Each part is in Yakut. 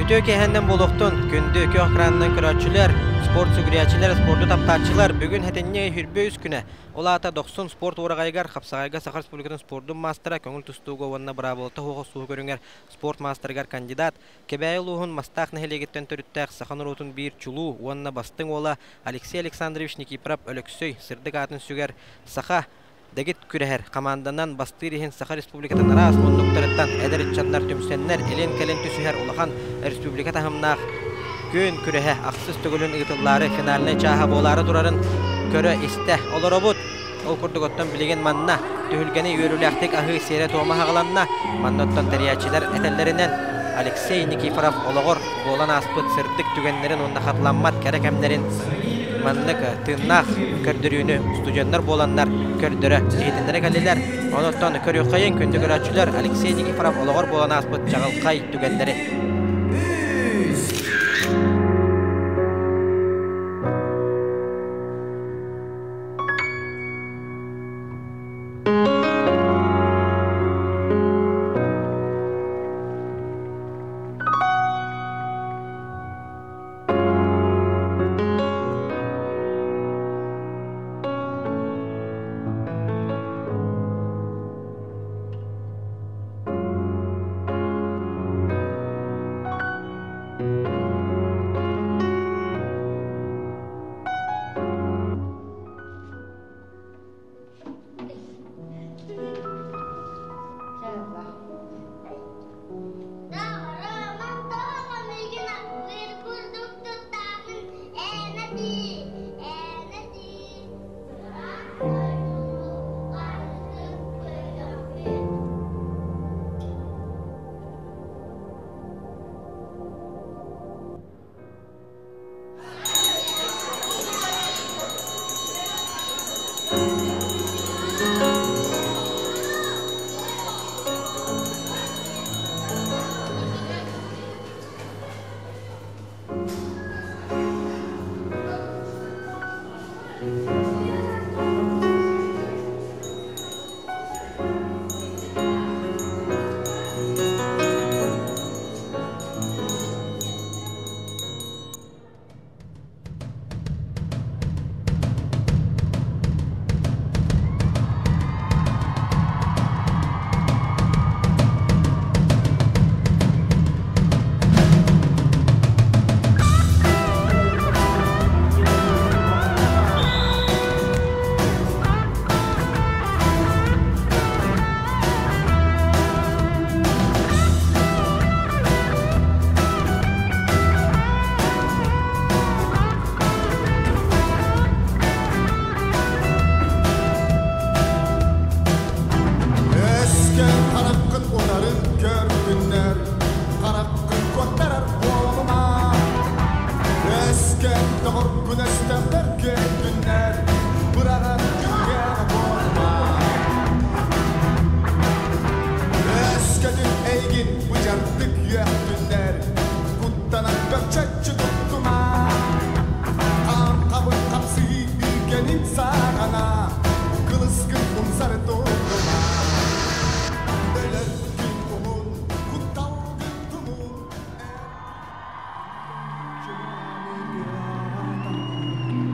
Үтүө киэһэннэн буолуохтун, күндү күөх экранынан көрөөччүлэр, спорт сүгүрүйээччилэр, спорду таптааччылар, бүгүн сэтинньи 23 күнэ, ол аата Дохсун спорт уораҕайыгар Хапсаҕайга Саха Республикатын спордун маастара, көҥүл тустууга уонна быраабылата суох охсуһуу көрүҥэр спорт маастарыгар кандидат, Кэбээйи улууһун Мастаах нэһилиэгиттэн төрүттээх саха норуотун биир чулуу уонна бастыҥ уола Алексей Александрович Никифоров Өлөксөй сырдык аатын сүгэр Саха дэгит күрэһэр хамаанданан бастыыр иһин Саха Республикатын араас муннуктарыттан эдэр ыччаттар түмсэннэр илин-кэлин түсүһэр улахан республика таһымнаах күөн күрэһэ ахсыс төгүлүн ыытыллаары финальнай чааһа буолаары турарын көрө-истэ олоробут. Ол курдук оттон билигин манна түһүлгэни үөрүүлээхтик аһыы сиэрэ-туома аҕаланна. Манна оттон тэрийээччилэр этэллэринэн Алексей Никифоров олоҕор буолан ааспыт сырдык түгэннэрин уонна хатыламмат кэрэ кэмнэрин маннык тыыннаах көрдөрүүнү студеннар буоланнар көрдөрө иһитиннэрэ кэллилэр. Онуттан көрүөххэйиҥ күндү көрөөччүлэр Алексей Никифоров олоҕор буолан ааспыт чаҕылхай түгэннэри. Өскөн хараххын утарын көрдүннэр, хараххын куоттарар буолума. Өскөн доҕоргун өстөөхтөр көрдүннэр, быраҕан күҥҥэ буолума. Өскөтүн эйигин быдьардык үөхтүннэр, куттанан бөкчөччү туттума. Хаан-хабын хапсыһыы үүкэнин саҕана, кылыскын умсары туттума. Өлөргүн уһун, кутталгын тумун.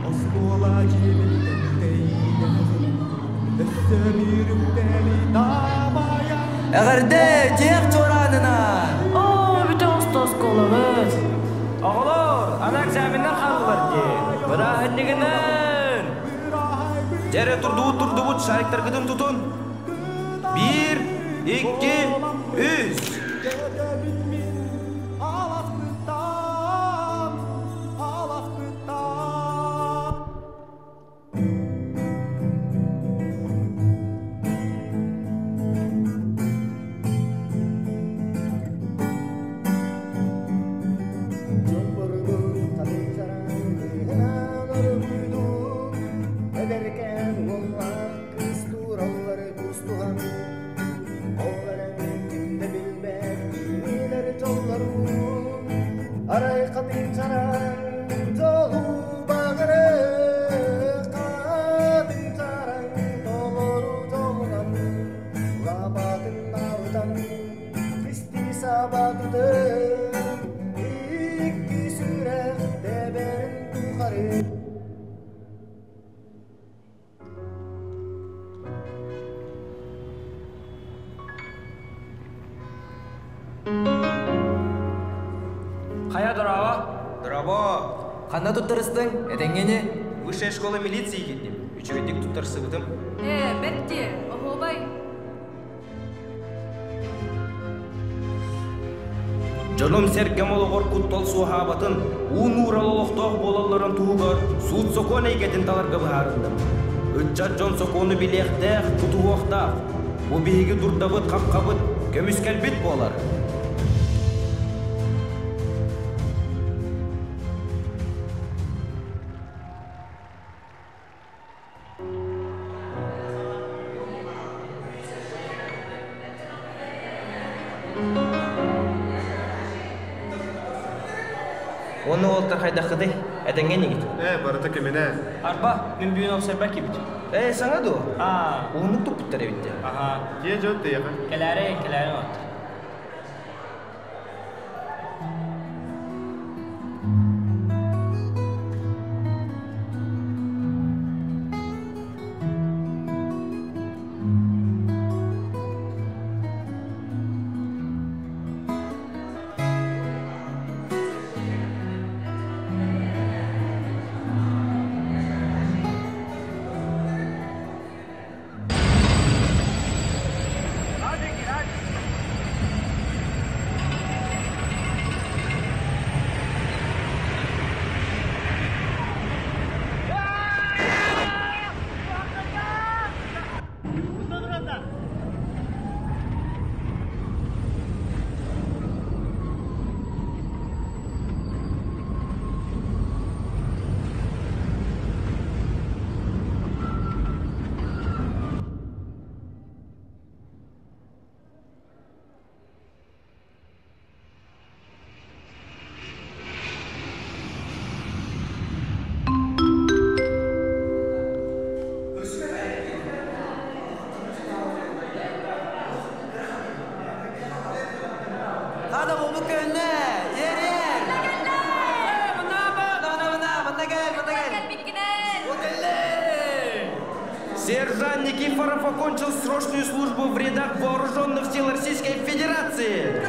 Оскуола дьиэбиттэн тэйиилэһин, өссө биир үктэли таабайан. Эҕэрдэ, тиэх чуораанынан! Оо, бүтэ оста оскуолабыт. Оҕолор, аны экзаменнар хааллылар дии. Бырааһынньыгынан! Дьэрэ турдубут турдубут шариктаргытын тутун. Биир, икки, үс. Кэтэбин мин аласпыттан, аласпыттан. Эдэркээн уоллаах кыыс туураллары кустуһан, ол эрэн ким да билбэт кинилэр Ханна туттарыстыҥ? Этэҥҥэ ини? Высшая школа милиции киирдим. Үчүгэйдик туттарсыбытым. Ээ, бэрт дии, оһуобай. Дьонум-сэргэм олоҕор куттал суоһаабатын, уу нуурал олохтоох буолалларын туһугар суут-сокуон эйгэтин таларга быһаарынным. Ыччат дьон сокуону билиэхтээх, тутуһуохтаах. Бу биһиги дурдабыт-хаххабыт, көмүскэлбит буолар. Уонна уолаттар хайдаххытый? Этэҥҥэ инигит? Ээ, барыта киминэ. Арба, мин бүгүн обсербар кибит. Ээ, саҥа дуо? Аа. Уһуннук туппуттар эбит дии. Аха. Дьиэ дьон тэйэҕэ. Кэлээри, кэлээри оттор. Хата буолбут көһүннэ! Ер ер! Мына, мына, манна кэл, манна кэл! Кэлбиккинэн! Сержант Никифоров окончил срочную службу в рядах Вооруженных сил Российской Федерации.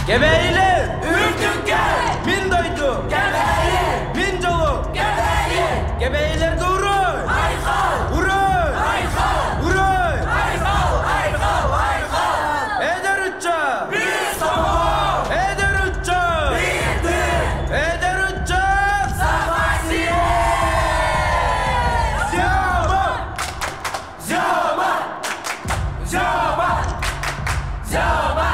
Кэбээйилэр! Үрдүккэ! Мин дойду! Кэбээйи! Мин дьолум! Кэбээйи! Кэбээйилэргэ уруй! Айхал! Уруй! Айхал! Уруй! Айхал! Айхал! Айхал! Эдэр ыччат! Биир сомоҕо! Эдэр ыччат! Биир тыын! Эдэр ыччат! Саха сирэ! Зяма! Зяма! Зяма! Зяма!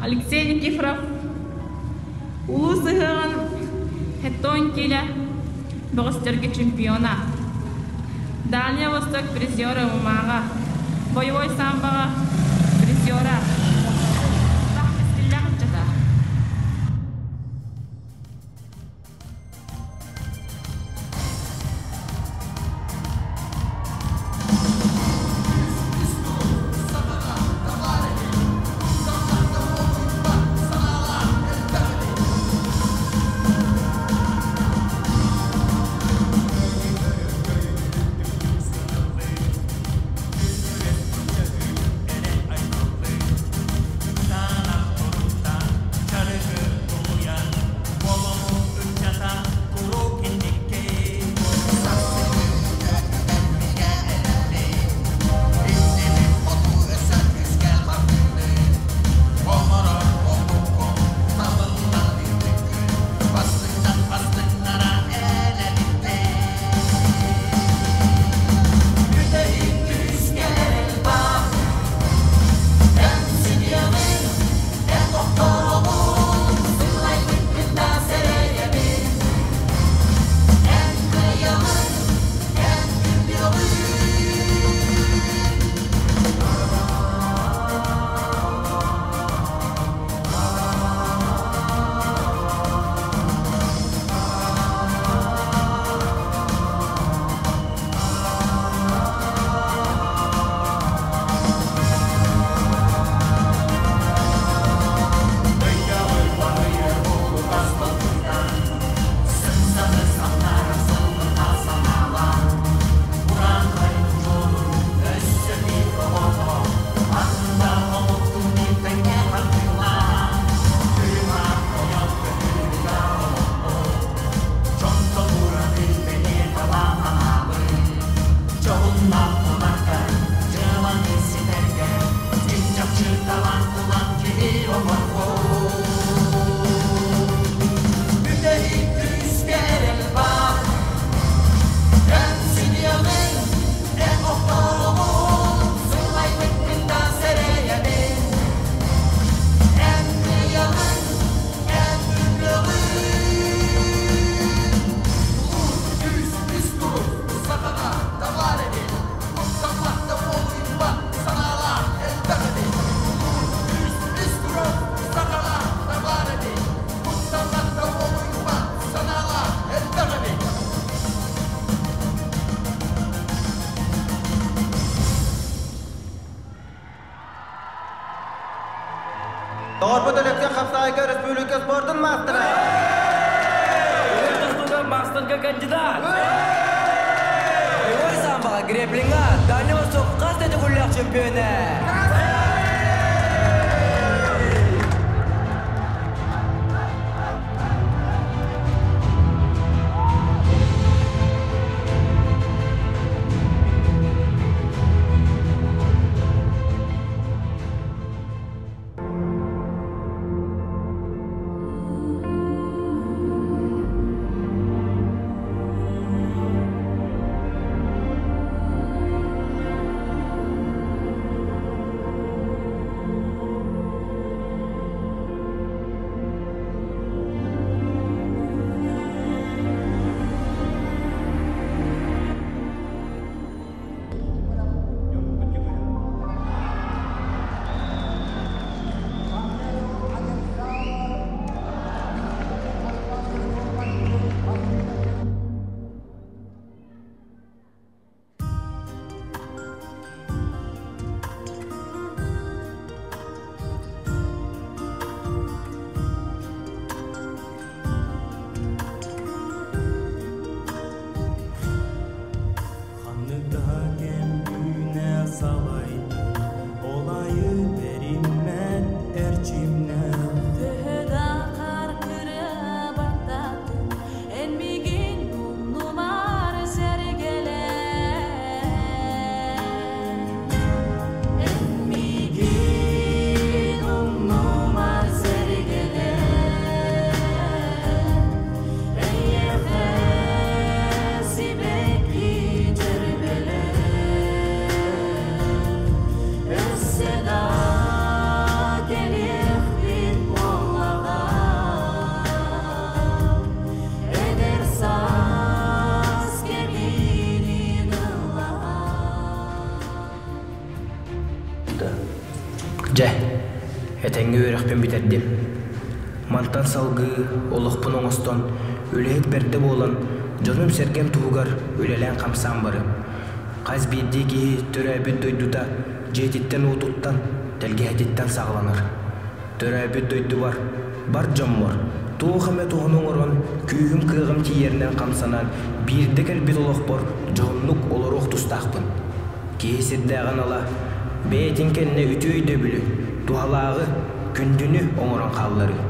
Алексей Никифоров улуус ыһыаҕын Хеттон киилэ бөҕөстөргө чемпиона. Дальний Восток призера ММА-ҕа, боевой самбоҕа призера. Кэскиллээх ыччата. спордун маастара! Тустууга маастарга кандидат! Боевой самбоҕа греплиҥҥа Дальний Восток хас да төгүллээх чемпиона! Ханнык да кэм үүнэ салайдын, ол айы бэриммэт эрчимнээх. Төһө да хаар кырыа баттаатын, эн миигин умнумаар сэргэлээ. Эн миигин умнумаар сэргэлээ. Эйиэхэ сибэкки дьөрбөлөр, өссө да кэлиэхпит буоллаҕа. Эдэр саас кэминин ыллаҕа. Дьэ, этэҥҥэ үөрэхпин бүтэрдим. Мантан салгыы олохпун оҥостон, үлэһит бэрдэ буолан, дьонум-сэргэм туһугар үлэлээн-хамсаан барыам. Хас биирдии киһи төрөөбүт дойдута дьиэтиттэн-уотуттан, тэлгэһэтиттэн саҕаланар. Төрөөбүт дойдубар, бар дьоммор туох эмэ туһаны оҥорон, күүһүм-кыаҕым тиийэринэн хамсанан, биирдэ кэлбит олохпор дьоһуннук олоруох тустаахпын. Киһи сирдээҕин ала, бэйэтин кэннэ үтүө өйдөбүлү, туһалааҕы, күндүнү оҥорон хаалларыы.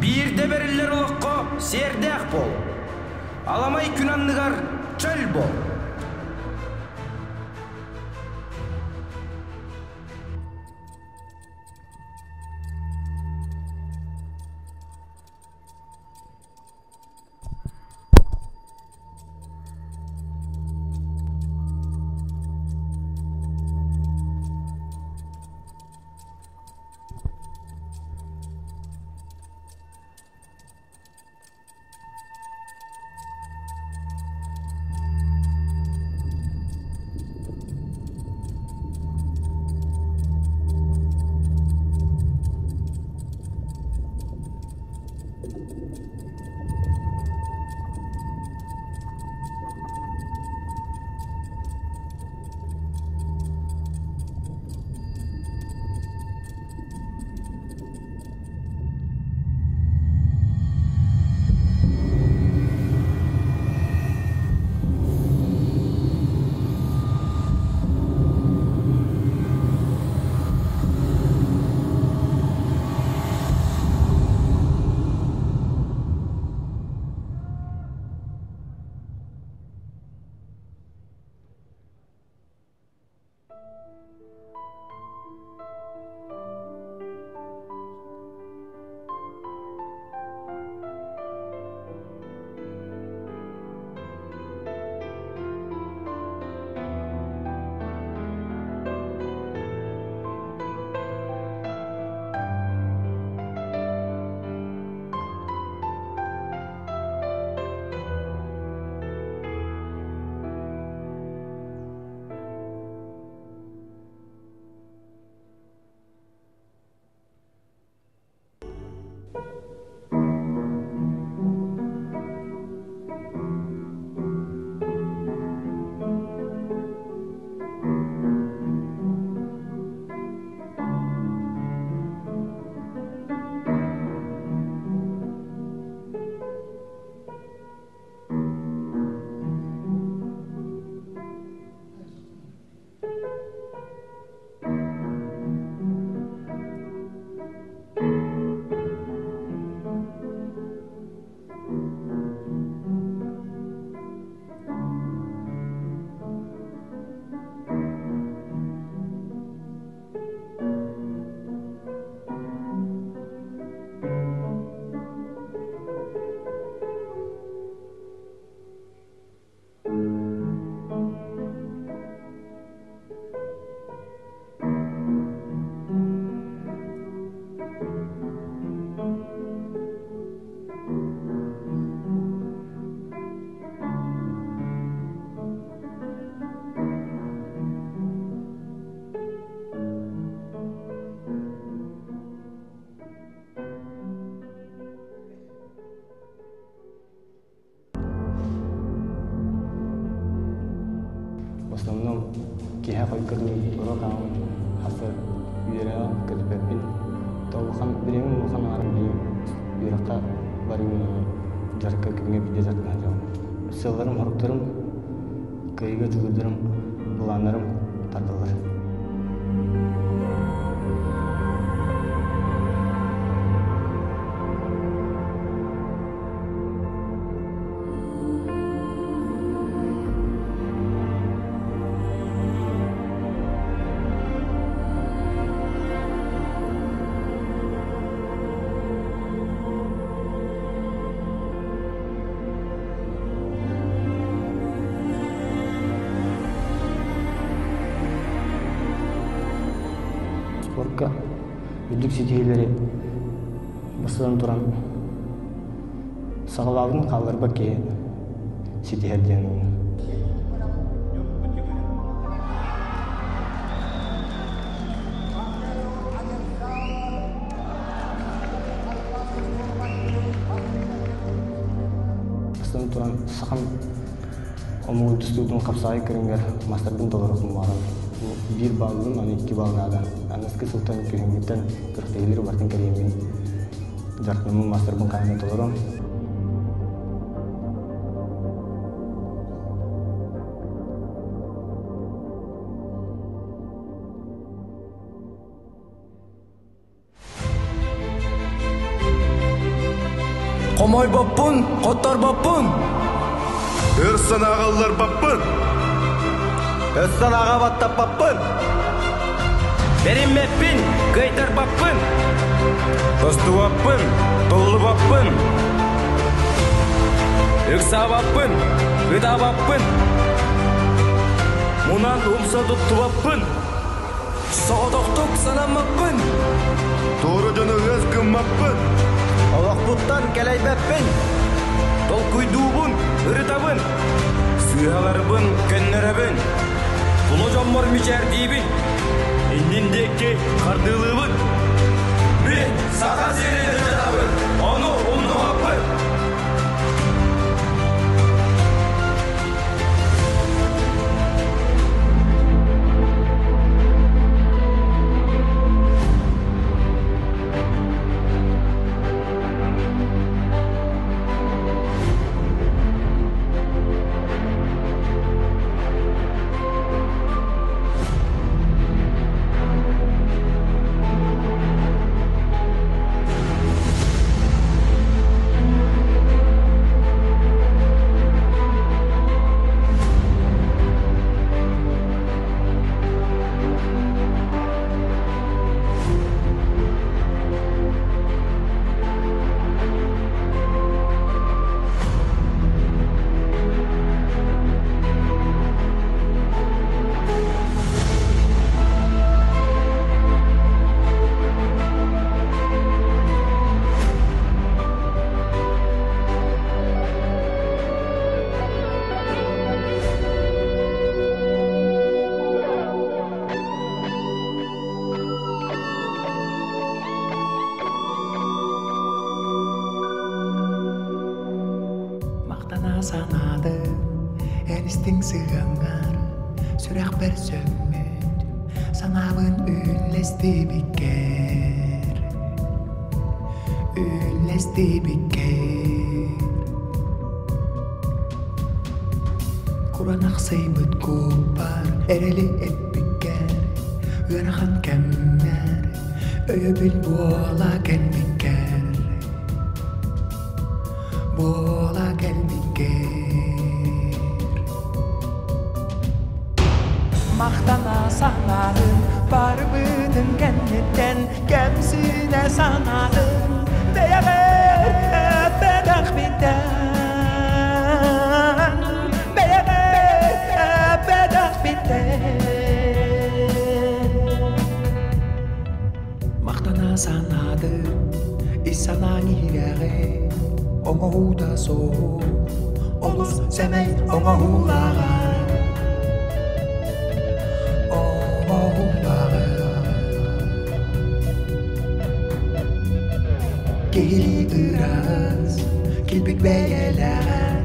Биирдэ бэриллэр олоххо сиэрдээх буол. Аламай күн анныгар чөл буол. Хойукка дылы уруок ааҕабын, хас үөрэҕи көтүппэппин. Улахан бириэмэм улахан аҥаарын билигин үөрэххэ барыым дьарыкка күҥҥэ биирдэ дьарыктана сылдьабын. Сыалларым, соруктарым, кыайыыга дьулуурдарым, былааннарым тардаллар. Спорка үрдүк ситиһиилэри бастатан туран саҕалаабытын хаалларбат киһи ситиһэр диэн Бастатан туран сахам омугун тустуутун хапсаҕай көрүҥэр маастарбын толорорбун баҕарабын. Биир бааллым, аны икки баал наада. Аныгыскы сылтан күһүҥҥүттэн күрэхтэһиилэри барытын кэрийэммин дьарыктанаммын маастарбын хаһан да толоруом. Хомойбоппун, хотторбоппун. Өр санааҕа ылларбаппын. Өс санааҕа баттаппаппын. Бэриммэппин, кыайтарбаппын. Тостубаппын, толлубаппын. Ыксаабаппын, ытаабаппын. Мунан умса туттубаппын. Соҕотохтук санаммаппын. Туора дьону ыас гыммаппын. Олохпуттан кэлэйбэппин. Толкуйдуубун, ырытабын. Сыыһаларбын көннөрөбүн. Тула дьоммор мичээрдиибин. Иннин диэки хардыылыыбын. Мин Саха сирин ыччатабын. Ону умнубаппын. Махтана санаатым эн истиҥ сыһыаҥҥар сүрэхпэр сөҥмүт санаабын үллэстибиккэр үллэстибиккэр Кураанахсыйбыт куоппар эрэли эппиккэр ыарахан кэмнэр өйөбүл буола кэлбиккэр буола кэлбиккэр Махтана санаатым барыбытын кэнниттэн кэмсинэ санаатым бэйэҕэр эппэтэхпиттэн бэйэҕэр эппэтэхпиттэн Махтана санаатым ис санааҥ иһирэҕи оҥоһуута суох олус сэмэй оҥоһуулааҕар оҥоһуулааҕар Киһилии ыраас килбик бэйэлээҕэр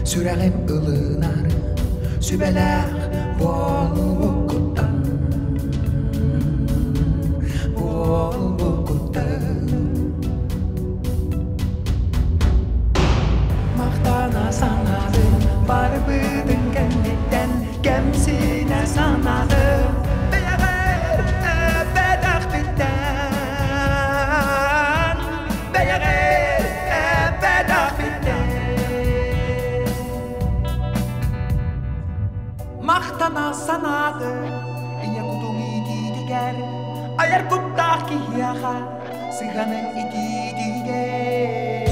сүрэҕим ылынар сүбэлээх буолбуккуттан. Санады Бэйэҕэр эппэтэхпиттэн Бэйэҕэр эппэтэхпиттэн Махтана санаады Ийэ кутуҥ иитиитигэр Айар куттаах киһиэхэ Сыһыанын итиитигэр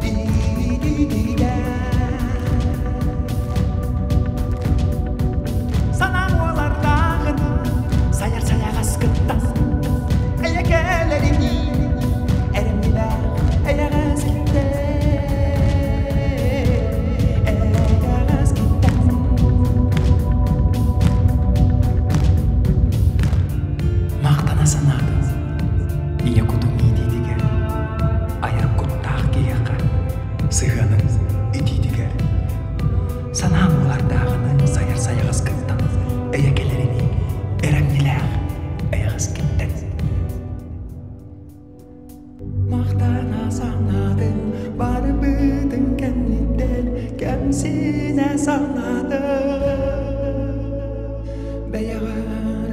Иитиитигэр Санаан уолардааҕын Сайар сайаҕас кыттан Эйэ кэлэринии Эрэмньилээх эйэҕэс киттэн Эйэҕэс киттэн Махтана санаатым Ийэ кутуҥ иитиитигэр Айар куттаах киһиэхэ Сыһыаныҥ итиитигэр Санаам уолардааҕыны сайар сайаҕаскыттан Эйэ кэлэринии эрэмньилээх эйэҕэскиттэн Махтана санаатым барбытын кэнниттэн кэмсинэ санаатым Бэйэҕэр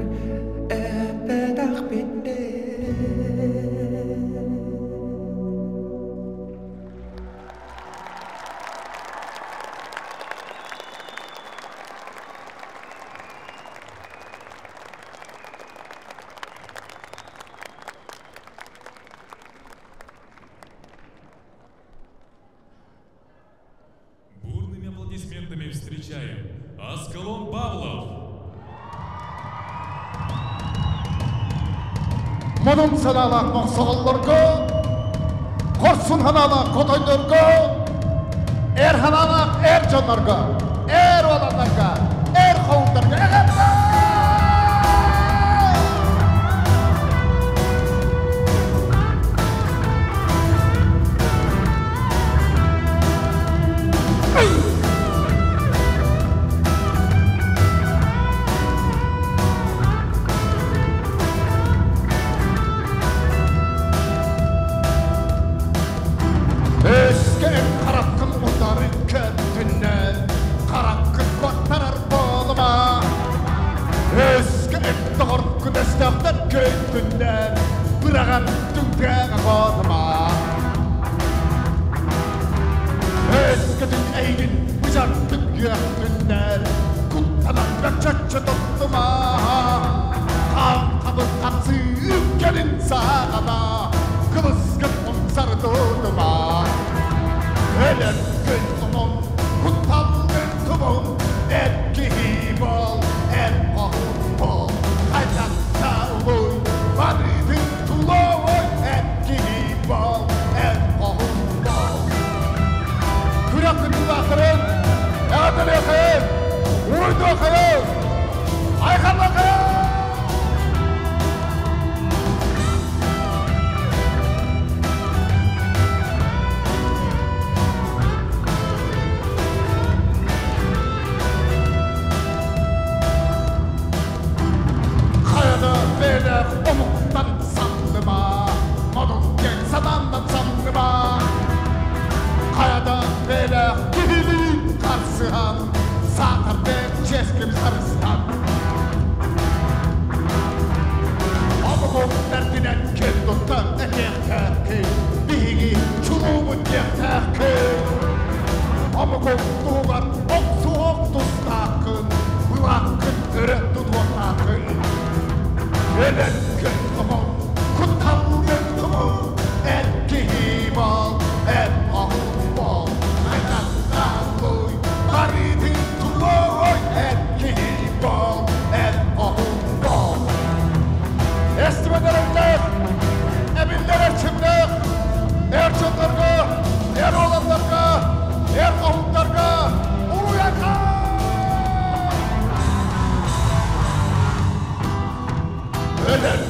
эппэтэхпиттэн Бурными аплодисментами встречаем Аскалон Павлов. Модун санаалаах мохсоҕоллорго, хорсун санаалаах хотойдорго, эр санаалаах эр дьоннорго, эр уоланнарга, эр хоһууннарга эҕэрдэ! Өскө хараххын утары көттүнэн, хараххын баттарар буолума. Өскө доҕоргун өстөөхтөр көттүнэн, быраҕан түҥкээҕэ хотума. Өскөтүн эйгин быдьардык үөхтүннэр, куттанан бөкчөччө туттума. Хаан хабыр хапсыы үккэлин саҕана, кылыскын умсары тутума. Өлөргүн умун, кутталгын тумун, эр киһи бол, эр хоһуун бол. Хайдахта улуй, барытын тулуой, эр киһи бол, эр хоһуун бол. Күрэх кыттыылаахтарын эҕэрдэлиэххэйин, уруйдуоххайын, айхаллыаххайын! Хайаны бэйэлээх омуктан саллыма, модун киэҥ санааннан саллыма. Хайада бэйэлээх киһилиин харсыһан, саатар бэйэҥ чиэскин харыстан. Омугуҥ бэрдинэн киэн туттан этиэхтээххин, биһиги чулуубут диэхтээххин. Омугуҥ туһугар охсуһуох тустааххын, былааххын өрө тутуохтааххын. Өлөргүн тумул, кутталгын тумул, эр киһи бол, эр оҕус бол. Айдахтааллуй, барытын тулуой, эр киһи бол, эр оҕус бол. Эстибэдэрэллээх, эбиллэр эрчимнээх, эр дьоннорго, эр уолаттарга, эр хоһуттарга уруй-айхал! Өлөргүн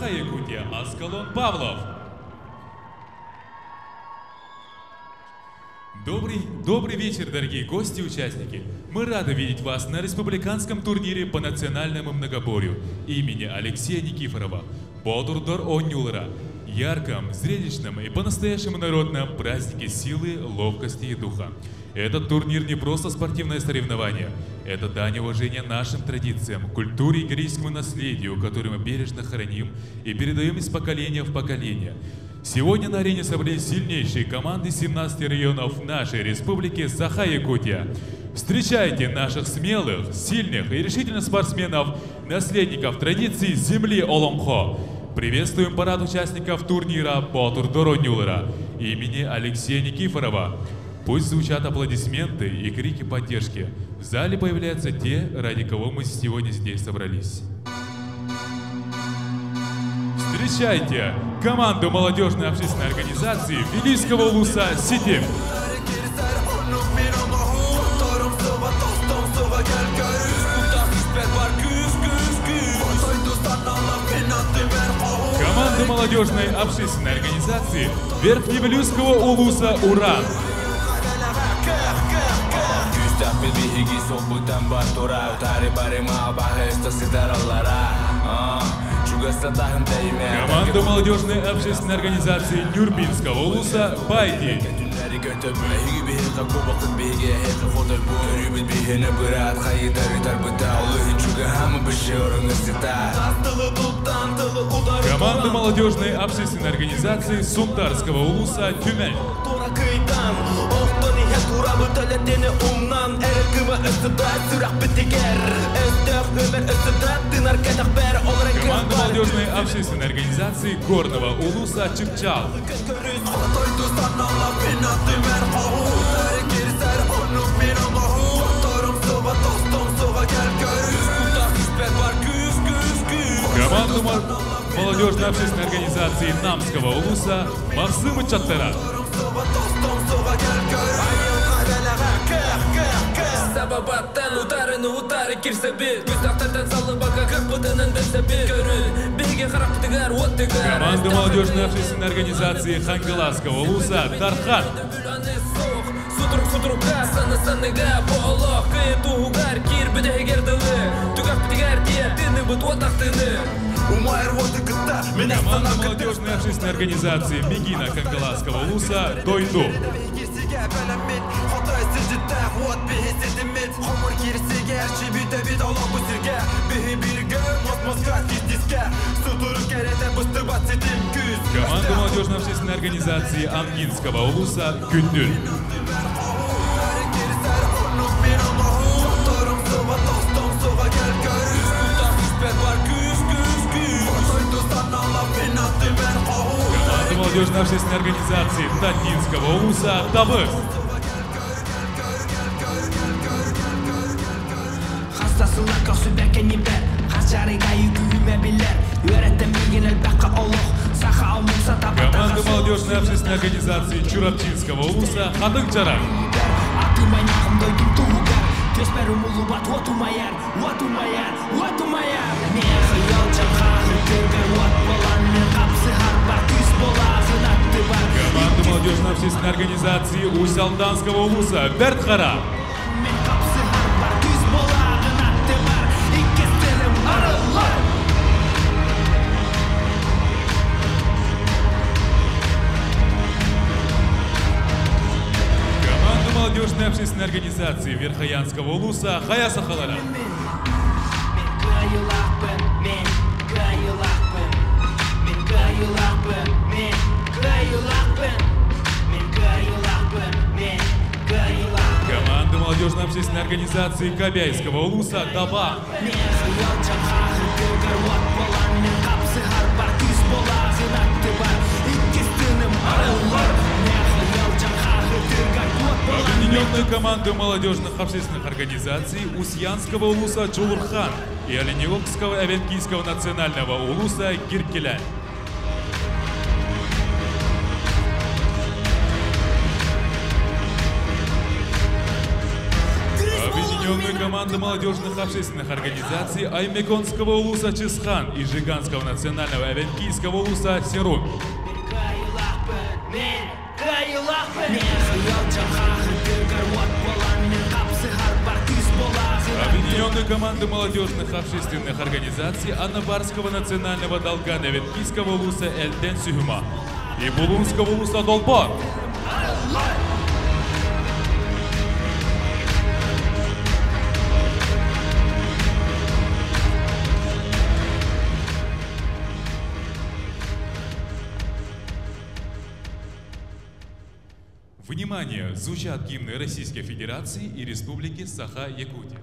Саха-Якутия Аскалон Павлов. Добрый, добрый вечер, дорогие гости и участники. Мы рады видеть вас на республиканском турнире по национальному многоборью имени Алексея Никифорова Боотурдар оонньуулара, ярком, зрелищном и по-настоящему народном празднике силы, ловкости и духа. Этот турнир не просто спортивное соревнование. Это дань уважения нашим традициям, культуре и героическому наследию, которое мы бережно храним и передаем из поколения в поколение. Сегодня на арене собрались сильнейшие команды 17 районов нашей республики Саха-Якутия. Встречайте наших смелых, сильных и решительных спортсменов, наследников традиций земли Олонхо. Приветствуем парад участников турнира Боотурдар оонньуулара имени Алексея Никифорова. Пусть звучат аплодисменты и крики поддержки. В зале появляются те, ради кого мы сегодня здесь собрались. Встречайте команду молодежной общественной организации Вилюйского улуса «Ситим». Команда молодежной общественной организации Верхневилюйского улуса «Уран». Команда молодежной общественной организации Нюрбинского улуса «Байди». Команда молодежной общественной организации Сунтарского улуса «Тюмень». Команда молодежной общественной организации Горного улуса «Чыпчаал». Команду молодежной общественной организации Намского улуса Махсым ыччаттара. Команда молодежной общественной организации Хангаласского улуса Дархан. Команда молодежной общественной организации Мегино Хангаласского улуса Дойду. Команда молодежной общественной организации Амгинского улуса Күндүл. Команда молодежной общественной организации Таттинского улуса Табыс. Команда молодежной общественной организации Чурапчинского улуса Хатыҥ Чараҥ. Команда молодежной общественной организации Усть-Алданского улуса Бэрт Хара. Команда молодежной общественной организации Верхоянского улуса Хайа сахалара. Команда молодежной общественной организации Кобяйского улуса Даба. Объединенную команду молодежных общественных организаций Усть-Янского улуса Дьулурхан и Оленегорского Эвенкийского национального улуса Гиркилянь. Объединенную команду молодежных общественных организаций Аймеконского улуса Чисхан и Жиганского национального эвенкийского улуса Серун. Объединенную команду молодежных общественных организаций Анабарского национального долга Эвенкийского улуса Эльден Сюхума и Булунского улуса Долбор. Внимание! Звучат гимны Российской Федерации и Республики Саха-Якутия.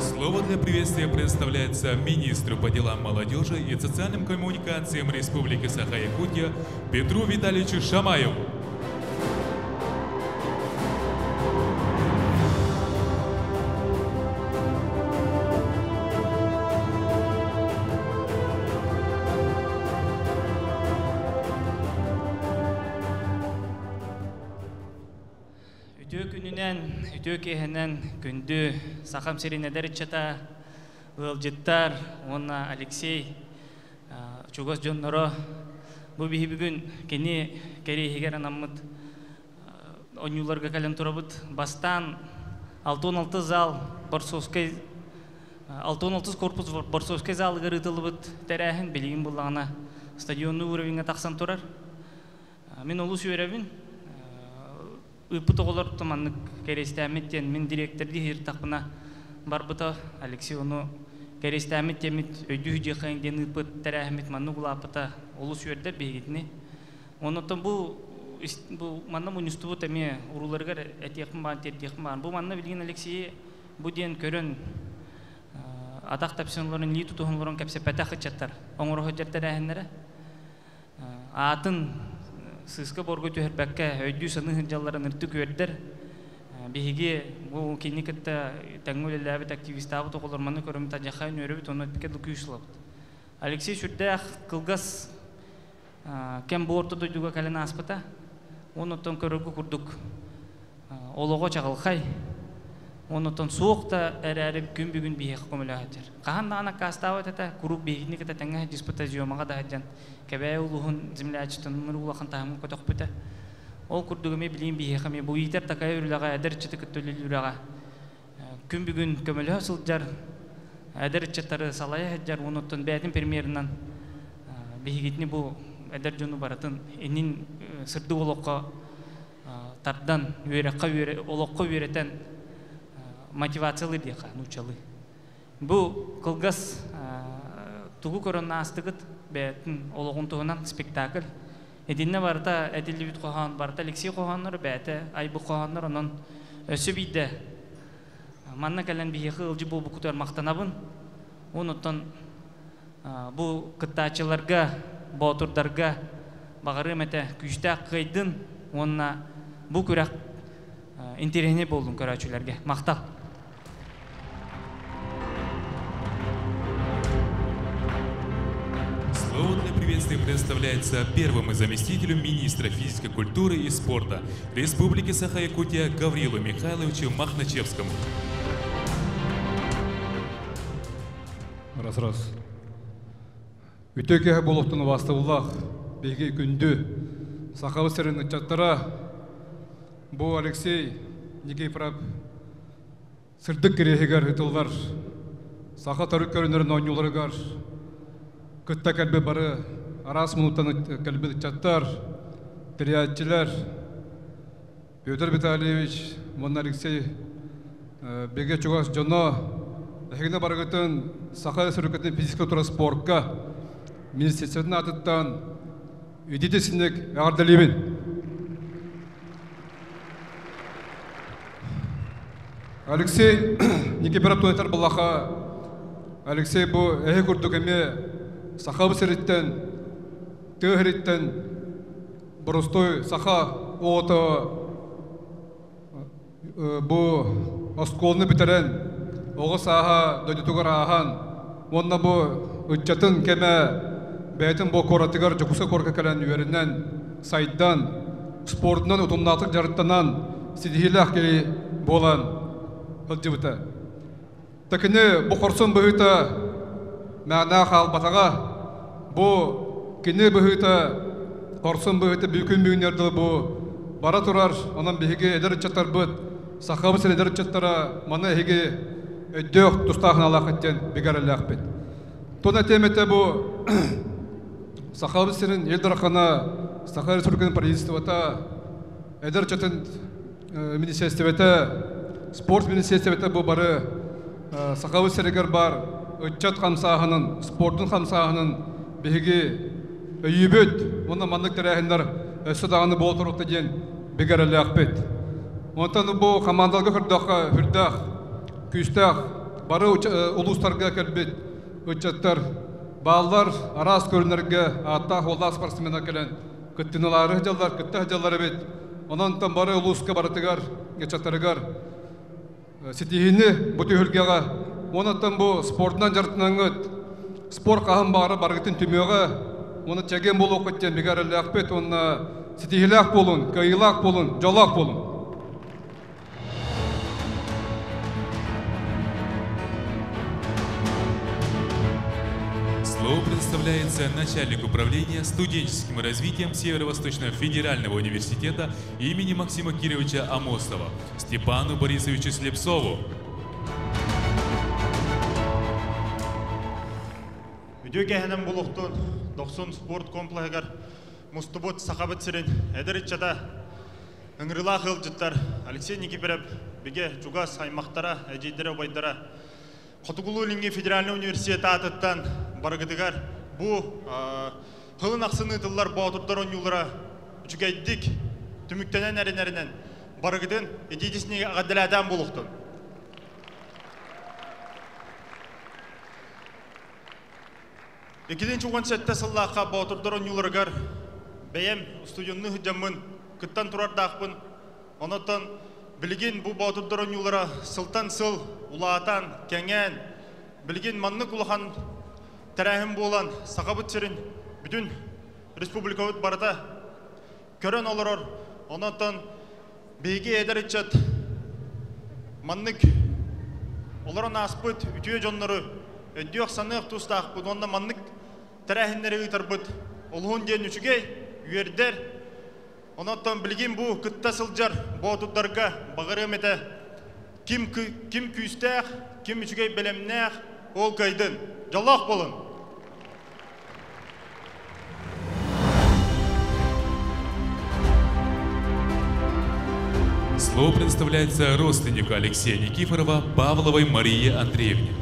Слово для приветствия предоставляется министру по делам молодежи и социальным коммуникациям Республики Саха-Якутия Петру Витальевичу Шамаеву. Үтүө күнүнэн, үтүө киэһэнэн күндү Сахам сирин эдэр ыччата, ыалдьыттар уонна Алексей чугас дьонноро бу биһи бүгүн кини кэриэһигэр анаммыт оонньууларга кэлэн турабыт. Бастаан 66 зал Борсовскай 66 корпус Борсовскай залыгар ыытыллыбыт тэрээһин билигин буллаҕына стадионный уровеньҥа тахсан турар. Мин олус үөрэбин. Ыыппыт оҕолор маннык кэриэстээммит диэн мин дириэктэрдии сырыттахпына барбыта. Алексей ону кэриэстээммит диэммит өйдүү сылдьыаххайыҥ диэн ыыппыт тэрээһиммит маннык улааппыта олус үөрдэр биһигитини. Оннуттан бу бу манна мунньустубут эмиэ урууларыгар этиэхпин баҕаран тиэрдиэхпин баҕаран. Бу манна билигин Алексейи бу диэн көрөн атах тэпсэн олорон, илии тутуһан олорон кэпсэппэтэх ыччаттар оҥоро сылдьар тэрээһиннэрэ. Аатын сыыска-буорга түһэрбэккэ өйдүү-саныы сылдьалларын ырдык үөрдэр. Биһиги бу кини кытта тэҥҥэ үлэлээбит активистаабыт оҕолор маны көрөммүт адьахайын үөрэбит уонна эппиккэ дылы күүс ылабыт. Алексей сүрдээх кылгас кэм бу орто дойдуга кэлэн ааспыта. Оннуттан көрөргө курдук олоҕо чаҕылхай. Оннотон суох да эрээри күн бүгүн биһиэхэ көмөлөһөччөр. Хаһан даҕаны аккаастаабат этэ, куруук биһигини кытта тэҥҥэ сылдьыспыта, Зёмаҕа да сылдьан Кэбээйи улууһун землячествотын улахан таһымын көтөхпүтэ. Ол курдук эмиэ билигин биһиэхэ эмиэ бу иитэр такайар үлэҕэ, эдэр ыччаты кытта үлэлиир үлэҕэ күн бүгүн көмөлөһө сылдьар, эдэр ыччаттары салайа сылдьар, онуттан бэйэтин примерынан биһигитини бу эдэр дьону барытын иннин сырдык олоххо тардан, үөрэххэ олоххо үөрэтэн мотивациялыыр диэххэ нууччалыы. Бу кылгас тугу көрөн аастыгыт бэйэтин олоҕун туһунан спектакль. Итиннэ барыта этиллибит хоһоон, барыта Алексей хоһооннор, бэйэтэ айбыт хоһооннор, онон өссө биирдэ манна кэлэн биһиэхэ ыалдьыт буолбуккутугар махтанабын. Онуттан бу кыттааччыларга, боотурдарга баҕарыам этэ күүстээх кыайдын уонна бу күрэх интэриэһинэй буоллун көрөөччүлэргэ. Махтал! Слово для приветствия предоставляется первому заместителю министра физической культуры и спорта Республики Саха-Якутия Гаврилу Михайловичу Махначевскому. Раз, раз. Үтүө киэһэ буолуохтун убаастабыллаах биһиги күндү Сахабыт сирин ыччаттара бу Алексей Никифоров сырдык кириэһигэр ыытыллар саха төрүт көрүнэрин оонньууларыгар кытта кэлбит бары араас муннуктан кэлбит ыччаттар, тэрийээччилэр Петр Витальевич уонна Алексей бигэ чугас дьоно эһигини барыгытын Саха Республикатын физическэй культура спорка министерствотын аатыттан ититисинник эҕэрдэлиибин. Алексей Никифоров туһатар балаха Алексей бу эһи курдук эмиэ сахабыт сириттэн тыа сириттэн боростуой саха оҕото бу оскуоланы бүтэрэн оҕо сааһа дойдутугар ааһан уонна бу ыччатын кэмэ бэйэтин бу куоратыгар Дьокуускай куоракка кэлэн үөрэнэн сайдан спордунан утумнаахтык дьарыктанан ситиһиилээх киһи буолан сылдьыбыта. Та кини бу хорсун быһыыта мээнэ хаалбатаҕа. Бу кини быһыыта хорсун быһыыта бүкүн бүгүннэр дылы бу бара турар. Онон биһиги эдэр ыччаттарбыт, Сахабыт сирин эдэр ыччаттара маны эһиги өйдөөх тустаах аналаах диэн бигэ эрэллээхпит. Тон этиэм этэ бу Сахабыт сирин Ил Дархана, Саха Республикатын правительствота, эдэр ыччатын министиэристибэтэ, спорт министиэристибэтэ бу бары Сахабыт сиригэр баар ыччат хамсааһынын, спордун хамсааһынын биһиги өйүүбүт уонна маннык тэрээһиннэр өссө даҕаны буола туруохта диэн бигэ эрэллээхпит. Онтон бу хамаандаларга көрдөххө сүрдээх күүстээх бары улуустарга кэлбит ыччаттар бааллар, араас көрүнэргэ ааттаах уоллаах спортсменнар кэлэн кыттыналаары сылдьаллар, кытта сылдьаллар эбит. Онон бары улууска барытыгар, ыччаттарыгар ситиһиини бу түһүлгэҕэ уонна бу спордунан дьарыктанаҥҥыт спорт хаһан баҕара барыгытын түмүөҕэ уонна чэгиэн буолуоххут диэн бигэ эрэллээхпит уонна ситиһиилээх буолун, кыайыылаах буолун, дьоллоох буолун! Слово предоставляется начальнику управления студенческим развитием Северо-Восточного федерального университета имени Максима Кировича Амосова Степану Борисовичу Слепцову. Үтүө киэһэнэн буолуохтун Дохсун спорт комплекыгар мустубут Сахабыт сирин эдэр ыччата ыҥырыылаах ыалдьыттар Алексей Никифоров бигэ чугас аймахтара, эдьиийдэрэ, убайдара Хотугулуу-Илиҥҥи федеральнай университет аатыттан барыгытыгар бу сылын ахсын ыытыллар боотурдар оонньуулара үчүгэйдик түмүктэнэн эрэнэринэн барыгытын итиитиснигэ эҕэрдэлээтээн буолуохтун. Иккитинчи уон сэттэ сыллаахха боотурдар оонньууларыгар бэйэм устудьуоннуу сылдьаммын кыттан турардаахпын. Онон билигин бу боотурдар оонньуулара сылтан сыл улаатан, кэҥээн, билигин маннык улахан тэрээһин буолан Сахабыт сирин бүтүн республикабыт барыта көрөн олорор. Онон биһиги эдэр ыччат Маннык олорон ааспыт үтүө дьоннору өйдүөх-саныах тустаахпыт уонна маннык тэрээһиннэри ыытарбыт олуһун диэн үчүгэй, үөрдэр. Онон билигин бу кытта сылдьар боотурдарга баҕарыам этэ ким, ким күүстээх, ким үчүгэй бэлэмнээх, ол кыайдын. Дьоллоох буолун! Слово предоставляется родственнику Алексея Никифорова Павловой Марии Андреевне.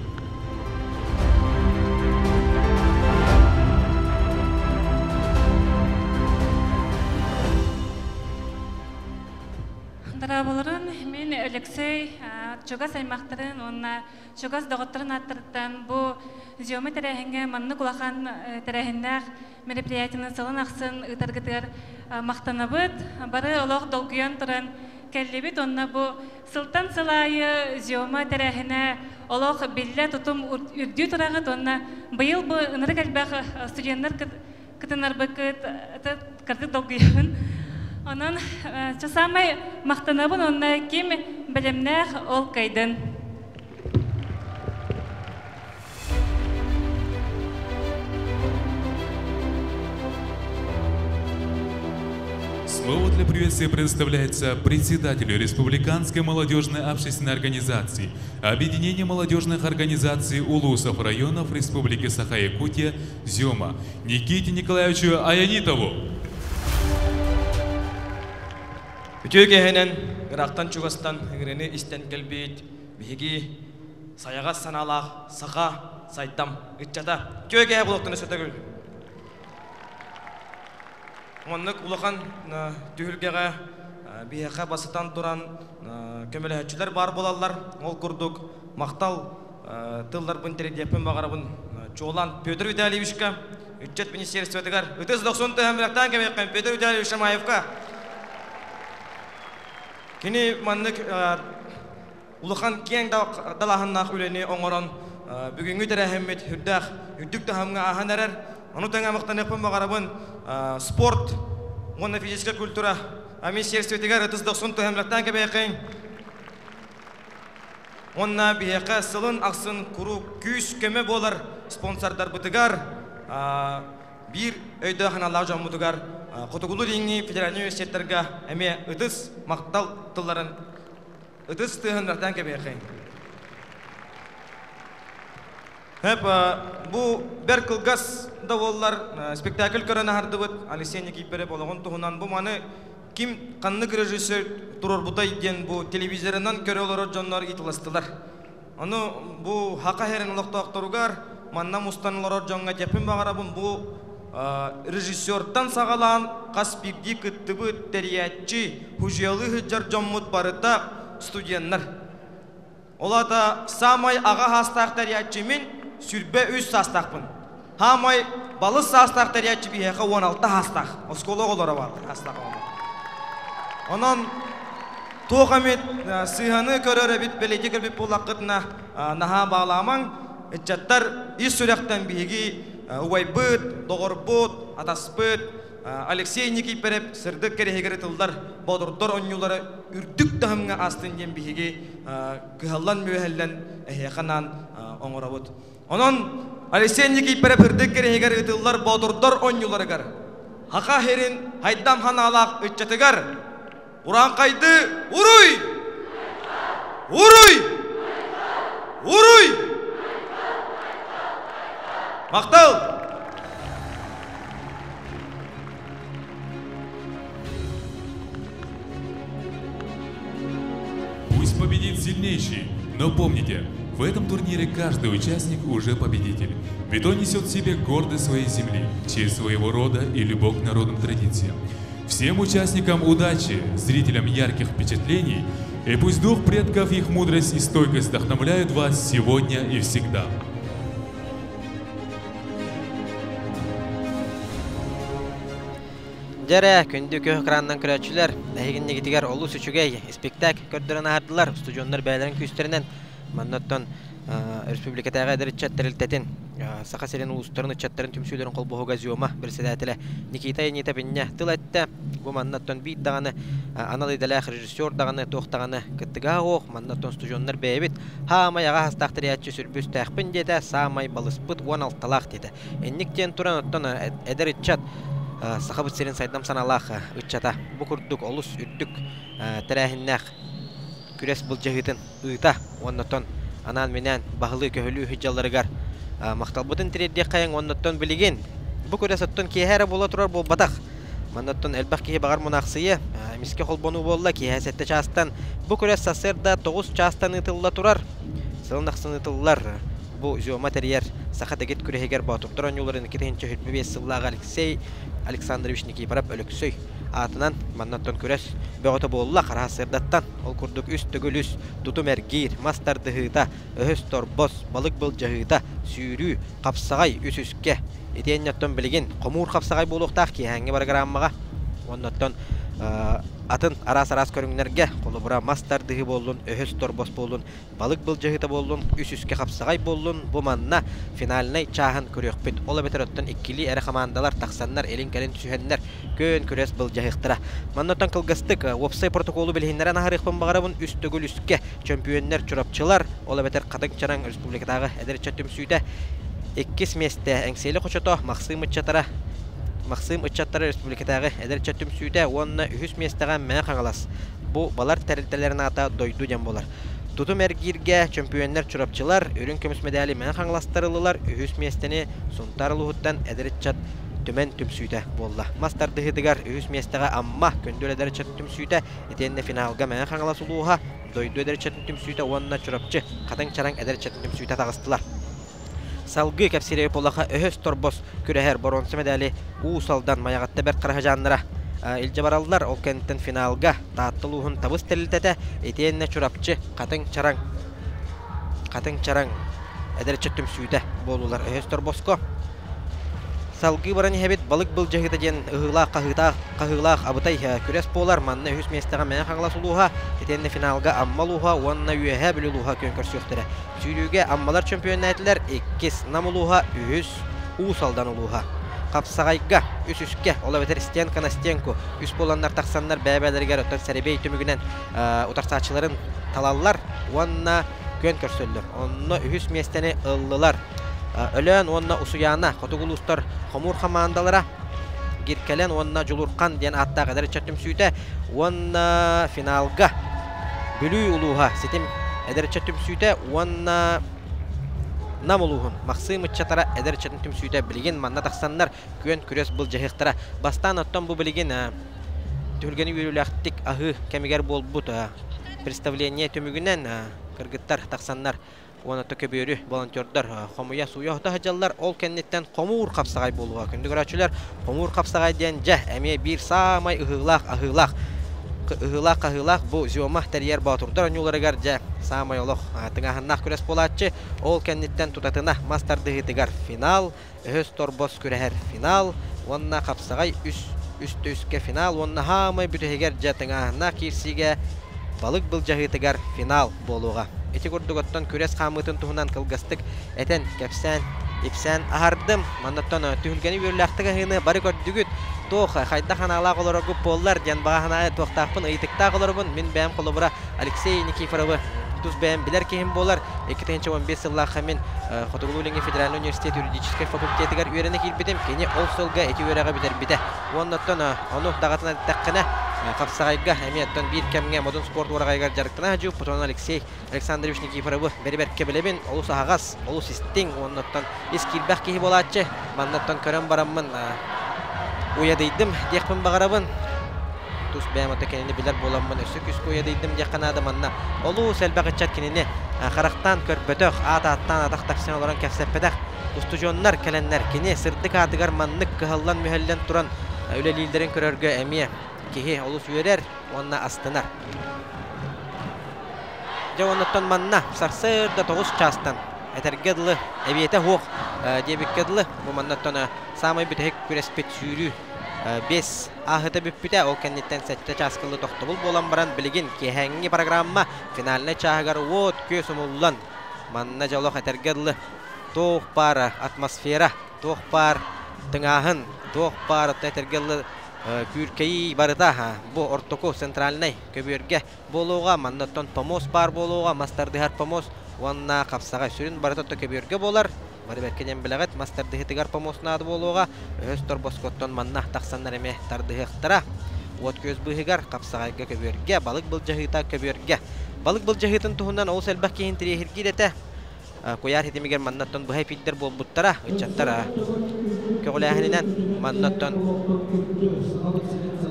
Дорооболорун, мин Алексей чугас аймахтарын уонна чугас доҕотторун ааттарыттан бу Зиома тэрээһиҥҥэ маннык улахан тэрээһиннээх мероприятиены сылын ахсын ыытаргытыгар махтанабыт. Бары олох долгуйан туран кэллибит уонна бу сылтан сыл аайы Зиома тэрээһинэ олох биллэ тутум үрдүү тураҕыт уонна быйыл бу ынырык элбэх студеннар кытынарбыккыт кырдык долгуйабын. Онон самай махтанабын уонна ким бэлэмнээх ол кайдын. Слово для приветствия предоставляется председателю Республиканской молодежной общественной организации Объединение молодежных организаций Улусов районов Республики Саха-Якутия «Зема» Никите Николаевичу Аянитову. Үтүө киэһэнэн ыраахтан чугастан ыҥырыыны истэн кэлбит биһиги сайаҕас санаалаах саха сайдам ыччата. Үтүө киэһэ буолуохтун өссө Маннык улахан түһүлгэҕэ биһиэхэ басытан туран көмөлөһөөччүлэр баар буолаллар. Ол курдук махтал тылларбын тириэрдиэхпин баҕарабын чуолаан Петр Витальевичка, ыччат министерствотыгар ытыс дохсун тыһан кэмиэххин Петр Витальевич Шамаевка. Кини маннык улахан киэҥ далааһыннаах үлэни оҥорон бүгүҥҥү тэрээһиммит үрдээх үрдүк таһымҥа ааһан эрэр. Ону тэҥэ махтаныахпын баҕарабын спорт уонна физическэй культура министерствотыгар ытыс дохсун туһамлахтаан кэбиэххиҥ. Уонна биһиэхэ сылын ахсын куруук күүс-көмө буолар спонсордарбытыгар биир өйдөөх аналлаах дьоммутугар Хотугулуу-Илиҥҥи федеральнай университеттарга эмиэ ытыс махтал тылларын ытыс тыаһын кэбиэххиҥ. Хөп, бу бэр кылгас да буоллар спектакль көрөн аһардыбыт Алексей Никифоров олоҕун туһунан бу маны ким ханнык режиссер туруорбутай диэн бу телевизорынан көрө олорор дьоннор ыйыталастылар. Ону бу хака херин олохтоохторугар манна мустан олорор дьоҥҥо этиэхпин баҕарабын бу режиссертан саҕалаан хас биирдии кыттыбыт тэрийээччи, хужиялыы сылдьар дьоммут барыта студеннар. Ол аата саамай аҕа саастаах тэрийээччи мин сүрбэ үс саастаахпын. Хаамай балыс саастаах тэрийээччи биһиэхэ 16 саастаах. Оскуола оҕолоро баар саастаах оҕолор. Онон туох эмит сыыһаны көрөр эбит, бэлиэтии көрбүт буоллаххытына наһаа баалаамаҥ. Ыччаттар ис сүрэхтэн биһиги убайбыт, доҕорбут, атаспыт Алексей Никифоров сырдык кэрэһигэр ытыллар бодурдор онньуулара үрдүк таһымҥа аастын диэн биһиги кыһаллан мүөһэллэн эһиэхэ анаан оҥоробут. Онон Алексей Никифоров үрдүк кэрэһигэр ыытыллар боотурдар онньууларыгар Хаха хирин хайдам ханаалаах ыччатыгар Урааҥхайды уруй! Уруй! Уруй! Махтал! Пусть победит сильнейший, но помните, в этом турнире каждый участник уже победитель. Ведь он несет в себе гордость своей земли, честь своего рода и любовь к народным традициям. Всем участникам удачи, зрителям ярких впечатлений, и пусть дух предков, их мудрость и стойкость вдохновляют вас сегодня и всегда. Дьэрэ, күндү күөх экранынан көрөөччүлэр, эһигиннигитигэр олус үчүгэй спектакль көрдөрөн аһардылар. Устудьуоннар бэйэлэрин күүстэринэн манна оттон республикатааҕы эдэр ыччат тэрилтэтин Саха сирин улуустарын ыччаттарын түмсүүлэрин холбоһуга ЗЮМА председателэ Никита Янитов инньэ тыл эттэ. Бу маннаттан биир даҕаны анал идэлээх режиссер даҕаны туох даҕаны кыттыгаһа суох. Маннаттан устудьуоннар бэйэбит хаамай аҕа хастаах тэрийээччи сүрбүстээхпин диэтэ, саамай балыспыт 16-лаах диэтэ. Инник диэн туран оттон эдэр ыччат Сахабыт сирин сайдам санаалаах ыччата бу курдук олус үрдүк тэрээһиннээх күрэс былдьаһыытын ыыта уоннаттан анаан-минээн баһылыы-көһүлүү сылдьалларыгар махталбытын тириэрдиэххэйиҥ уоннаттан билигин бу күрэс оттон киэһэ эрэ буола турар буолбатах. Маннаттан элбэх киһи баҕар мунаахсыйа, эмискэ холбонуу буолла киэһэ 7 чаастан. Бу күрэс сарсыарда 9 чаастан ыытылла турар. Сылын ахсын ыытыллар. Бу Зёма тэрийэр саха дэгит күрэһигэр Боотурдар оонньууларын 2025 сыллааҕы Алексей Александрович Никифоров Өлөксөй аатынан маннаттан күрэс бөҕөтө буолла хараһа сырдаттан. Ол курдук үс төгүл үс тутум эргиир, мас тардыһыыта, өһөс торбос, балык былдьаһыыта, сүүрүү, хапсаҕай үс үскэ. Итиэннэ оттон билигин хомуур хапсаҕай буолуохтаах киэһээҥҥи бырагырааммаҕа. Уонна оттон атын араас-араас көрүҥнэргэ, холобура мас тардыһыы буоллун, өһөс торбос буоллун, балык былдьаһыыта буоллун, үс үскэ хапсаҕай буоллун, бу манна финальнай чааһын көрүөхпүт. Ол эбэтэр оттон иккилии эрэ хамаандалар тахсаннар, илин-кэлин түсүһэннэр күөн күрэс былдьаһыахтара. Манна оттон кылгастык уопсай протоколу билиһиннэрэн аһарыахпын баҕарабын. Үс төгүл үскэ чөмпүйүөннэр Чурапчылар, ол эбэтэр Хатыҥ Чараҥ республикатааҕы эдэр ыччат түмсүүтэ иккис миэстэ Эҥсиэли хочото Махсыым ыччаттара Махсыым ыччаттара республикатааҕы эдэр ыччат түмсүүтэ уонна үһүс миэстэҕэ Мэҥэ Хаҥалас. Бу балар тэрилтэлэрин аата Дойду диэн буолар. Тутум эргииргэ чөмпүйүөннэр Чурапчылар, үрүҥ көмүс мэдээли Мэҥэ Хаҥаластар ыллылар, үһүс миэстэни Сунтаар улууһуттан эдэр ыччат Түмэн түмсүүтэ буолла. Мас тардыһыытыгар үһүс миэстэҕэ Амма, Күндүл эдэр ыччат түмсүүтэ, итиэннэ финалга Мэҥэ Хаҥалас улууһа, Дойду эдэр ыччатын түмсүүтэ уонна Чурапчы, Хатыҥ Чараҥ эдэр ыччатын түмсүүтэ таҕыстылар. Салгыы кэпсиирэ Полаха өһөс торбос күрэһэр боруонса мэдээли Уус Алдан Майаҕатта Бэрт Хараһыдьааннара илдьэ бараллар. Ол кэнниттэн финалга Таатта улууһун табыс тэрилтэтэ итиэннэ Чурапчы, Хатыҥ Чараҥ, Хатыҥ Чараҥ эдэр ыччат түмсүүтэ буоллулар өһөс торбоско. Салгыы баран иһэбит балык былдьаһыыта диэн ыһыылаах хаһыытаах хаһыылаах абытай күрэс буолар. Манна үһүс миэстэҕэ Мэҥэ Хаҥалас улууһа, итиэннэ финалга Амма улууһа уонна Үөһээ Бүлүү улууһа күөн көрсүөхтэрэ. Сүүрүүгэ Аммалар чөмпүйүөннээтилэр, иккис Нам улууһа, үһүс Уус Алдан улууһа. Хапсаҕайга үс үскэ, ол эбэтэр стенка на стенку үс буоланнар тахсаннар бэйэ-бэйэлэригэр оттон сэрэбиэй түмүгүнэн утарсааччыларын талаллар уонна күөн көрсөллөр. Онно үһүс миэстэни ыллылар. Өлөөн уонна Усуйаана хотугу улуустар хомуур хамаандалара Гиркэлэн уонна Дьулурхан диэн ааттаах эдэр ыччат түмсүүтэ уонна финалга Бүлүү улууһа ситим эдэр ыччат түмсүүтэ уонна Нам улууһун Махсыым ыччатара эдэр ыччатын түмсүүтэ билигин манна тахсаннар күөн күрэс былдьаһыахтара. Бастаан оттон бу билигин түһүлгэни үөрүүлээхтик аһыы кэмигэр буолбут представление түмүгүнэн кыргыттар тахсаннар уонна көбүөрү волонтердар хомуйа сууйа-ото сылдьаллар. Ол кэнниттэн хомуур хапсаҕай буолуоҕа. Күндү көрөөччүлэр, хомуур хапсаҕай диэн дьэ эмиэ биир саамай ыһыылаах аһыылаах ыһыылаах хаһыылаах бу Зёма тэрийэр боотурдар оонньууларыгар дьэ саамай олох тыҥааһыннаах күрэс буолааччы. Ол кэнниттэн тутатына мас тардыһыытыгар финал, өһөс торбос күрэһэр финал уонна хапсаҕай үс үс үскэ финал уонна хаамай бүтэһигэр дьэ тыҥааһыннаах киирсиигэ балык былдьаһыытыгар финал буолуоҕа. Ити курдук оттон күрэс хаамыытын туһунан кылгастык этэн, кэпсээн, ипсээн аһардым. Маннаттан түһүлгэни үөрүүлээхтик аһыыны бары көрдүгүт. Туох, хайдах анаалаах олороргут буоллар диэн баҕа санаа туохтаахпын, ыйытыктаах олоробун. Мин бэйэм холобура Алексей Никифоровы тус бэйэм билэр киһим буолар. 2015 сыллаахха мин Хотугулуу-Илиҥҥи федеральнай университет юридическай факультетыгар үөрэнэ киирбитим. Кини ол сылга ити үөрэҕи бүтэрбитэ. Уонна оттон ону даҕатан эттэххинэ, хапсаҕайга эмиэ оттон биир кэмҥэ Модун спорт уораҕайыгар дьарыктана сылдьыбыппыт. Онон Алексей Александрович Никифоровы бэри-бэркэ билэбин. Олус аһаҕас, олус истиҥ уонна оттон ис киирбэх киһи буолааччы. Манна оттон көрөн бараммын уйадыйдым диэхпин баҕарабын. Тус бэйэм ото кинини билэр буоламмын өссө күүскэ уйадыйдым диэххэ наада. Манна олус элбэх ыччат кинини харахтаан көрбөтөх, аат ааттаан атах тахсан олорон кэпсэппэтэх устудьуоннар кэлэннэр кини сырдык аатыгар маннык кыһаллан-мүһэллэн туран үлэлииллэрин көрөргө эмиэ киһи олус үөрэр уонна астынар. Дьэ оннуттан манна сарсыарда 9 чаастан этэргэ дылы эбиэтэ суох диэбиккэ дылы бу маннаттан саамай бүтэһик күрэспит сүүрүү 5 ааһыта бүппүтэ. Ол кэнниттэн 7 чааскылы тохтобул буолан баран билигин киэһээҥҥи программа финальнай чааһыгар уот күөс умуллан манна дьолох этэргэ дылы. Туох баар атмосфера, туох баар тыҥааһын, туох баар этэргэ күүркэйии барыта бу ортоку центральнай көбүөргэ буолуоҕа. Манна оттон помост баар буолуоҕа, мас тардыһар помост уонна хапсаҕай сүрүн барыта көбүөргэ буолар. Бары бэркэ диэн билэҕит, мас тардыһыытыгар помост наада буолуоҕа. Өһөс торбоскоттон манна тахсаннар эмиэ тардыһыахтара. Уот күөс быыһыгар, хапсаҕайга көбүөргэ, балык былдьаһыыта көбүөргэ. Балык былдьаһыытын туһунан олус элбэх киһи интэриэһиргиир этэ. Куйаар ситимигэр маннаттан быһа эфирдэр буолбуттара, ыччаттар көҕүлээһининэн маннаттан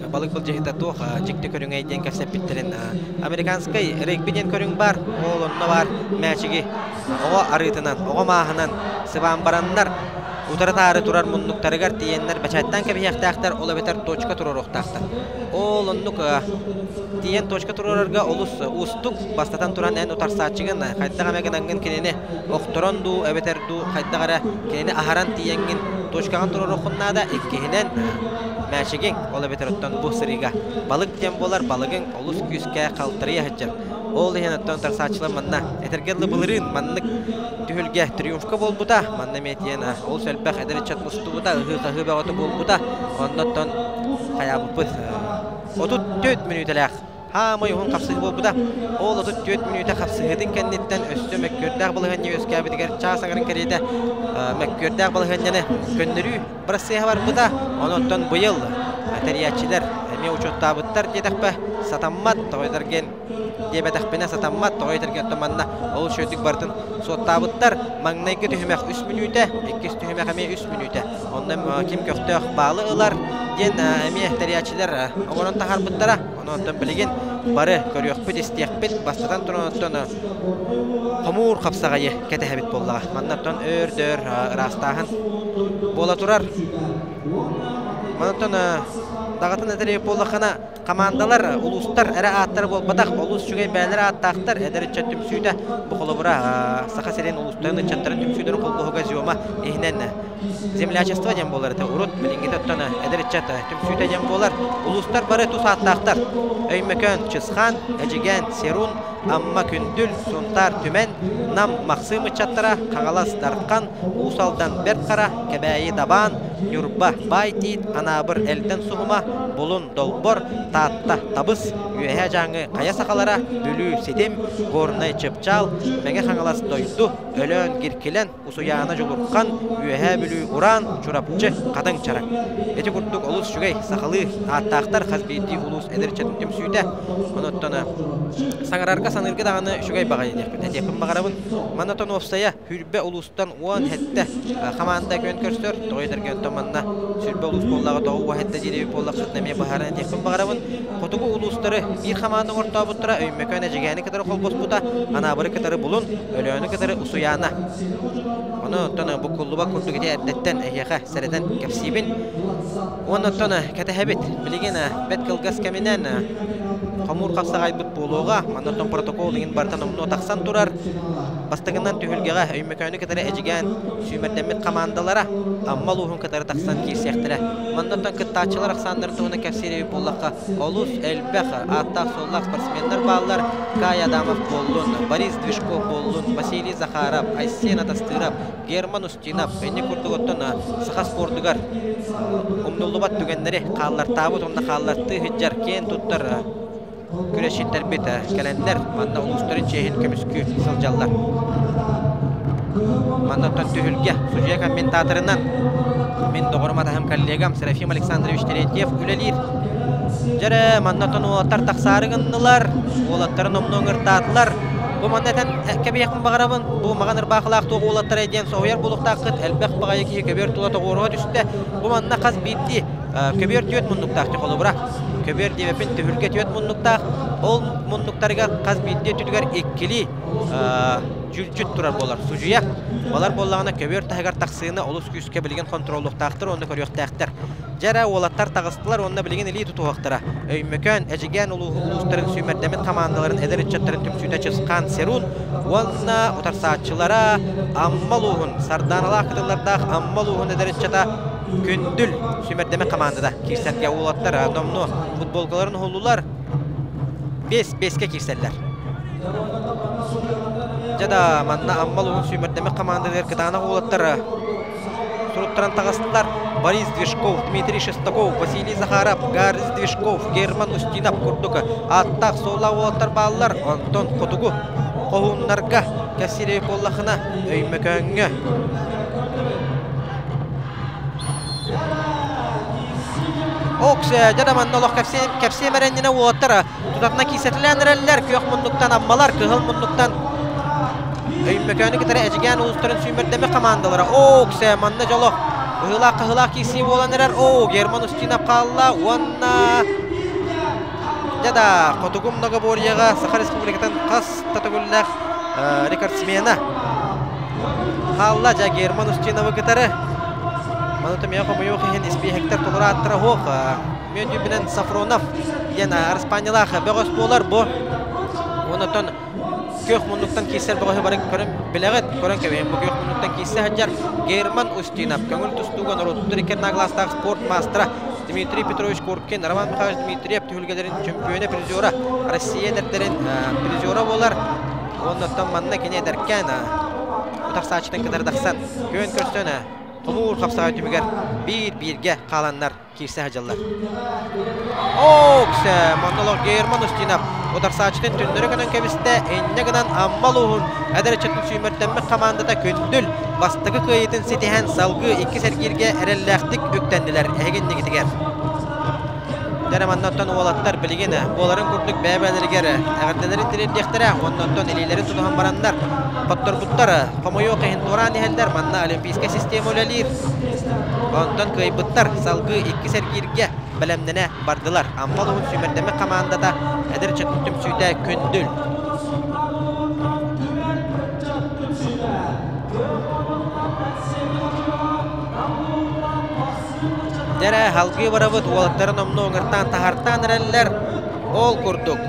балык былдьаһыыта туох дьикти көрүҥэй диэн кэпсэппиттэрин американскай регби диэн көрүҥ баар, ол онно баар мээчиги оҕо арыытынан, оҕо мааһынан сыбаан бараннар утары-таары турар муннуктарыгар тиийэннэр бэчээттээн кэбиһиэхтээхтэр, ол эбэтэр точка туруоруохтаахтар. Ол оннук тиийэн точка туруорарга олус уустук. Бастатан туран эн утарсааччыгын хайдах эмэ гынаҥҥын кинини охторон дуу, эбэтэр дуу хайдах эрэ кинини аһаран тиийэҥҥин точкаҕын туруоруоххун наада. Иккиһинэн мээчигиҥ, ол эбэтэр оттон бу сырыыга балык диэн буолар, балыгыҥ олус күүскэ халтарыйа сылдьар. Ол иһин оттон утарсааччылар манна этэргэ дылы былырыын маннык түһүлгэ триумфка буолбута. Манна эмиэ тиийэн олус элбэх эдэр ыччат мустубута, ыһыы-хаһыы бөҕөтө буолбута. Оннуттан хайаабыппыт 34 мүнүүтэлээх хаамай уһун хапсыһыы буолбута. Ол 34 мүнүүтэ хапсыһыытын кэнниттэн өссө мөккүөрдээх балаһыанньа үөскээбитигэр чаас аҥарын кэриэтэ мөккүөрдээх балаһыанньаны көннөрүү бырассыаһа барбыта. Онон быйыл тэрийээччилэр эмиэ учуоттаабыттар диэтэхпэ сатаммат, тоҕойдарген диэбэтэхпинэ сатаммат, тоҕо этэргэ манна олус үчүгэйдик барытын суоттаабыттар. Маҥнайгы түһүмэх 3 мүнүүтэ, иккис түһүмэх эмиэ 3 мүнүүтэ. Онно ким көхтөөх баалы ылар диэн эмиэ тэрийээччилэр оҥорон таһаарбыттара. Онон билигин бары көрүөхпүт, истиэхпит. Бастатан туран оттон хомуур хапсаҕайы кэтэһэбит буоллаҕа. Манна оттон өөр-дөр ыраастааһын буола турар. Манаттан даҕатын этэр буоллаххына, Хамаандалар, улуустар эрэ ааттара буолбатах, олус үчүгэй бэйэлэрэ ааттаахтар. Эдэр ыччат түмсүүтэ бу холобура Саха сирин улуустарын ыччаттарын түмсүүлэрин холбоһуга ЗИОМа иһинэн землячество диэн буолар этэ. Урут билиҥҥитэ оттон эдэр ыччат түмсүүтэ диэн буолар. Улуустар бары тус ааттаахтар. Өймөкөөн, Чысхаан, Эдьигээн, Серун, Амма, Күндүл, Сунтаар, Түмэн, Нам, Махсыым ыччаттара, Хаҥалас, Дархан, Уус Алдан, Бэрт Хара, Кэбээйи, Дабаан, Ньурба, Баай Тиит, Анаабыр, Элдэн Суһума, Булун, Долбор, Таатта, Табыс, Үөһээ Дьааҥы хайа сахалара, Бүлүү, Ситим, Горнай, Чыпчаал, Мэҥэ Хаҥалас, Дойду, Өлөөн, Гиркилэн, Усуйаана Дьулурхан, Үөһээ Бүлүү Ураан, Чурапчы, Хатыҥ Чараҥ. Ити курдук олус үчүгэй сахалыы ааттаахтар хас биирдии улуус эдэр ыччатын түмсүүтэ. Онуттан саҥарарга саныырга даҕаны үчүгэй баҕайы диэхпин этиэхпин баҕарабын. Манна оттон уопсайа Хүрбэ улуустан 17 хамаанда күөн көрсөр. Тоҕо этэргэ оттон манна Сүрбэ улуус буоллаҕа тоҕо 17 диир эбит буоллаххытына эмиэ быһааран этиэхпин баҕарабын. Хотугу улуустары биир хамаанда оҥортообуттара Өймөкөөн Эдьигээни кытары холбоспута, Анаабыры кытары Булун, Өлөөнү кытары Усуйаана. Ону оттон буккуллубат курдук ити эрдэттэн эһиэхэ сэрэтэн кэпсиибин. Уонна оттон кэтэһэбит. Билигин бэрт кылгас кэминэн хомуур хапсаҕайбыт буолуоҕа. Манна оттон протокол иҥин барыта номнуо тахсан турар. Бастакынан түһүлгэҕэ Өймөкөөнү кытары Эдьигээн сүүмэрдэммит хамаандалара Амма улууһун кытары тахсан киирсиэхтэрэ. Манна оттон кыттааччылар ахсааннарын туһунан кэпсиир эбит буоллахха, олус элбэх ааттаах-суоллаах спортсменнар бааллар. Кай Адамов буоллун, Борис Движков буоллун, Василий Захаров, Айсен Атастыров, Герман Устинов инник курдук оттон саха спордугар умнуллубат түгэннэри хааллартаабыт уонна хааллартыы сылдьар киэн туттар күрэсчиттэрбит кэлэннэр манна улуустарын чиэһин көмүскүү сылдьаллар. Манна оттон түһүлгэ судьуйа комментаторынан мин доҕорум атаһым коллегам Серафим Александрович Терентьев үлэлиир. Дьэрэ, манна оттон уолаттар тахсаары гыннылар, уолаттарын номнуо ыҥыртаатылар. Бу манна этэн кэбиһиэхпин баҕарабын, бу маҕан ырбаахылаах туох уолаттара диэн соһуйар буолуохтааххыт, элбэх баҕайы киһи көбүөр тула тоҕуоруһа түстэ. Бу манна хас биирдии көбүөр түөрт муннуктаах холобура. Көбүөр диэбэппин түһүлгэ түөрт муннуктаах. Ол муннуктарыгар хас биирдии өттүгэр иккилии дьүлдьүт турар буолар. Судьуйа балар буоллаҕына көбүөр таһыгар тахсыыны олус күүскэ билигин хонтуруоллуохтаахтар уонна көрүөхтээхтэр. Дьэ эрэ уолаттар таҕыстылар уонна билигин илии тутуһуохтара. Өймөкөөн, Эдьигээн улуустарын сүүмэрдэммит хамаандаларын эдэр ыччаттарын түмсүүтэ Чысхаан Серун уонна утарсааччылара Амма улууһун Сардааналаах кытыллардаах Амма улууһун эдэр ыччата Күндүл сүүмэрдэммит хамаандата киирсэргэ уолаттар номнуо футболкаларын уһуллулар. 5-5-кэ киирсэллэр. Дьэ да, манна Амма улууһун сүүмэрдэммит хамаандатыгар кытаанах уолаттар суруттаран таҕыстылар. Борис Движков, Дмитрий Шестаков, Василий Захаров, Гарри Движков, Герман Устинов курдук ааттаах-суоллаах уолаттар бааллар. Онтон хотугу хоһууннарга кэпсиир буоллахына, Өймөкөөҥҥө Оксе, дьэ да манна олох кэпсиэм эрэннинэ уолаттар тутатына киисэтилээн эрэллэр. Күөх муннуктан Аммалар, кыһыл муннуктан Өймөкөөнү кытары Эдьигээн улуустарын сүүмэрдэммит хамаандалара. Оксе, манна дьоло ыһыылаах-хаһыылаах киирсии буолан эрэр. Оо, Герман Устинов хаалла уонна дьэ да, Хотугу многоборьеҕа Саха Республикатын хас да төгүллээх рекордсмена хаалла. Дьэ, Герман Устиновы кытары маны тумуйа хомуйуох иһин испииһэктэр толору ааттара суох. Мүөтүбүнэн Сафронов диэн араспаанньалаах бөҕөс буолар бу. Онтон күөх муннуктан киирсэр бөҕөһү бары көрөн билэҕит, көрөн кэбиһин. Бу күөх муннуктан киирсэ сылдьар Герман Устинов, көҥүл тустууга норуоттар икки наглаастаах спорт маастара Дмитрий Петрович Куркин, Роман Михайлович Дмитриев түһүлгэлэрин чөмпүйүөнэ призера, Россия эдэрдэрин призера буолар. Оннуттан манна кини эдэркээн утарсааччытын кытары тахсан күөн көрсөн хомуур хапсаҕай түмүгэр биир-бииргэ хааланнар киирсэ сылдьаллар. Ооксе монолог Герман Устинов утарсааччытын түннөрү гынан кэбистэ, инньэ гынан Амма улууһун эдэр ыччатын сүүмэрдэммит хамаандата Күндүл бастакы кыайыытын ситиһэн салгыы иккис эргииргэ эрэллээхтик үктэннилэр эһиги иннигитигэр. Дьэ маннаттан уолаттар билигин буоларын курдук бэйэ-бэйэлэригэр эҕэрдэлэрин тириэрдиэхтэрэ уонна оттон илиилэрин тутуһан бараннар хотторбуттар хомойуох иһин туораан иһэллэр. Манна олимпийскай система үлэлиир. Онтон кыайбыттар салгыы иккис эргииргэ бэлэмнэнэ бардылар. Амма улууһун сүүмэрдэммит хамаандата эдэр ыччатын түмсүүтэ Күндүл. Дьэрэ, халгыы барабыт уолаттары номнуо ыҥыртаан таһартаан эрэллэр. Ол курдук,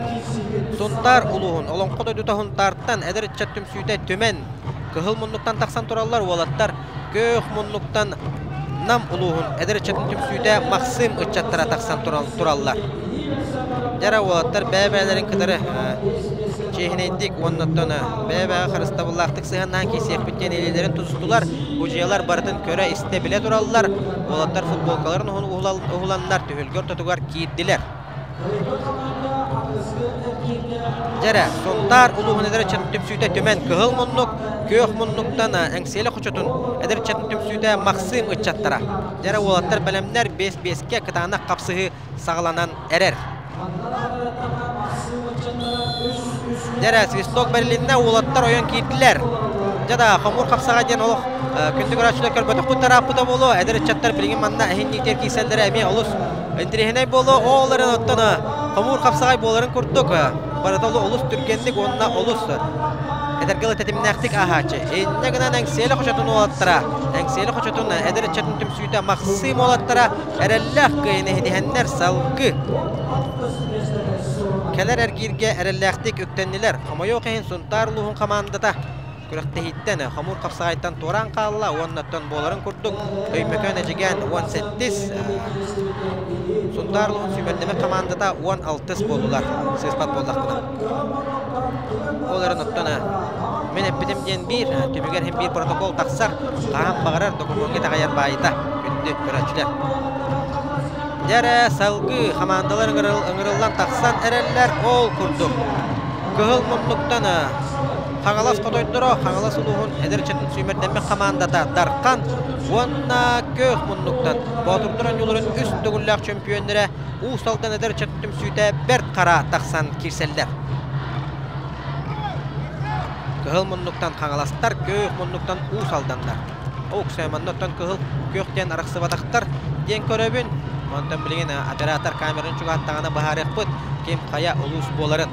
Сунтаар улууһун Олоҥхо дойдута Сунтаартан эдэр ыччат түмсүүтэ Түмэн кыһыл муннуктан тахсан тураллар уолаттар күөх муннуктан Нам улууһун эдэр ыччатын түмсүүтэ Махсыым ыччаттара тахсан тураллар. Дьара уолаттар бэйэ-бэйэлэрин кытары чиэһинэйдик уонна оттон бэйэ-бэйэҕэ харыстабыллаахтык сыһыаннаан киирсиэхпит диэн илиилэрин тутустулар. Удьуйалар барытын көрө-истэ билэ тураллар. Уолаттар футболкаларын уһуланнар түһүлгэ ортотугар киирдилэр. Дьэрэ, Сунтаар улууһун эдэр ыччатын түмсүүтэ Түмэн Кыһыл муннук, Күөх муннуктан Эҥсиэли хочотун эдэр ыччатын түмсүүтэ Махсыым ыччаттара. Дьэрэ уолаттар бэлэмнэр 5-5-кэ кытаанах хапсыһыы саҕаланан эрэр. Дьэрэ, свисток бэрилиннэ, уолаттар ойон киирдилэр. Дьэ да, хомуур хапсаҕа диэн олох күндү көрөөччүлэр көрбөтөхпүт тарааппыта буолуо. Эдэр ыччаттар билигин манна эһинниитигэр киирсэллэрэ эмиэ олус интэриэһинэй буолуо. Ол эрэн оттон хомуур хапсаҕай буоларын курдук барыта олус түргэнник уонна олус этэргэ дылы тэтимнээхтик ааһааччы. Инньэ гынан Эҥсиэли хочотун уолаттара, Эҥсиэли хочотун эдэр ыччатын түмсүүтэ Махсыым уолаттара эрэллээх кыайыыны ситиһэннэр салгыы кэлэр эргииргэ эрэллээхтик үктэннилэр. Хомойуох иһин Сунтаар улууһун хамаандата күрэхтэһииттэн хомуур хапсаҕайтан туораан хаалла уонна оттон буоларын курдук Өймөкөөн Эдьигээн 17 Сунтаар улууһун сүүмэрдэммит хамаандата 16 буоллулар сыыспат буоллахпына. Ол эрэн оттон мин эппитим диэн биир түмүгэр иһин биир протокол тахсар хаһан баҕарар докумуоҥҥа итэҕэйэр баайыта күндү көрөөччүлэр. Дьэ эрэ салгыы хамаандалар ыҥырыллан тахсан эрэллэр ол курдук кыһыл муннуктан Хаҥалас хотойдоро Хаҥалас улууһун эдэр ыччатын сүүмэрдэммит хамаандата Дархан уонна Көөх муннуктан Боотурдар оонньууларын үс төгүллээх чөмпүйүөннэрэ Уус Алдан эдэр ыччат түмсүүтэ Бэрт Хара тахсан киирсэллэр. Кыһыл муннуктан Хаҥаластар, Көөх муннуктан Уус Алданнар. Оуксэ, манна оттон кыһыл күөх диэн арахсыбатахтар диэн көрөбүн. Онтон билигин оператор камераны чугаһаттаҕына быһаарыахпыт ким хайа улуус буоларын.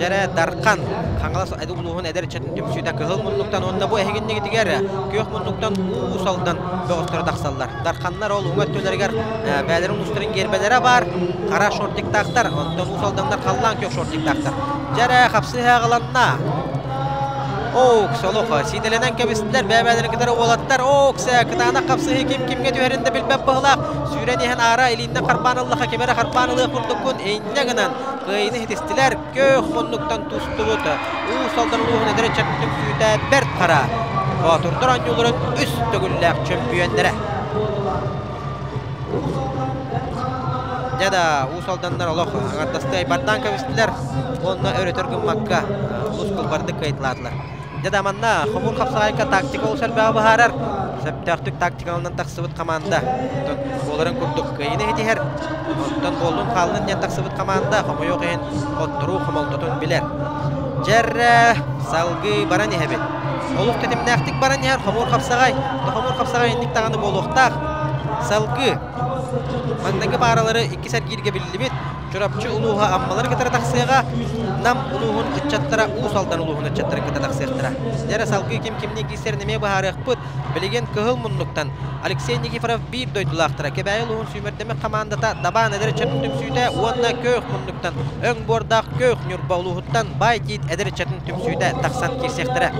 Дьэрэ Дархан Хаҥалас улууһун эдэр ыччатын түмсүүтэ кыһыл муннуктан уонна бу эһигиннигитигэр күөх муннуктан Уус Алдан бөҕөстөрө тахсаллар. Дарханнар ол уҥа өттүлэригэр бэйэлэрин улуустарын гиэрбэлэрэ баар, хара Оукс олох сиидэлэнэн кэбистилэр бэйэ-бэйэлэрин кытары уолаттар. Оукс кытаанах хапсыһыы ким кимҥэ түһэрин да билбэт быһылаах. Сүүрэн иһэн аара илииннэн харбаан ыллаха ким эрэ харбаан ылыах курдуккун инньэ гынан кыайыыны ситистилэр. Көөх муннуктан тустубут Уус Алдан улууһун эдэр ыччатын түмсүүтэ Бэрт Хара Боотурдар оонньууларын үс төгүллээх чөмпүйүөннэрэ. Дьэ да, Уус Алданнар олох аҥардастыы айбардаан кэбистилэр уонна өрөтөр гыммакка олус кылбардык кыайталаатылар. Дьэ да, манна хомуур хапсаҕайга тактика олус элбэҕи быһаарар. Сөптөөхтүк тактикаланан тахсыбыт хамаанда онтон буоларын курдук кыайыыны ситиһэр. Онтон буоллун хааллын диэн тахсыбыт хамаанда хомойуох иһин хотторуу хомолтотун билэр. Дьэррэ салгыы баран иһэбит. Олус тэтимнээхтик баран иһэр хомуур хапсаҕай. Хомуур хапсаҕай инник даҕаны буолуохтаах. Салгыы маҥнайгы пааралары иккис эргииргэ биллибит. Чурапчы улууһа Аммалары кытары тахсыаҕа, Нам улууһун ыччаттара Уус Алдан улууһун ыччаттарын кытта тахсыахтара. Дьэрэ салгыы ким кимнии киирсэрин эмиэ быһаарыахпыт. Билигин Кыһыл муннуктан Алексей Никифоров биир дойдулаахтара Кэбээйи улууһун сүүмэрдэммит хамаандата Дабаан эдэр ыччатын түмсүүтэ уонна Көөх муннуктан өҥ буордаах Көөх Ньурба улууһуттан Баай Тиит эдэр ыччатын түмсүүтэ тахсан киирсиэхтэрэ.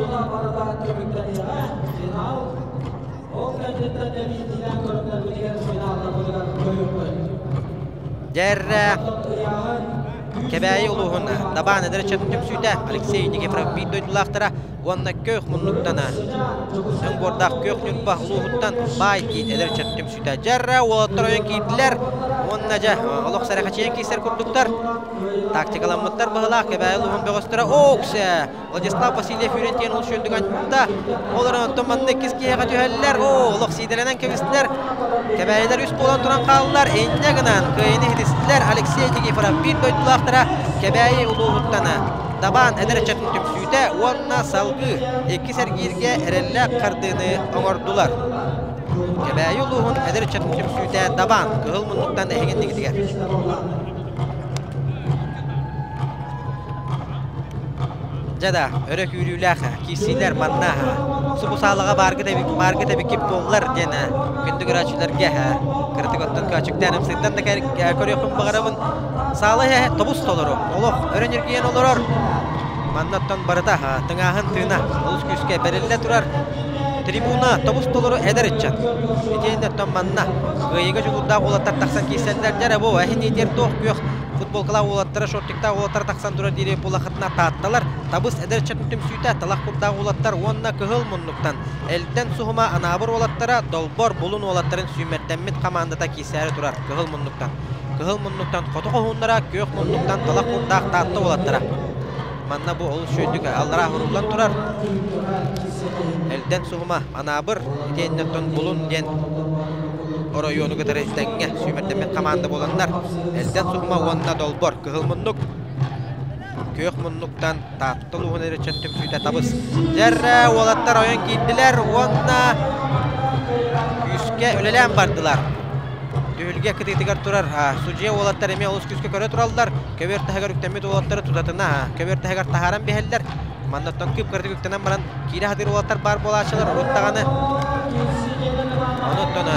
Дьэррэ Кэбээйи улууһун Дабаан эдэр ыччатын түмсүүтэ Алексей Никифоров биир дойдулаахтара уонна Көөх муннуктана өҥ буордаах Көөх Ньурба улууһуттан Баай Тиит эдэр ыччатын түмсүүтэ. Дьэррэ уолаттар ойон киирдилэр уонна дьэ олох сэрэхэчийэн киирсэр курдуктар. Тактикаламмыттар быһылаах Кэбээйи улууһун бөҕөстөрө Ооксе Владислав Васильев үүрэн тиийэн ол шүөлдүк анньытта. Ол эрэн оттон манна иккис киһиэхэ түһэллэр. Оо, олох сиидэлэнэн кэбистилэр. Кэбээйилэр үс буолан туран хааллар. Инньэ гынан кыайыыны ситистилэр. Алексей Никифоров биир дойдулаахтара Кэбээйи улууһуттан Дабаан эдэр ыччатын түмсүүтэ уонна салгыы иккис эргииргэ эрэллээх хардыыны оҥордулар. Кэбээйи улууһун эдэр ыччатын түмсүүтэ Дабаан кыһыл муннуктан эһигин дигитигэр. Дьэ да, өрө күүрүүлээх киирсиилэр манна субу саалаҕа бааргыт бааргыт эбиккит буоллар диэн күндү көрөөччүлэргэ кыратык оттон көөчүктээн ымсыырдан да көрүөхпүн баҕарабын. Саала иһэ тобус толору, олох өрө ньиргийэн олорор. Манна оттон барыта тыҥааһын тыына олус күүскэ бэриллэ турар. Трибуна тобус толору эдэр ыччат. Итиэннэ оттон манна кыайыыга дьулуурдаах уолаттар тахсан киирсэллэр. Дьэ эрэ бу эһин иитиэр туох күөх футболкалаах уолаттара, шортиктаах уолаттара тахсан турар диири булахытына таатталар. Табыс эдэр ыччатын түмсүүтэ, талах курдаах уолаттар уонна кыһыл муннуктан Элдэн Суһума Анаабыр уолаттара Долбор Булун уолаттарын сүүмэрдэммит хамаандата киирсээри турар кыһыл муннуктан. Кыһыл муннуктан хоту хоһууннара, күөх муннуктан талах курдаах Таатта уолаттара. Манна бу олус үчүгэйдик аллараа уһуруллан турар. Элдэн Суһума Анаабыр итиэннэ оттон Булун диэн оройуону кытары тэҥҥэ сүүмэрдэммит хамаанда буоланнар Элдэн Суһума уонна Долбор кыһыл муннук күөх муннуктан Таатта улууһун эриччэн түмсүүтэ табыс. Дьэррэ уолаттар ойон киирдилэр уонна күүскэ үлэлээн бардылар. Түһүлгэ кытыытыгар турар судьуйа уолаттар эмиэ олус күүскэ көрө тураллар. Көбүөр таһыгар үктэммит уолаттары тутатына көбүөр таһыгар таһааран биһэллэр. Маннаттан кып-кыратык үктэнэн баран киирэ сатыыр уолаттар баар буолааччылар урут даҕаны. Онуттан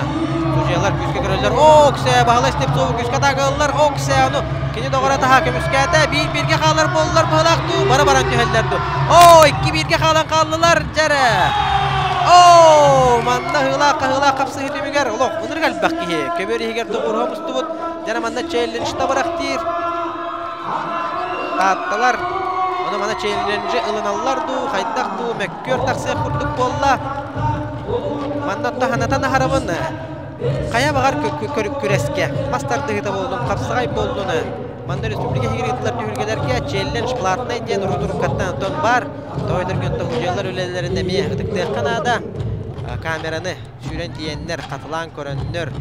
судьуйалар күүскэ көрөллөр. Оксе, Баһылай Слепцову күүскэ атаакаллар. Оксе, ону кини доҕоро таһа көмүскээтэ. Биир-бииргэ хаалар буоллар быһылаах дуу, бары баран түһэллэр дуу. Оо, икки бииргэ хаалан хааллылар, дьэрэ. Оо, манна ыһыылаах-хаһыылаах хапсыһыы түмүгэр олох ынырык элбэх киһи көбүөр иһигэр тоҕуоруһа мустубут. Дьэ манна челлендж табырахтыыр. Таатталар ону мана челленджи ылыналлар дуу, хайдах дуу, мөккүөр тахсыах курдук буолла. Манна таһанатан аһарабын. Хайа баҕар күрэскэ мас тардыһыыта буоллун, хапсаҕай буоллун. Манна республика иһигэр ыытыллар түһүлгэлэргэ челлендж платный диэн урут-уруккаттан оттон баар. Тоойдоргун тоһудьуйалар үлэлэрин эмиэ ытыктыахха наада. Камераны сүүрэн тиийэннэр, хатылаан көрөннөр,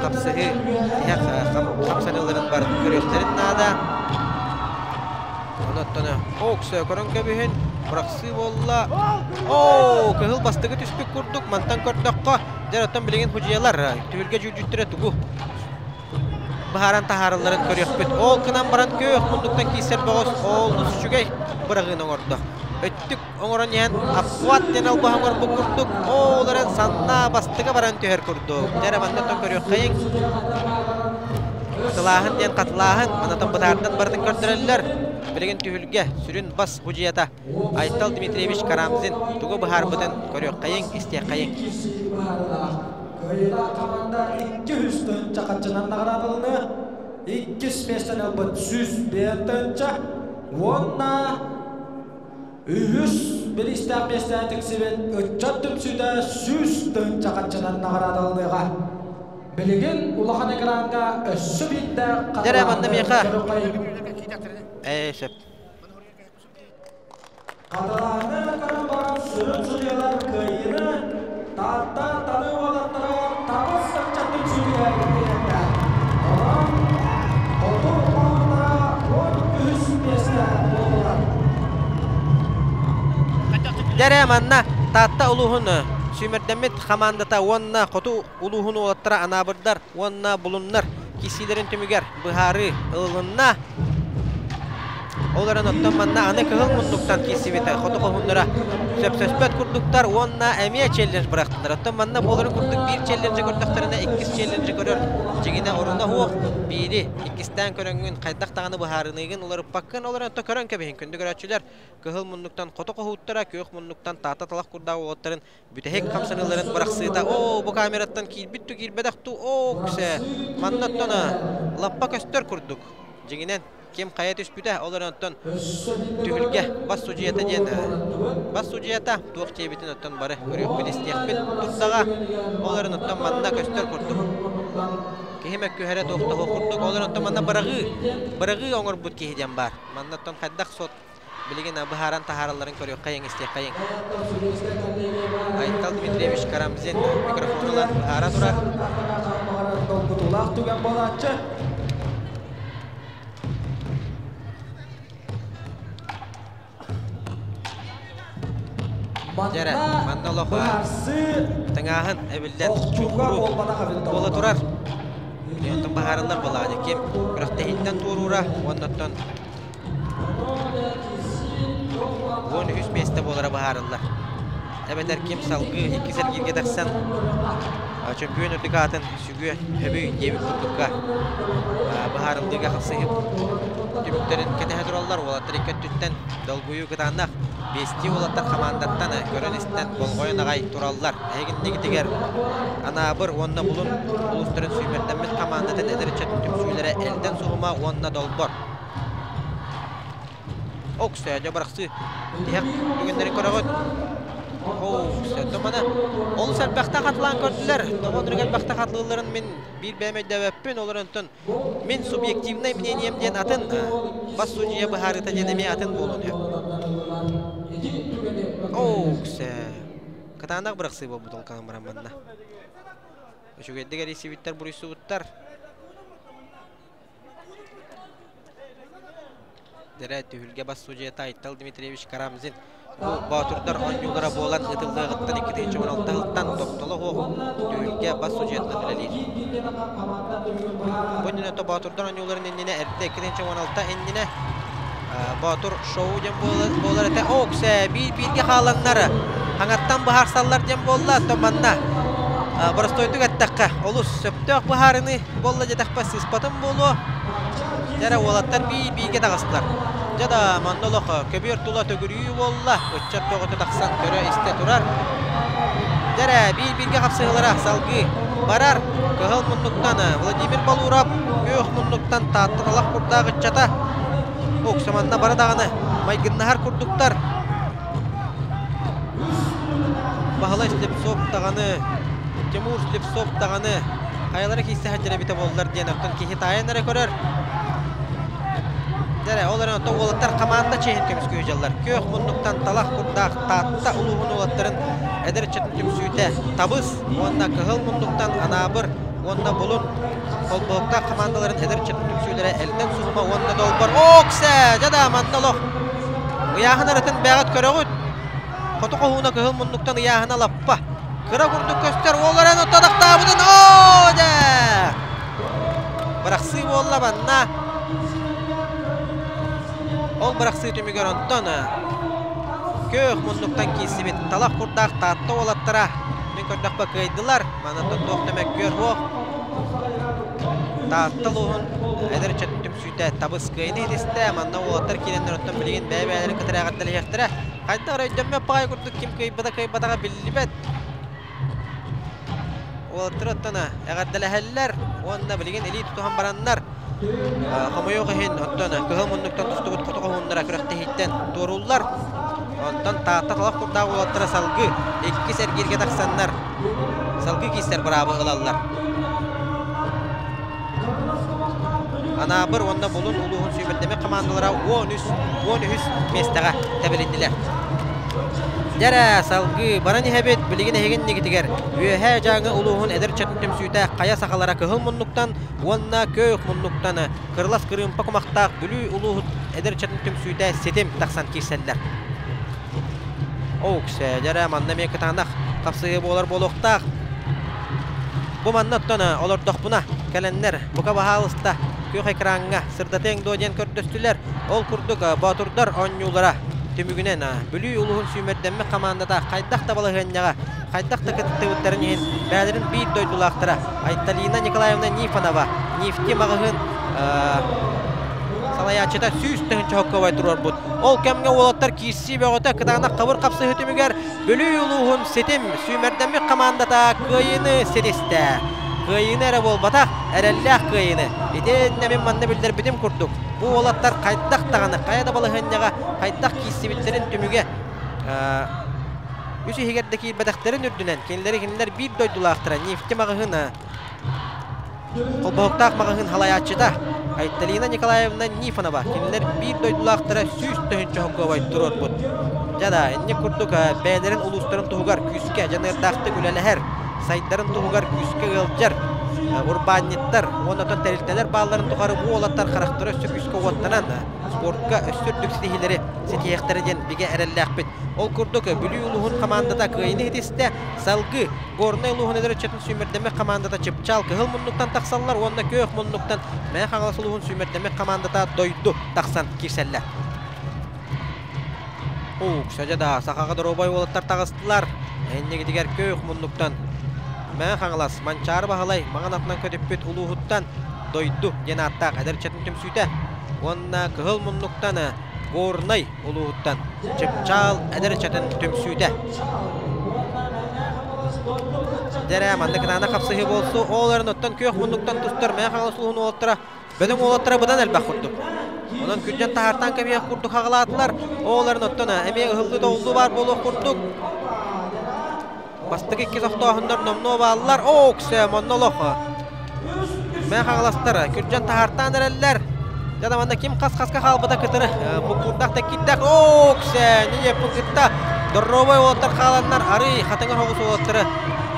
хапсыһыы тиһэх хамсаныыларын барытын көрүөхтэрин наада. Онон Ооксө көрөн кэбиһин, бырахсыы буолла. Оо, кыһыл бастакы түспүт курдук, мантан көрдөххө, дьэ оттон билигин худьуйалар түһүлгэ дьүүлдьүттэрэ тугу быһааран таһааралларын көрүөхпүт. Ол гынан баран күөх муннуктан киирсэр бөҕөс ол үчүгэй быраҕыыны оҥордо. Өттүк оҥорон иһэн аппуат диэн албаһы оҥорбут курдук, ол эрэн санна бастыга баран түһэр курдук. Дьэ эрэ маннаттан көрүөххэйиҥ. Хатылааһын диэн хатылааһын, манатан бытаардан барытын көрдөрөллөр. Билигин түһүлгэ сүрүн бас судьуйата Айтал Дмитриевич Карамзин тугу быһаарбытын көрүөххэйиҥ, истиэххэйиҥ. Кыайыылаах хамаанда 200 тыһыынча харчынан наҕараадаланыа, иккис миэстэни ылбыт 105 тыһыынча уонна үһүс бириистээх миэстэни тиксибит ыччат түмсүүтэ 100 тыһыынча харчынан наҕараадаланыаҕа. Билигин улахан экраҥҥа өссө биирдэ Дьэ, манна миэхэ көрүөххэйиҥ. Ээ, сөп. Хатылааны көрөн баран сүрүн судьуйалар кыайыыны Таатта талыы уолаттара табыс ыччат түмсүүтүгэр биэрдэ. Онон хоту уолаттара 13 миэстэ буоллулар. Дьэ манна Таатта улууһун сүүмэрдэммит хамаандата уонна хоту улууһун уолаттара анаабырдар уонна булуннар киирсиилэрин түмүгэр быһаарыы ылылынна. Ол эрэн оттон манна аны кыһыл муннуктан киирсибит хоту хоһууннара сөпсөспөт курдуктар уонна эмиэ челлендж бырахтылар. Оттон манна буоларын курдук биир челленджи көрдөхтөрүнэ иккис челленджи көрөр дьиҥинэ оруна суох биири иккистээн көрөҥҥүн хайдах даҕаны быһаарыныыгын уларыппаккын ол эрэн көрөн кэбиһин күндү көрөөччүлэр кыһыл муннуктан хоту хоһууттара күөх муннуктан таата талах курдаах уолаттарын бүтэһик хамсаныыларын бырахсыыта оо бу камераттан киирбит ту киирбэтэх ту оо күсэ манна оттон лаппа көстөр курдук дьиҥинэн ким хайа түспүтэ ол эрэн оттон түһүлгэ бас судьуйата диэн бас судьуйата туох диэбитин оттон бары көрүөхпүт истиэхпит турдаҕа ол эрэн оттон манна көстөр курдук киһи мөккүһэрэ туох да курдук ол эрэн оттон манна быраҕыы быраҕыы оҥорбут киһи диэн баар манна оттон хайдах сот билигин быһааран таһааралларын көрүөххэйиҥ, истиэххэйиҥ. Айтал Дмитриевич Карамзин микрофон ылан быһаара турар. Долгутуулаах түгэн буолааччы. Дьэрэ, манна олох тыҥааһын эбиллэн чуҥкуруу буола турар. Онтон быһаарыллар буолаҕа ким күрэхтэһииттэн туоруура уонна оттон 13 миэстэ буолара быһаарыллар. Эбэтэр ким салгыы иккис эргииргэ тахсан чөмпүйүөн үрдүк аатын сүгүө өбүй диэбит курдукка быһаарыллыыга хапсыһыы түмүктэрин кэтэһэ тураллар. Уолаттар икки өттүттэн долгуйуу кытаанах. Биэстии уолаттар хамаандаттан көрөн-истэн болҕойон аҕай тураллар. Эһигиннигитигэр Анаабыр уонна Булун улуустарын сүүмэрдэммит хамаандатын эдэр ыччатын түмсүүлэрэ Элдэн Суһума уонна Долбор. Оксэ, дьэ бырахсыы. Тиһэх түгэннэри көрөҕүт. Оксэ, томана олус элбэхтэ хатылаан көрдүлэр. Тоҕо оннук элбэхтэ хатылыылларын мин биир бэйэм өйдөөбөппүн. Ол онтон мин субъективнай мнением диэн атын, бас судьуйа быһаарыыта диэн эмиэ атын буолуон сөп. Оксэ. Кытаанах бырахсыы буолбут ол канан баран манна. Үчүгэйдик эрийсибиттэр, буруйсубуттар. Дэрэ түһүлгэ бас судьуйата Айтал Дмитриевич Карамзин бу боотурдар оонньуулара буолан ыытыллыаҕыттан 2016 сылтан тохтоло суох түһүлгэ бас судьуйатынан үлэлиир. Бу иннинэ боотурдар оонньууларын иннинэ эрдэ 2016 иннинэ Боотур шоу диэн буолар этэ. Ооксэ биир-бииргэ хааланнар хаҥаттан быһаарсаллар диэн буолла. Оттон манна боростуойдук эттэххэ олус сөптөөх быһаарыныы буолла диэтэхпэ сыыспатым буолуо. Дьэ уолаттар биир-бииргэ таҕыстылар. Дьэ да манна олох көбүөр тула төгүрүйүү буолла. Ыччат бөҕөтө тахсан көрө-истэ турар. Дьэ эрэ биир-бииргэ хапсыһыылара салгыы барар. Кыһыл муннуктан Владимир Балуров, күөх муннуктан Таатта талах курдаах ыччата. Укса манна бары даҕаны майгыннаһар курдуктар. Баһылай Слепцов даҕаны, Тимур Слепцов даҕаны хайалара киирсэ сылдьар эбитэ буоллар диэн оттон киһи таайан эрэ көрөр. Дьэ ол эрэн оттон уолаттар хамаанда чиэһин көмүскүү дьаллар. Күөх муннуктан талах курдаах Таатта улууһун уолаттарын эдэр ыччатын түмсүүтэ Табыс уонна Кыһыл муннуктан Анаабыр уонна Булун холбоһуктаах хамаандаларын эдэр ыччатын түмсүүлэрэ Элдэн Суһума уонна Долбор Оксэ! Дьэ да манна олох ыйааһын арытын бэҕэт көрөҕүт. Хоту хоһууна кыһыл муннуктан ыйааһына лаппа. Кыра курдук көстөр уол эрэн оттодохтообутун оо дьэ! Бырахсыы буолла манна. Ол бырахсыы түмүгэр онтон күөх муннуктан киирсибит талах курдаах Таатта уолаттара мин көрдөхпө кыайдылар. Манан туох да мөккүөр суох. Таатта улууһун эдэр ыччатын түмсүүтэ табыс кыайыны ситистэ. Манна уолаттар киирэннэр оттон билигин бэйэ-бэйэлэрин кытары эҕэрдэлэһиэхтэрэ. Хайдах эрэ өйдөммөт баҕайы курдук ким кыайбата кыайбатаҕа биллибэт. Уолаттар оттон эҕэрдэлэһэллэр уонна билигин илии тутуһан бараннар хомойуох иһин оттон кыһыл муннуктан тустубут хоту хоһууннара күрэхтэһииттэн туорууллар. Онтон Таатта талах курдаах уолаттара салгыы иккис эргииргэ тахсаннар салгыы киистэр быраабы ылаллар. Анаабыр уонна Булун улууһун сүүмэрдэммит хамаандалара 13 13 миэстэҕэ тэбилиннилэр. Дьэрэ, салгыы баран иһэбит билигин эһигин иннигитигэр Үөһээ Дьааҥы улууһун эдэр ыччатын түмсүүтэ хайа сахалара кыһыл муннуктан уонна күөх муннуктан кырылас кырыымпа кумахтаах Бүлүү улууһун эдэр ыччатын түмсүүтэ ситим тахсан киирсэллэр. Оуксэ, дьэрэ, манна эмиэ кытаанах хапсыһыы буолар буолуохтаах. Бу манна оттон олордохпуна кэлэннэр бука баһаалыста күөх экраҥҥа сырдатыаҥ дуо диэн көрдөстүлэр. Ол курдук боотурдар оонньуулара түмүгүнэн Бүлүү улууһун сүүмэрдэммит хамаандата хайдах да балаһыанньаҕа, хайдах да кыттыбыттарын иһин бэйэлэрин биир дойдулаахтара Айталина Николаевна Нифонова Нефти маҕаһыын салайааччыта 100 000 хоккобай туруорбут. Ол кэмҥэ уолаттар киирсии бөҕөтө кытаанах хабыр хапсыһыы түмүгэр Бүлүү улууһун ситим сүүмэрдэммит хамаандата кыайыыны ситистэ. Кыайыыны эрэ буолбатах, эрэллээх кыайыыны. Итиннэ мин манна биллэрбитим курдук, бу уолаттар хайдах даҕаны, хайа да балаһыанньаҕа хайдах киирсибиттэрин түмүгэ үс иһигэр да киирбэтэхтэрин үрдүнэн, кинилэри кинилэр биир дойдулаахтара Нефти маҕаһыына Холбоһуктаах маҕаһыын салайааччыта Айталина Николаевна Нифонова кинилэр биир дойдулаахтара 100 000 хокуобай туруорбут. Дьэ да, инник курдук бэйэлэрин улуустарын туһугар күүскэ дьаныардаахтык үлэлэһэр, сайдарын туһугар күүскэ ыалдьар урбаанньыттар уонна оттон тэрилтэлэр баалларын тухары бу уолаттар харахтара өссө күүскэ уоттанан спортка өссө үрдүк ситиһиилэри ситиһиэхтэрэ диэн бигэ эрэллээхпит. Ол курдук Бүлүү улууһун хамаандата кыайыыны ситистэ, салгыы Горнай улууһун эдэр ыччатын сүүмэрдэммит хамаандата Чыпчаал кыһыл муннуктан тахсаллар уонна күөх муннуктан Мэҥэ Хаҥалас улууһун сүүмэрдэммит хамаандата Дойду тахсан киирсэллэр. Уук, садьа сахаҕа доруобай уолаттар таҕыстылар. Иннигитигэр күөх муннуктан Мэҥэ Хаҥалас Манчаары Баһылай маҥан атынан көтүппүт улууһуттан Дойду диэн ааттаах эдэр ыччатын түмсүүтэ уонна кыһыл муннуктан Горнай улууһуттан Чыпчаал эдэр ыччатын түмсүүтэ. Дьэрэ, манна кытаанах хапсыһыы буолсу, ол эрэн оттон күөх муннуктан тустар Мэҥэ Хаҥалас улууһун уолаттара бөдөҥ уолаттара быдан элбэх курдук. Онон күрдьэн таһаартаан кэбиһиэх курдук хаҕалаатылар. Ол эрэн оттон эмиэ ыһыллыы-тоҕуллуу баар буолуох курдук. Бастакы икки тохтооһуннар номнуо бааллар. Оо, өксө, манна олох. Мэҥэ Хаҥаластар күрдьэн таһаартаан эрэллэр. Дьэ да манна ким хас-хаска хаалбыта кытары буккуурдаах тэккирдээх. Оо, өксө, ньиэппин кытта доруобай уолаттар хааланнар арый хатыҥыр соҕус уолаттары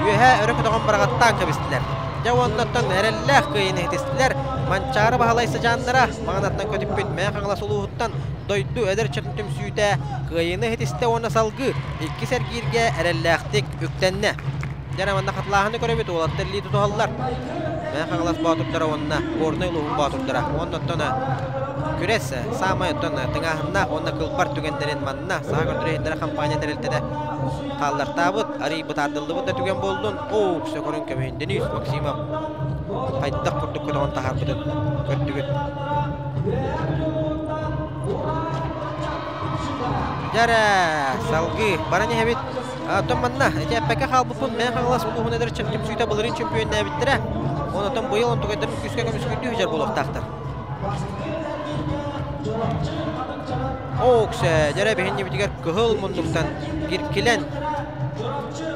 үөһээ өрө көтөҕөн быраҕаттаан кэбистилэр. Дьэ уоннаттан эрэллээх кыайыыны иһитистилэр. Манчаары Баһылай сыдьааннара маҥанатынан көтүппүт Мэҥэ Хаҥалас улууһуттан дойду эдэр ыччатын түмсүүтэ кыайыыны иһитистэ уонна салгыы иккис эргииргэ эрэллээхтик үктэннэ. Дьэ манна хатылааһыны көрөбүт, уолаттар илии тутуһаллар. Мэҥэ Хаҥалас боотурдара уонна Горнай улууһун боотурдара. Уонна оттон күрэс саамай оттон тыҥааһыннаах уонна кылбар түгэннэрин манна Саха көрдөрөр компания тэрилтэтэ хааллартаабыт, арый бытаардыллыбыт да түгэн буоллун, оо, сөкөрүн көмүһүн Денис Максимов хайдах курдук көтөҕөн таһаарбытын көрдүгүт. Дьэ салгыы баран иһэбит. Оттон манна ити эппэккэ хаалбыппын Мэҥэ Хаҥалас улууһун эдэр түмсүүтэ былырыын чөмпүйүөннээбиттэрэ. Онтон быйыл онтукайдарын күүскэ көмүскүүрдүү сылдьар буолуохтаахтар. Ооксэ, дьэрэ биһиннибитигэр кыһыл муннуктан киркилэн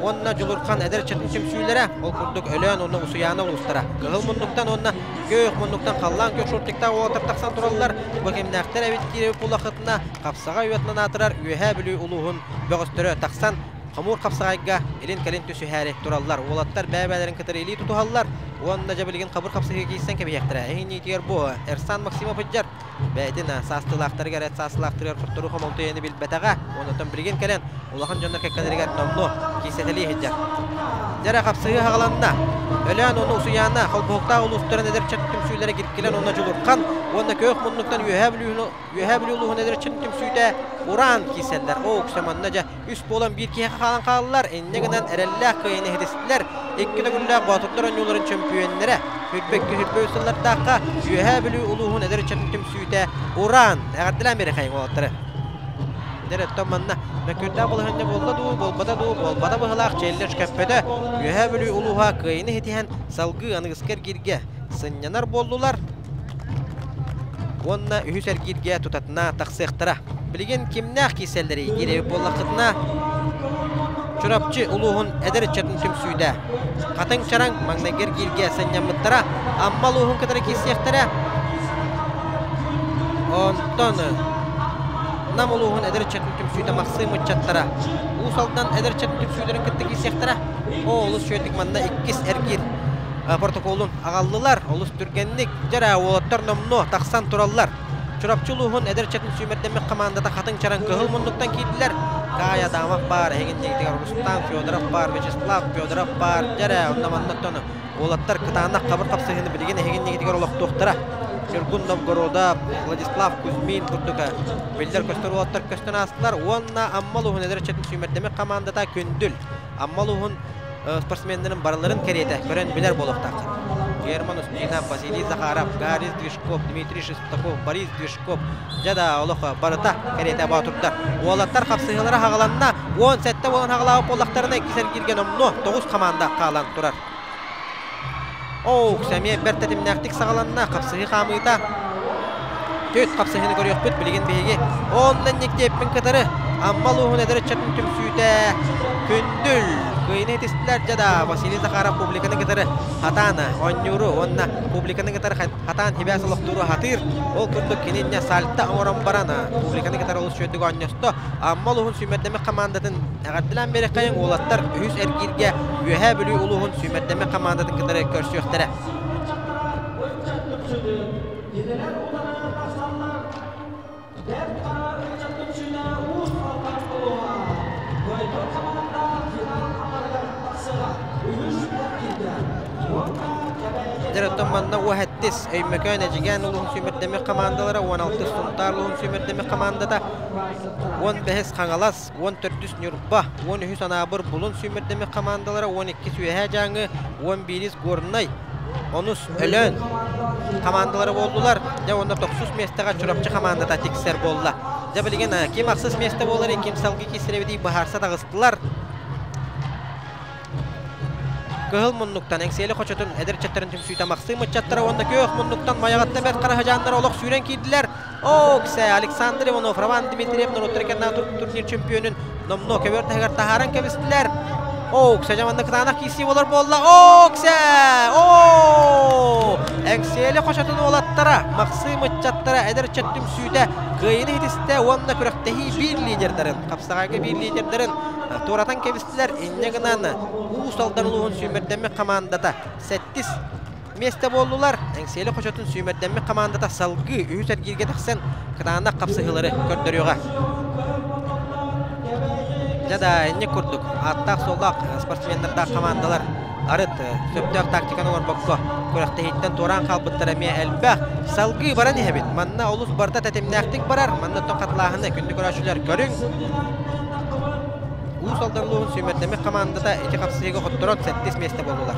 уонна Дьулурхан эдэр ыччатын түмсүүлэрэ, ол курдук Өлөөн уонна Усуйаана улуустара. Кыһыл муннуктан уонна күөх муннуктан халлаан күөх шортиктаах уолаттар тахсан тураллар. Бу кимнээхтэр эбит киирэбит буллахытына, хапсаҕай уйатынан аатырар Үөһээ Бүлүү улууһун бөҕөстөрө тахсан хомуур хапсаҕайга илин-кэлин түсүһээри тураллар. Уолаттар бэйэ-бэйэлэрин кытары илии тутуһаллар уонна дьэ билигин хабыр хапсыһыыга киирсэн кэбиһиэхтэрэ. Эһиниитигэр бу Эрсан Максимов ыдьар бэйэтин саастыылаахтарыгар эт саастыылаахтарыгар хотторуу хомолтуйаны билбэтэҕэ. Онтон билигин кэлэн улахан дьоннор кэккэлэригэр номнуо киирсэтэлии сылдьар. Дьэрэ хапсыһыы хаҕаланна. Өлөөн уонна Усуйаана холбоһуктаах улуустарын эдэр ыччат түмсүүлэрэ Киркилэн уонна Дьулурхан уонна Күөх муннуктан Үөһээ Бүлүү Үөһээ Бүлүү улууһун эдэр ыччат түмсүүтэ Ураан киирсэллэр. Оо, үксэ манна дьэ үс буолан биир киһиэхэ хаалан хааллар. Инньэ гынан эрэллээх кыайыыны иһитистилэр. Икки төгүллээх Боотурдар оонньууларын чөмпүйүөннэрэ. 22-23 сыллардаахха Үөһээ Бүлүү улууһун эдэр ыччатын түмсүүтэ Уран эҕэрдэлээн биэрэхэйиҥ уолаттары. Дэр оттон манна мөккүөрдээх балаһыанньа буолла дуу, буолбата дуу, буолбата быһылаах челлендж көппөтө. Үөһээ Бүлүү улууһа кыайыыны ситиһэн салгыы аныгыскы эргииргэ сынньанар буоллулар. Уонна үһүс эргииргэ тутатына тахсыахтара. Билигин кимнээх киирсэллэрий диир эбит буоллаххытына, Чурапчы улууһун эдэр ыччатын түмсүүтэ Хатыҥ Чараҥ маҥнайгы эргииргэ сынньаммыттара, Амма улууһун кытары киирсиэхтэрэ. Онтон Нам улууһун эдэр ыччатын түмсүүтэ Махсыым ыччаттара Уус Алдан эдэр ыччатын түмсүүлэрин кытта киирсиэхтэрэ. Оо, олус үчүгэйдик манна иккис эргиир протоколун аҕаллылар. Олус түргэнник дьэ уолаттар номнуо тахсан тураллар. Чурапчы улууһун эдэр ыччатын сүүмэрдэммит хамаандата Хатыҥ Чараҥ кыһыл муннуктан киирдилэр. Кай Адамов баар, эһигин диэкитигэр Рустам Федоров баар, Вячеслав Федоров баар. Дьэ онно манна уолаттар кытаанах хабыр хапсыһыыны билигин эһигин диэкитигэр олохтуохтара. Ньургун Новгородов, Владислав Кузьмин курдук биллэр-көстөр уолаттар көстөн аастылар. Уонна Амма улууһун эдэр ыччатын сүүмэрдэммит хамаандата Күндүл. Амма улууһун спортсменнарын барыларын кэриэтэ көрөн билэр буолуохтааххыт. Герман Устинов, Василий Захаров, Гарис Движков, Дмитрий Шестаков, Борис Движков, дьэ да олох барыта кэриэтэ боотурдар. Уолаттар хапсыһыылара хаҕаланна, 17 буолан хаҕалаабыт буоллахтарына иккис эргииргэ номнуо 9 хамаанда хаалан турар. Оу, сэмиэ бэрт тэтимнээхтик саҕаланна, хапсыһыы хаамыыта. Түт хапсыһыыны көрүөхпүт билигин биһиги. Онно инниктиэппин кытары Амма улууһун эдэр ыччатын түмсүүтэ Күндүл кыайыыны итистилэр дьэ да Василий Захаров публиканы кытары хатаан оонньууру уонна публиканы кытары хатаан хибээс олохтууру хатыыр. Ол курдук кини инньэ сальто оҥорон баран публиканы кытары олус үчүгэйдик оонньосто. Амма улууһун сүүмэрдэммит хамаандатын эҕэрдэлээн биэрэххэйиҥ уолаттар үһүс эргииргэ Үөһээ Бүлүү улууһун сүүмэрдэммит хамаандатын кытары көрсүөхтэрэ. Дьэр оттон манна уоһэттис Өймөкөөн Эдьигээн улууһун сүүмэрдэммит хамаандалара 16 Сунтаар улууһун сүүмэрдэммит хамаандата 15 Хаҥалас 14 Ньурба 13 Анаабыр Булун сүүмэрдэммит хамаандалара 12 Үөһээ Дьааҥы 11 Горнай онус Өлөөн хамаандалара буоллулар. Дьэ уонна тохсус миэстэҕэ Чурапчы хамаандата тиксэр буолла. Дьэ билигин ким ахсыс миэстэ буоларый, ким салгыы киирсэрэбитий быһаарса таҕыстылар. Кыһыл муннуктан Эҥсиэли хочотун эдэр ыччаттарын түмсүүтэ Махсыым ыччаттара уонна күөх муннуктан Майаҕатта Бэрт Хараһадьааннара олох сүүрэн киирдилэр. Оксе Александр Иванов, Роман Дмитриев норуоттар иккэрдинээҕи турнир чемпионун номнуо көбүөр таһыгар таһааран кэбистилэр. Оксе дьэ манна кытаанах киирсии буолар буолла. Оксе! Оо! Эҥсиэли хочотун уолаттара, Махсыым ыччаттара эдэр ыччат түмсүүтэ кыайыыны ситистэ уонна күрэхтэһии биир лидердарын, хапсаҕайга биир лидердарын туоратан кэбистилэр. Инньэ гынан Уус Алдан улууһун сүүмэрдэммит хамаандата сэттис миэстэ буоллулар. Эҥсиэли хочотун сүүмэрдэммит хамаандата салгыы үһүс эргииргэ тахсан кытаанах хапсыһыылары көрдөрүөҕэ. Дьэ да, инник курдук ааттаах-суоллаах спортсменнардаах хамаандалар арыт сөптөөх тактиканы оҥорбокко күрэхтэһииттэн туораан хаалбыттара эмиэ элбэх. Салгыы баран иһэбит. Манна олус барыта тэтимнээхтик барар. Манна оттон хатылааһыны күндү көрөөччүлэр көрүҥ. Уус Алдан улууһун сүүмэрдэммит хамаандата ити хапсыһыыга хотторон сэттис миэстэ буоллулар.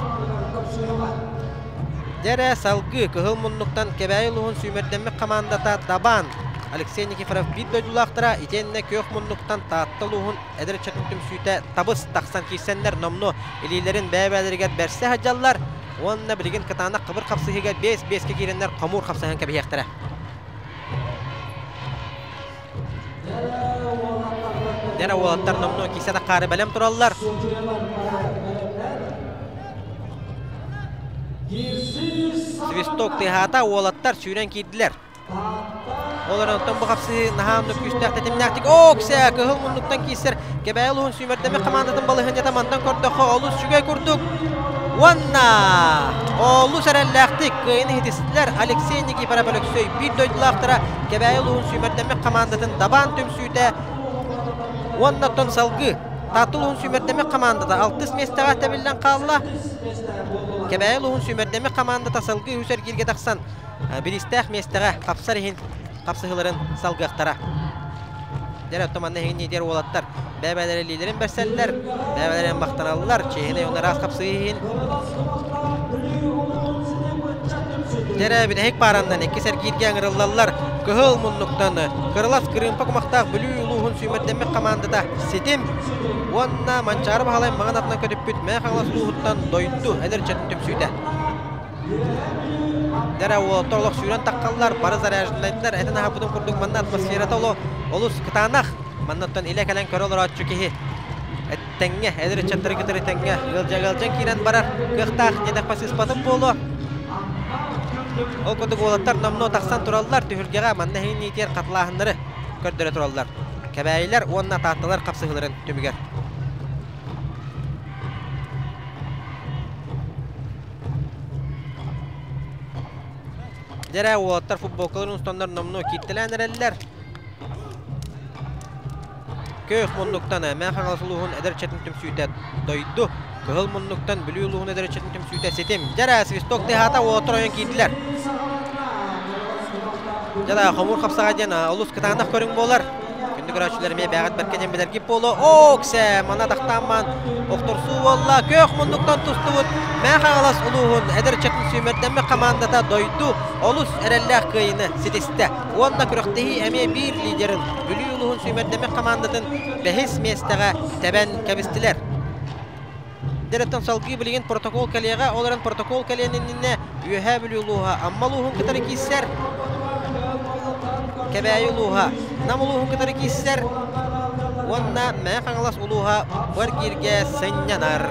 Дьэ эрэ салгыы Кыһыл муннуктан Кэбээйи улууһун сүүмэрдэммит хамаандата Дабаан Алексей Никифоров биир дойдулаахтара итиэннэ күөх муннуктан Таатта улууһун эдэр ыччатын түмсүүтэ Табыс тахсан киирсэннэр номнуо илиилэрин бэйэ-бэйэлэригэр бэрсэ сылдьаллар уонна билигин кытаанах хабыр хапсыһыыга 5-5-кэ киирэннэр хомуур хапсыһан кэбиһиэхтэрэ. Дьэ уолаттар номнуо киирсэ таххаары бэлэм тураллар. Свисток тыаһаата, уолаттар сүүрэн киирдилэр. Ол эрэн оттон бу хапсыһыы наһаа оннук күүстээх тэтимнээхтик Оксе кыһыл муннуктан киирсэр Кэбээйи улууһун сүүмэрдэммит хамаандатын балаһыанньата мантан көрдөххө олус үчүгэй курдук. Уонна олус эрэллээхтик кыайыыны иһитистилэр Алексей Никифоров Өлөксөй биир дойдулаахтара Кэбээйи улууһун сүүмэрдэммит хамаандатын Дабаан түмсүүтэ уонна оттон салгыы Таатта улууһун сүүмэрдэммит хамаандата алтыс миэстэҕэ тэбиллэн хаалла. Кэбээйи улууһун сүүмэрдэммит хамаандата салгыы үһүс эргииргэ тахсан бириистээх миэстэҕэ хапсар иһин хапсыһыыларын салгыахтара. Дьэ, оттон манна эһигини иитэр уолаттар бэйэ-бэйэлэрэ илиилэрин бэрсэллэр, бэйэ-бэйэлэрин махтаналлар, чиэһинэй уонна ыраас хапсыһыы иһин. Дьэрэ бүтэһик паараннан иккис эргииргэ ыҥырыллаллар. Кыһыл муннуктан кырылас кырыымпа кумахтаах Бүлүү улууһун сүүмэрдэммит хамаандата Ситим уонна Манчаары Баһылай маҥан атынан көтүппүт Мэҥэ Хаҥалас улууһуттан Дойду эдэр ыччатын түмсүүтэ. Дьэрэ уолаттар олох сүүрэн таххаллар, бары заряженнайдар, этэн аһарбытым курдук манна атмосферата олус кытаанах. Маннаттан илэ кэлэн көрө олорооччу киһи тэҥҥэ, эдэр ыччаттары кытары тэҥҥэ ыалдьа-ыалдьан киирэн барар кыахтаах диэтэххэ сыыспатым буолуо. Ол курдук уолаттар номнуо тахсан тураллар, түһүлгэҕэ манна иһин иитиэр хатылааһыннары көрдөрө тураллар. Кэбээйилэр уонна Таатталар хапсыһыыларын түмүгэр. Дьэрэ уолаттар футболкаларын устаннар номнуо кииртэлээн эрэллэр. Күөх муннуктан Мэҥэ Хаҥалас улууһун эдэр ыччатын түмсүүтэ Дойду, Кыһыл муннуктан Бүлүү улууһун эдэр ыччатын түмсүүтэ Ситим. Дьэрэ, свисток тыаһаата, уолаттар ойон киирдилэр. Дьэ, хомуур хапсаҕа диэн олус кытаанах көрүҥ буолар. Күндү көрөөччүлэр эмиэ бэҕэт бэркэ диэн билэргит буолуо. Ооксэ, мана тахтаамман охторсуу буолла. Күөх муннуктан тустубут Мэҥэ Хаҥалас улууһун эдэр ыччатын сүүмэрдэммит хамаандата Дойду олус эрэллээх кыайыыны ситистэ. Уонна күрэхтэһии эмиэ биир лидерин Бүлүү улууһун сүүмэрдэммит хамаандатын бэһис миэстэҕэ тэбэн кэбистилэр. Дьэрэттэн салгыы билигин протокол кэлиэҕэ, ол эрэн протокол кэлиэн иннинэ Үөһээ Бүлүү улууһа Амма улууһун кытары киирсэр, Кэбээйи улууһа Нам улууһун кытары киирсэр уонна Мэҥэ Хаҥалас улууһа бу эргииргэ сынньанар.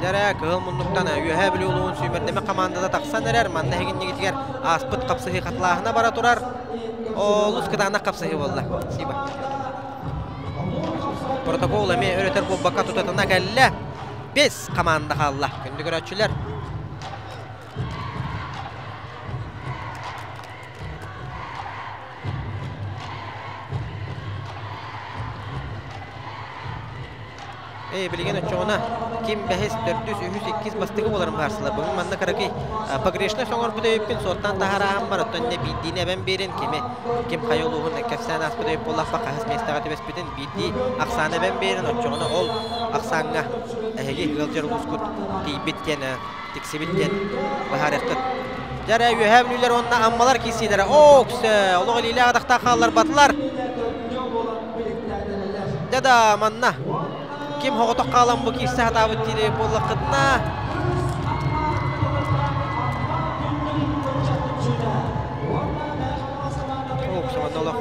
Дьэрэ, кыһыл муннуктан Үөһээ Бүлүү улууһун сүүмэрдэммит хамаандата тахсан эрэр. Манна эһигинньигитигэр ааспыт хапсыһыы хатылааһына бара турар. Олус кытаанах хапсыһыы буолла. Спасибо. Протокол эмиэ өрөтөр буолбакка тутатына кэллэ. Бес хамаанда хаалла. Күндү көрөөччүлэр. Ээ, билигин оччоҕуна ким бэһис, төрдүс, үһүс, иккис бастакы буоларын баарсылар. Бүгүн манна кыракый погрешность оҥорбут өйүппүн суоттаан таһаарааһын бар, оттон иннэ биирдиини эбэн биэрин, кими, ким хайа улууһун кэпсээн ааспыт өйүп буоллахпа хаһыс миэстэҕэ түбэспитин биирдии ахсааны эбэн биэрин, оччоҕуна ол ахсааҥҥа эһиги ыалдьар улуускут тиийбит диэн тиксибит диэн быһаарыаххыт. Дьэ эрэ Үөһээ Бүлүүлэр уонна Аммалар киирсиилэрэ. Оо, өксө, олох илиилээх атахтаах хаалларбатылар. Дьэ да, манна ким соҕотох хаалан бу киирсэ сатаабыт диир буоллаххытына Оо, манна олох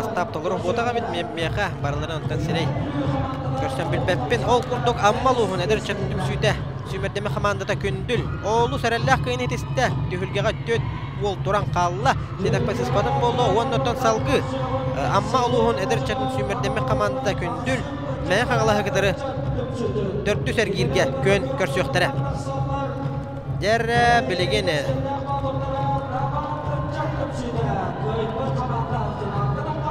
астаап толору буотах эбит миэхэ барыларын онтон сирэй көрсөн билбэппин. Ол курдук Амма улууһун эдэр ыччатын түмсүүтэ Сүүмэрдэмэ хамаандата Күндүл олус эрэллээх кыайыыны итистэ. Түһүлгэҕэ түөрт уол туран хаалла. Диэтэхпэ сыспатым буолуо уонна оттон салгыы Амма улууһун эдэр ыччатын сүүмэрдэммит хамаандата Күндүл Мэҥэ Хаҥалаһы кытары төрдүс эргииргэ күөн көрсүөхтэрэ. Дьэрэ билигин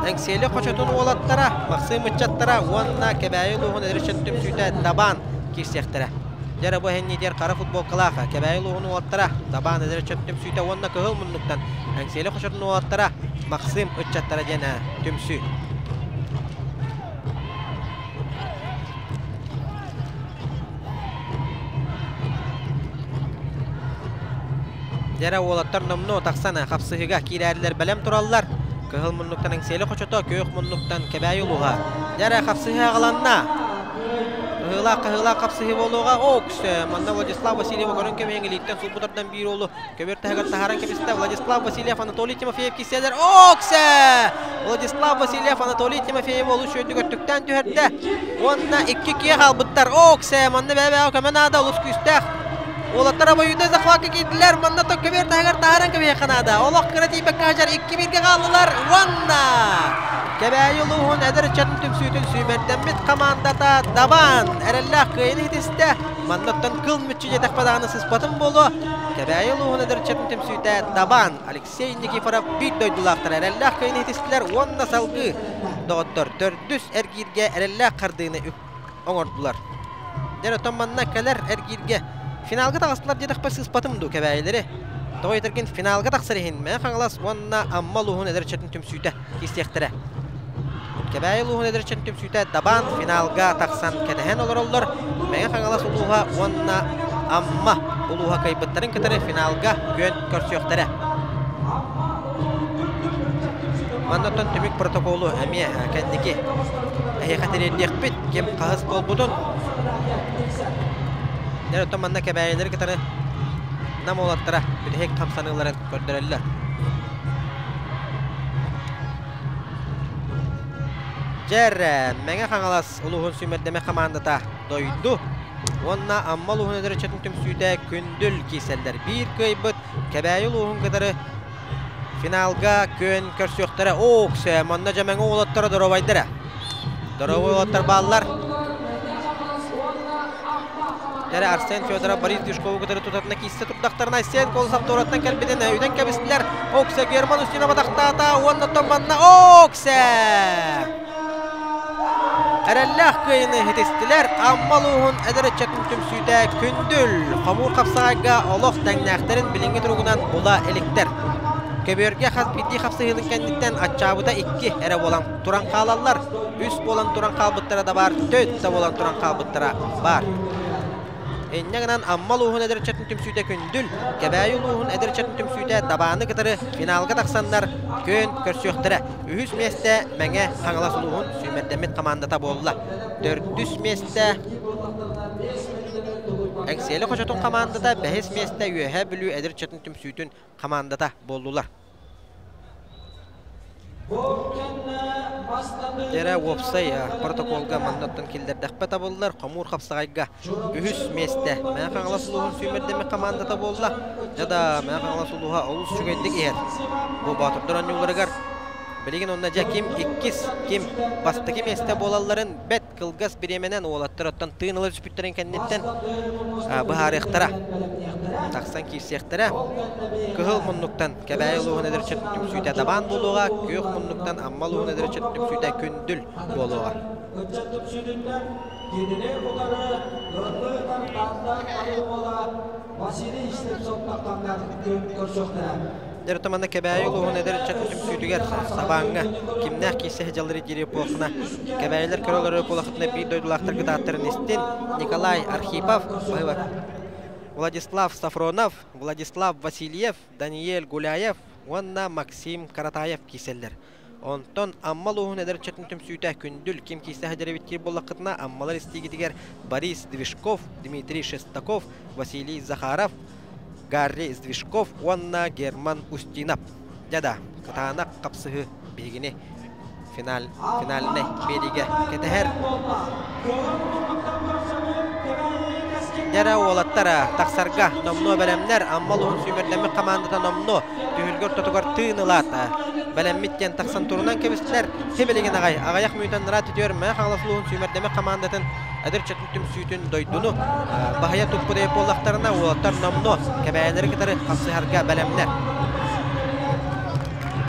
Эҥсиэли хочотун уолаттара, Махсыым ыччаттара уонна Кэбээйи улууһун эдэр ыччатын түмсүүтэ Дабаан киирсиэхтэрэ. Дьэ бу иһинньитигэр хара футболкалаах Кэбээйи улууһун уолаттара, Дабаан эдэр ыччат түмсүүтэ уонна Кыһыл муннуктан Эҥсиэли хочотун уолаттара, Максим ыччаттара диэн түмсүү. Дьэрэ уолаттар номнуо тахсан хапсыһыыга киирээрилэр бэлэм тураллар. Кыһыл муннуктан Эҥсиэли хочото, күөх муннуктан Кэбээйи улууһа. Дьэрэ хапсыһыы аҕаланна. Ыһыылаах хаһыылаах хапсыһыы буолуоҕа. Окс! Манна Владислав Васильев көрөн кэбиһиҥ илииттэн сулбу тардан биир уолу көбүөр таһыгар таһааран кэбистэ. Владислав Васильев, Анатолий Тимофеев киирсэлэр. Окс! Владислав Васильев, Анатолий Тимофеев олус үчүгэйдик өттүктээн түһэрдэ. Уонна икки киэ хаалбыттар. Окс! Манна бэйэ-бэйэҕэ көмө наада, олус күүстээх. Уолаттар обоюднай захватка киирдилэр. Манна то көбүөр таһыгар таһааран кэбиһиэххэ наада. Олох кыра тиийбэккэ сылдьар икки бииргэ хааллылар. Уонна Кэбээйи улууһун эдэр ыччатын түмсүүтүн сүүмэрдэммит хамаандата Дабаан эрэллээх кыайыыны ситистэ. Маннаттан кыл мүччү диэтэхпэ даҕаны сыспатым буолуо. Кэбээйи улууһун эдэр ыччатын түмсүүтэ Дабаан Алексей Никифоров биир дойдулаахтара эрэллээх кыайыыны ситистилэр уонна салгыы доҕоттор төрдүс эргииргэ эрэллээх хардыыны оҥордулар. Дьэ, оттон манна кэлэр эргииргэ финалга таҕыстылар диэтэхпэ сыыспатым дуу кэбээйилэри. Тоҕо этэргин финалга тахсар иһин Мэҥэ Хаҥалас уонна Амма улууһун эдэр ыччатын түмсүүтэ киирсиэхтэрэ. Кэбээйи улууһун эдэрчэн түмсүүтэ Дабаан финалга тахсан кэтэһэн олороллор. Мэҥэ Хаҥалас улууһа уонна Амма улууһа кыайбыттарын кытары финалга күөн көрсүөхтэрэ. Манна оттон түмүк протоколу эмиэ кэнники эһиэхэ тириэрдиэхпит, ким хаһыс буолбутун. Дьэ, оттон манна кэбээйилэри кытары Нам уолаттара бүтэһик хамсаныыларын көрдөрөллөр. Дьэр, Мэҥэ Хаҥалас улууһун сүүмэрдэмэ хамаандата дойду уонна Амма улууһун эдэрчэтин түмсүүтэ күндүл киирсэллэр. Биир кыайбыт Кэбээйи улууһун кытары финалга күөн көрсүөхтэрэ. Ооксэ, манна дьэ Мэҥэ уолаттара доруобайдара. Доруобай уолаттар бааллар. Дьэрэ Арсен Федоров Борис Дюшкову кытары тутатына киирсэ турдахтарына Айсен Колосов туораттан кэлбитин өйүнэн кэбистилэр. Оксе Герман Устинова тахтаата уонна манна Оксе! Эрэллээх кыайыны ситистилэр. Амма улууһун эдэр ыччатын түмсүүтэ Күндүл хомуур хапсаҕайга олох тэҥнээхтэрин билиҥҥи туругунан була иликтэр. Көбүөргэ хас биирдии хапсыһыытын кэнниттэн аччаабыта икки эрэ буолан туран хаалаллар. Үс буолан туран хаалбыттара да баар, төрт да буолан туран хаалбыттара баар. Инньэ гынан Амма улууһун эдэр ыччатын түмсүүтэ Күндүл, Кэбээйи улууһун эдэр ыччатын түмсүүтэ Дабааны кытары финалга тахсаннар күөн көрсүөхтэрэ. Үһүс миэстэ Мэҥэ Хаҥалас улууһун сүүмэрдэммит хамаандата буолла. Төрдүс миэстэ Эҥсиэли хочотун хамаандата, бэһис миэстэ Үөһээ Бүлүү эдэр ыччатын түмсүүтүн хамаандата буоллулар. Дьэрэ уопсай протоколга маннаттан киллэрдэхпэ табыллар хомуур хапсаҕайга үһүс миэстэ Мэҥэ Хаҥалас улууһун сүүмэрдэммит хамаандата буолла. Дьэ да Мэҥэ Хаҥалас улууһа олус үчүгэйдик иһэр. Бу боотурдар оонньууларыгар билигин онно дьэ ким иккис, ким бастакы миэстэ буолалларын бэт кылгас бириэмэнэн уолаттар оттон тыын ыла түспүттэрин кэнниттэн быһаарыахтара. Тахсан киирсиэхтэрэ. Кыһыл муннуктан Кэбээйи улууһун эдэрчит түмсүүтэ Дабаан буолуоҕа, күөх муннуктан Амма улууһун эдэрчит түмсүүтэ Күндүл буолуоҕа. Ыччат түмсүүтүттэн кинини утары ыаллыы Таатта уола Василий Слепцов тахтаннар күн көрсүөхтэрэ. Дьэ, манна Кэбээйи улууһун эдэр ыччатын түмсүүтүгэр Сабааҥҥа кимнээх киирсэ сылдьаллары диэри буолхуна Кэбээйилэр көрөлөрө буолахытына биир дойдулаахтар кытааттарын истин Николай Архипов, Владислав Сафронов, Владислав Васильев, Даниэль Гуляев уонна Максим Каратаев киирсэллэр. Онтон Амма улууһун эдэр ыччатын түмсүүтэ Күндүл ким киирсэ сылдьар эбит диир буоллаххытына Аммалар истиигитигэр Борис Движков, Дмитрий Шестаков, Василий Захаров, Гарри Сдвижков уонна Герман Устинов. Дьэ да, кытаанах хапсыһыы биһигини финал, финальнай биэриигэ кэтэһэр. Дьэрэ уолаттара тахсарга номнуо бэлэмнэр. Амма улууһун сүүмэрдэммит хамаандата номнуо түһүлгэ ортотугар тыын ылаат бэлэммит диэн тахсан турунан кэбистилэр. Сибилигин аҕай аҕыйах мүнүүтэн ыраат үтүөр Мэҥэ Хаҥалас улууһун сүүмэрдэммит хамаандатын эдэр ыччатын түмсүүтүн дойдуну баһыйа туппут буоллахтарына уолаттар номнуо кэбээйилэри кытары хапсыһарга бэлэмнэр.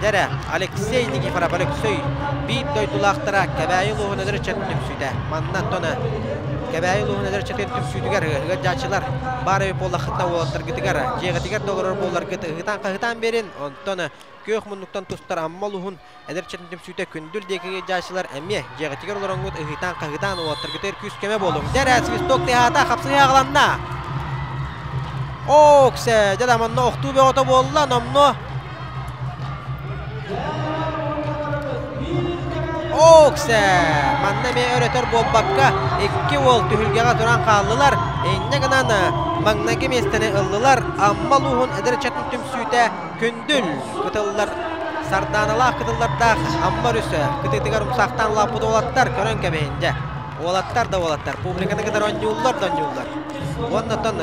Дэрэ Алексей Никифоров Алексей биир дойдулаахтара Кэбээйи улууһун эдэр ыччатын түмсүүтэ. Манна оттон Кэбээйи улууһун эдэр ыччатын түмсүүтүгэр ыалдьааччылар баар эбит буоллаххытына уолаттаргытыгар дьиэҕитигэр да олорор буолларгыт ыһыытаан-хаһыытаан биэрин. Онтон күөх муннуктан тустар Амма улууһун эдэр ыччатын түмсүүтэ Күндүл диэки ыалдьааччылар эмиэ дьиэҕитигэр олороҥҥут ыһыытаан-хаһыытаан уолаттаргытыгар күүс-көмө буолуҥ. Дэрэ свисток тыаһаата, хапсыһыы аҕаланна. Ооксе, дьэ да манна охтуу бөҕөтө буолла, номнуо Ооксе! Манна эмиэ өрөтөр буолбакка, икки уол түһүлгэҕэ туран хааллылар. Инньэ гынан маҥнайгы миэстэни ыллылар. Амма улууһун эдэр ыччатын түмсүүтэ Күндүл кытыллар сардааналаах кытыллардаах Амма өрүс кытыытыгар умсаахтаан улааппыт уолаттар көрөн кэбиһин дьэ. Уолаттар да уолаттар, публиканы кытары оонньууллар да оонньууллар. Уонна оттон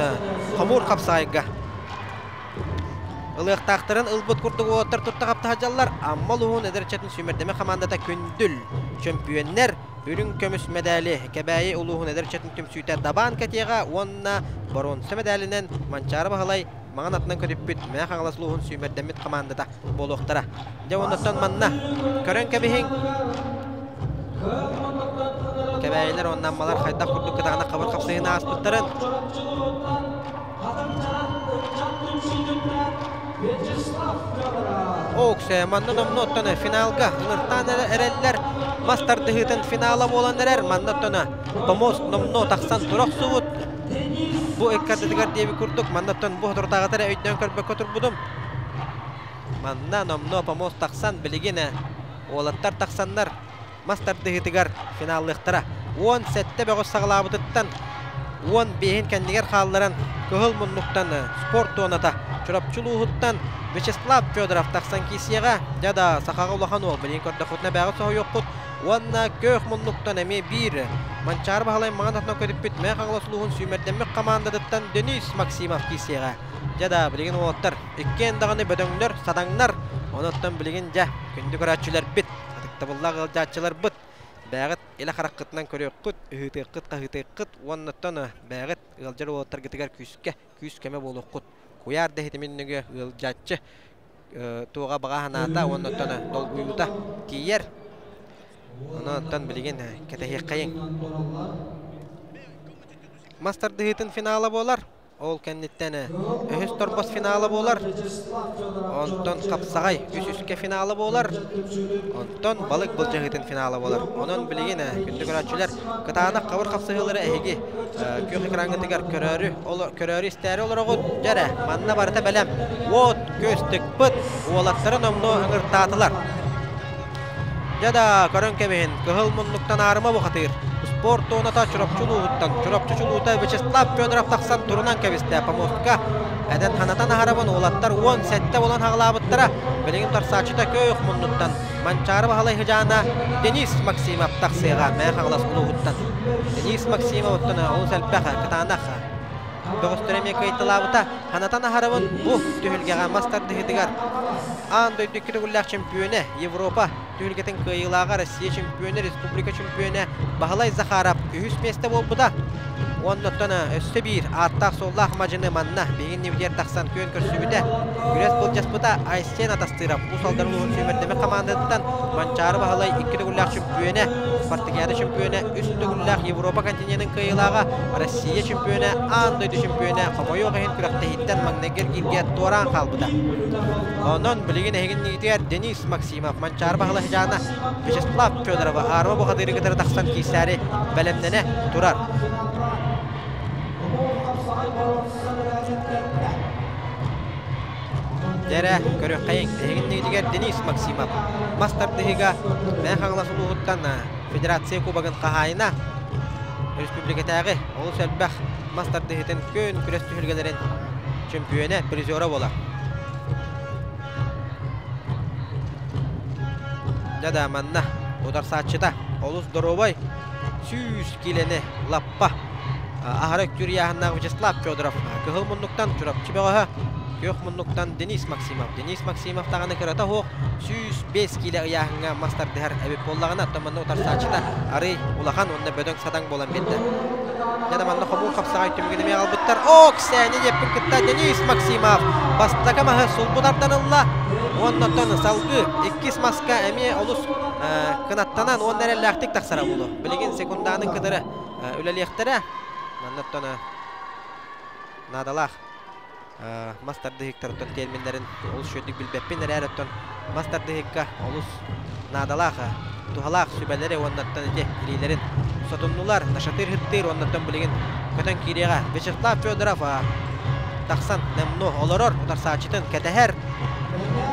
хомуур хапсаайга ылыахтаахтарын ылбыт курдук уолаттар тутта хапта сылдьаллар. Амма улууһун эдэр ыччатын сүүмэрдэмэ хамаандата Күндүл чөмпүйүөннэр үрүҥ көмүс мэдээли Кэбээйи улууһун эдэр ыччатын түмсүүтэ Дабаан кэтиэҕэ уонна боруонса мэдээлинэн Манчаары Баһылай маҥан атынан көтүппүт Мэҥэ Хаҥалас улууһун сүүмэрдэммит хамаандата буолуохтара. Дьэ оннуттан манна көрөн кэбиһиҥ. Кэбээйилэр уонна аммалар хайдах курдук кытаанах хабыр хапсыһыыны ааспыттарын. Оксе, манна номну оттон финалга ыҥыртаан эрэллэр. Мас тардыһыытын финала буолан эрэр. Манна оттон помост номну тахсан тура охсубут. Бу ыккардытыгар диэби курдук манна оттон бу соторутааҕыта эрэ өйдөөн көрбөккө турбутум. Манна номно помост тахсан билигин уолаттар тахсаннар мас тардыһыытыгар финаллыахтара. 17 бөҕөс саҕалаабытыттан 15-ин кэннигэр хаалларан кыһыл муннуктан спорт туоната Чурапчы улууһуттан Вячеслав Федоров тахсан киисиэҕэ. Дьэ да, сахаҕа улахан уол, билигин көрдөххүтүнэ бэҕэ соһуйуоххут. Уонна көөх муннуктан эмиэ биир Манчаары Баһылай маҥан атынан көтүппүт Мэҥэ Хаҥалас улууһун сүүмэрдэммит хамаандатыттан Денис Максимов киисиэҕэ. Дьэ да, билигин уолаттар иккиэн даҕаны бөдөҥнөр, садаҥнар. Онуттан билигин дьэ, күндү көрөөччүлэрбит, ытыктабыллаах ыалдьааччыларбыт, бэйэҕит илэ хараххытынан көрүөххүт, ыһыытыаххыт-хаһыытыаххыт уонна оттон бэйэҕит ыалдьар уолаттаргытыгар күүскэ күүс-көмө буолуоххут. Куйаар да иһитимин нөҥүө ыалдьааччы туоҕа баҕа санаата уонна оттон долгуйуута тиийэр. Онон оттон билигин кэтэһиэххэйиҥ. Мас тардыһыытын финала буолар. Ол кэнниттэн үһүс торбос финала буолар. Онтон хапсаҕай үс-үскэ финала буолар. Онтон балык былдьаһыытын финала буолар. Онон билигин күндү көрөөччүлэр кытаанах хабыр хапсыһыылары эһиги күөх экраҥҥытыгар көрөөрү, көрөөрү истээри олороҕут. Дьэ эрэ, манна барыта бэлэм. Уот көс тыкпыт, уолаттары номнуо ыҥыртаатылар. Дьэ да, көрөн кэбиһин, кыһыл муннуктан аарыма бухатыыр. Спорт туоната Чурапчы улууһуттан, Чурапчы чулуута Вячеслав Федоров тахсан турунан кэбистэ. Помостка эдэн ханатан аһарабын уолаттар 17 буолан хаҕылаабыттара. Билигин тарсааччыта көөх муннуттан Манчаары Баһылай Хыдьаана Денис Максимов тахсыаҕа Мэҥэ Хаҥалас улууһуттан. Денис Максимов оттон олус элбэх кытаанах бөҕөстөрө эмиэ кыайталаабыта. Ханатан аһарабын бу түһүлгэҕэ мас тардыһыытыгар аан дойду икки төгүллээх чемпионэ, Европа түһүлгэтин кыайыылааҕа, Россия чемпионэ, республика чемпионэ Баһылай Захаров үһүс миэстэ буолбута. Уонна оттон өссө биир ааттаах-суоллаах мадьыны манна биһигин нивдиэр тахсан күөн көрсүбүтэ. Күрэс былдьаспыта Айсен Атастыров Уус Алдан улууһун сүүмэрдэммит хамаандатыттан Манчаары Баһылай икки төгүллээх чемпионэ, Спартакиада чемпионэ, үс төгүллээх Европа континенын кыайыылааҕа, Россия чемпионэ, аан дойду чемпионэ хомойуох иһин күрэхтэһииттэн маҥнайгы эргииргэ туораан хаалбыта. Онон билигин эһигинниитигэр Денис Максимов, Манчаары Баһылай Хыдьаана, Вячеслав Федорова аарыма бухатыыры кытары тахсан киирсээри бэлэмнэнэ турар. Дьэрэ, көрүөххэйиҥ, эһигинниитигэр Денис Максимов мас тардыһыыга Мэҥэ Хаҥалас улууһуттан Федерация Кубогын хаһаайына, республикатааҕы олус элбэх мас тардыһыытын күөн күрэс түһүлгэлэрин чөмпүйүөнэ, призера буолар. Дьэ да манна утарсааччыта олус доруобай 100 киилэни лаппа аһара үктүүр ыйааһыннаах Вячеслав Федоров кыһыл муннуктан Чурапчы бөҕөһө, күөх муннуктан Денис Максимов. Денис Максимов даҕаны кырата суох 105 киилэ ыйааһыҥҥа мас тардыһар эбит буоллаҕына, оттон манна утарсааччыта арый улахан уонна бөдөҥ-садаҥ буолан биэрдэ. Дьэ да манна хомуур хапсаҕай түмүгүн эмиэ аҕалбыттар. О, Ксения диэппин кытта Денис Максимов бастакы маһы сулбу тардан ылла. Уонна оттон салгыы иккис маска эмиэ олус кынаттанан уонна эрэллээхтик тахсара буолуо. Билигин секундаанын кытары үлэлиэхтэрэ. Манна оттон наадалаах мас тардыһыктар оттон терминнэрин олус үчүгэйдик билбэппин эрээр оттон мас тардыһыкка олус наадалаах туһалаах сүбэлэри уонна оттон ити илиилэрин сотуннулар нашатыр хыттыыр уонна оттон билигин көтөн киириэҕэ Вячеслав Федоров тахсан немну олорор утарсааччытын кэтэһэр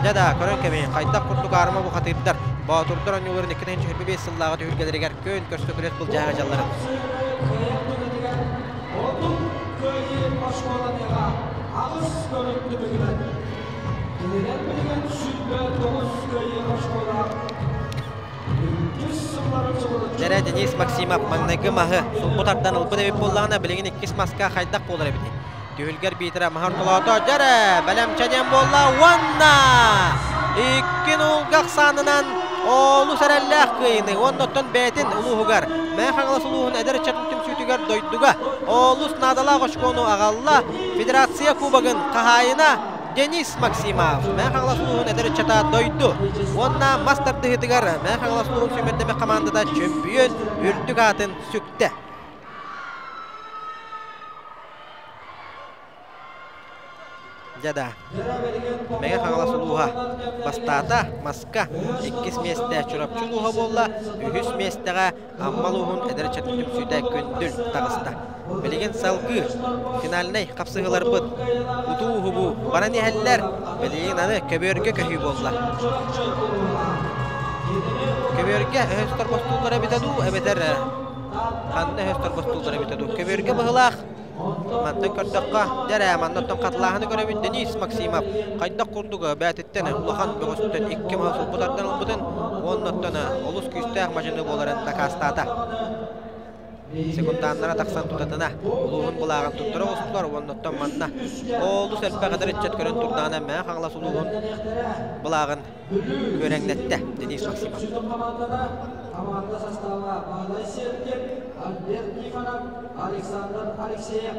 дьэ да көрөн кэбиһин хайдах курдук аарыма бухатыырдар боотурдар оонньууларын 2025 сыллааҕы түһүлгэлэригэр күөн көрсө күрэс былдьаһа дьалларын Кыайыы оскуоланыаҕа аҕыс көрүҥ түмүгүнэн. Кинилэр билигин 29 кыайыы оскуола Дьэрэ Денис Максимов маҥнайгы маһы сулбу тардан ылбыт эбит буоллаҕына, билигин иккис маска хайдах буолар эбитий? Түһүлгэр биитэрэ маһар толоото дьэрэ бэлэмчэ диэн буолла уонна икки нулга ахсаанынан олус эрэллээх кыайыыны уонна оттон бэйэтин улууһугар Мэҥэ Хаҥалас улууһун эдэр ыччатын түмсүүтүгэр дойдуга олус наадалаах очкону аҕалла Федерация Кубогын хаһаайына Денис Максимов. Мэҥэ Хаҥалас улууһун эдэр ыччата дойду уонна мас тардыһыытыгар Мэҥэ Хаҥалас улууһун сүүмэрдэмэх хамаандата чөмпүйүөн үрдүк аатын сүктэ. Дьэ да, Мэҥэ Хаҥалас улууһа бастаата, маска иккис миэстэ Чурапчы улууһа буолла, үһүс миэстэҕэ Амма улууһун эдэр ыччатын түмсүүтэ Күндүл таҕыста. Билигин салгыы финальнай хапсыһыыларбыт утуу-уһубуу баран иһэллэр. Билигин аны көбүөргэ көһүү буолла. Көбүөргэ өһөс торбостууллара эбитэ дуу, эбэтэр ханна өһөс торбостууллара эбитэ дуу. Көбүөргэ быһылаах Мантан көрдөххө, дьэ манна оттон хатылааһыны көрөбүт Денис Максимов хайдах курдук бээтиттэн улахан бөҕөстөн икки маһы сулбу тардан ылбытын уонна оттон олус күүстээх мадьыны буоларын дакаастаата. Секунданнара тахсан тутатына улууһун былааҕын туттара оҕустулар уонна оттон манна олус элбэх эдэр ыччат көрөн турдаҕына Мэҥэ Хаҥалас улууһун былааҕын күөрэҥнэттэ Денис Максимов. Команда состава Баһылай Сергин, Альберт Никонов, Александр Алексеев.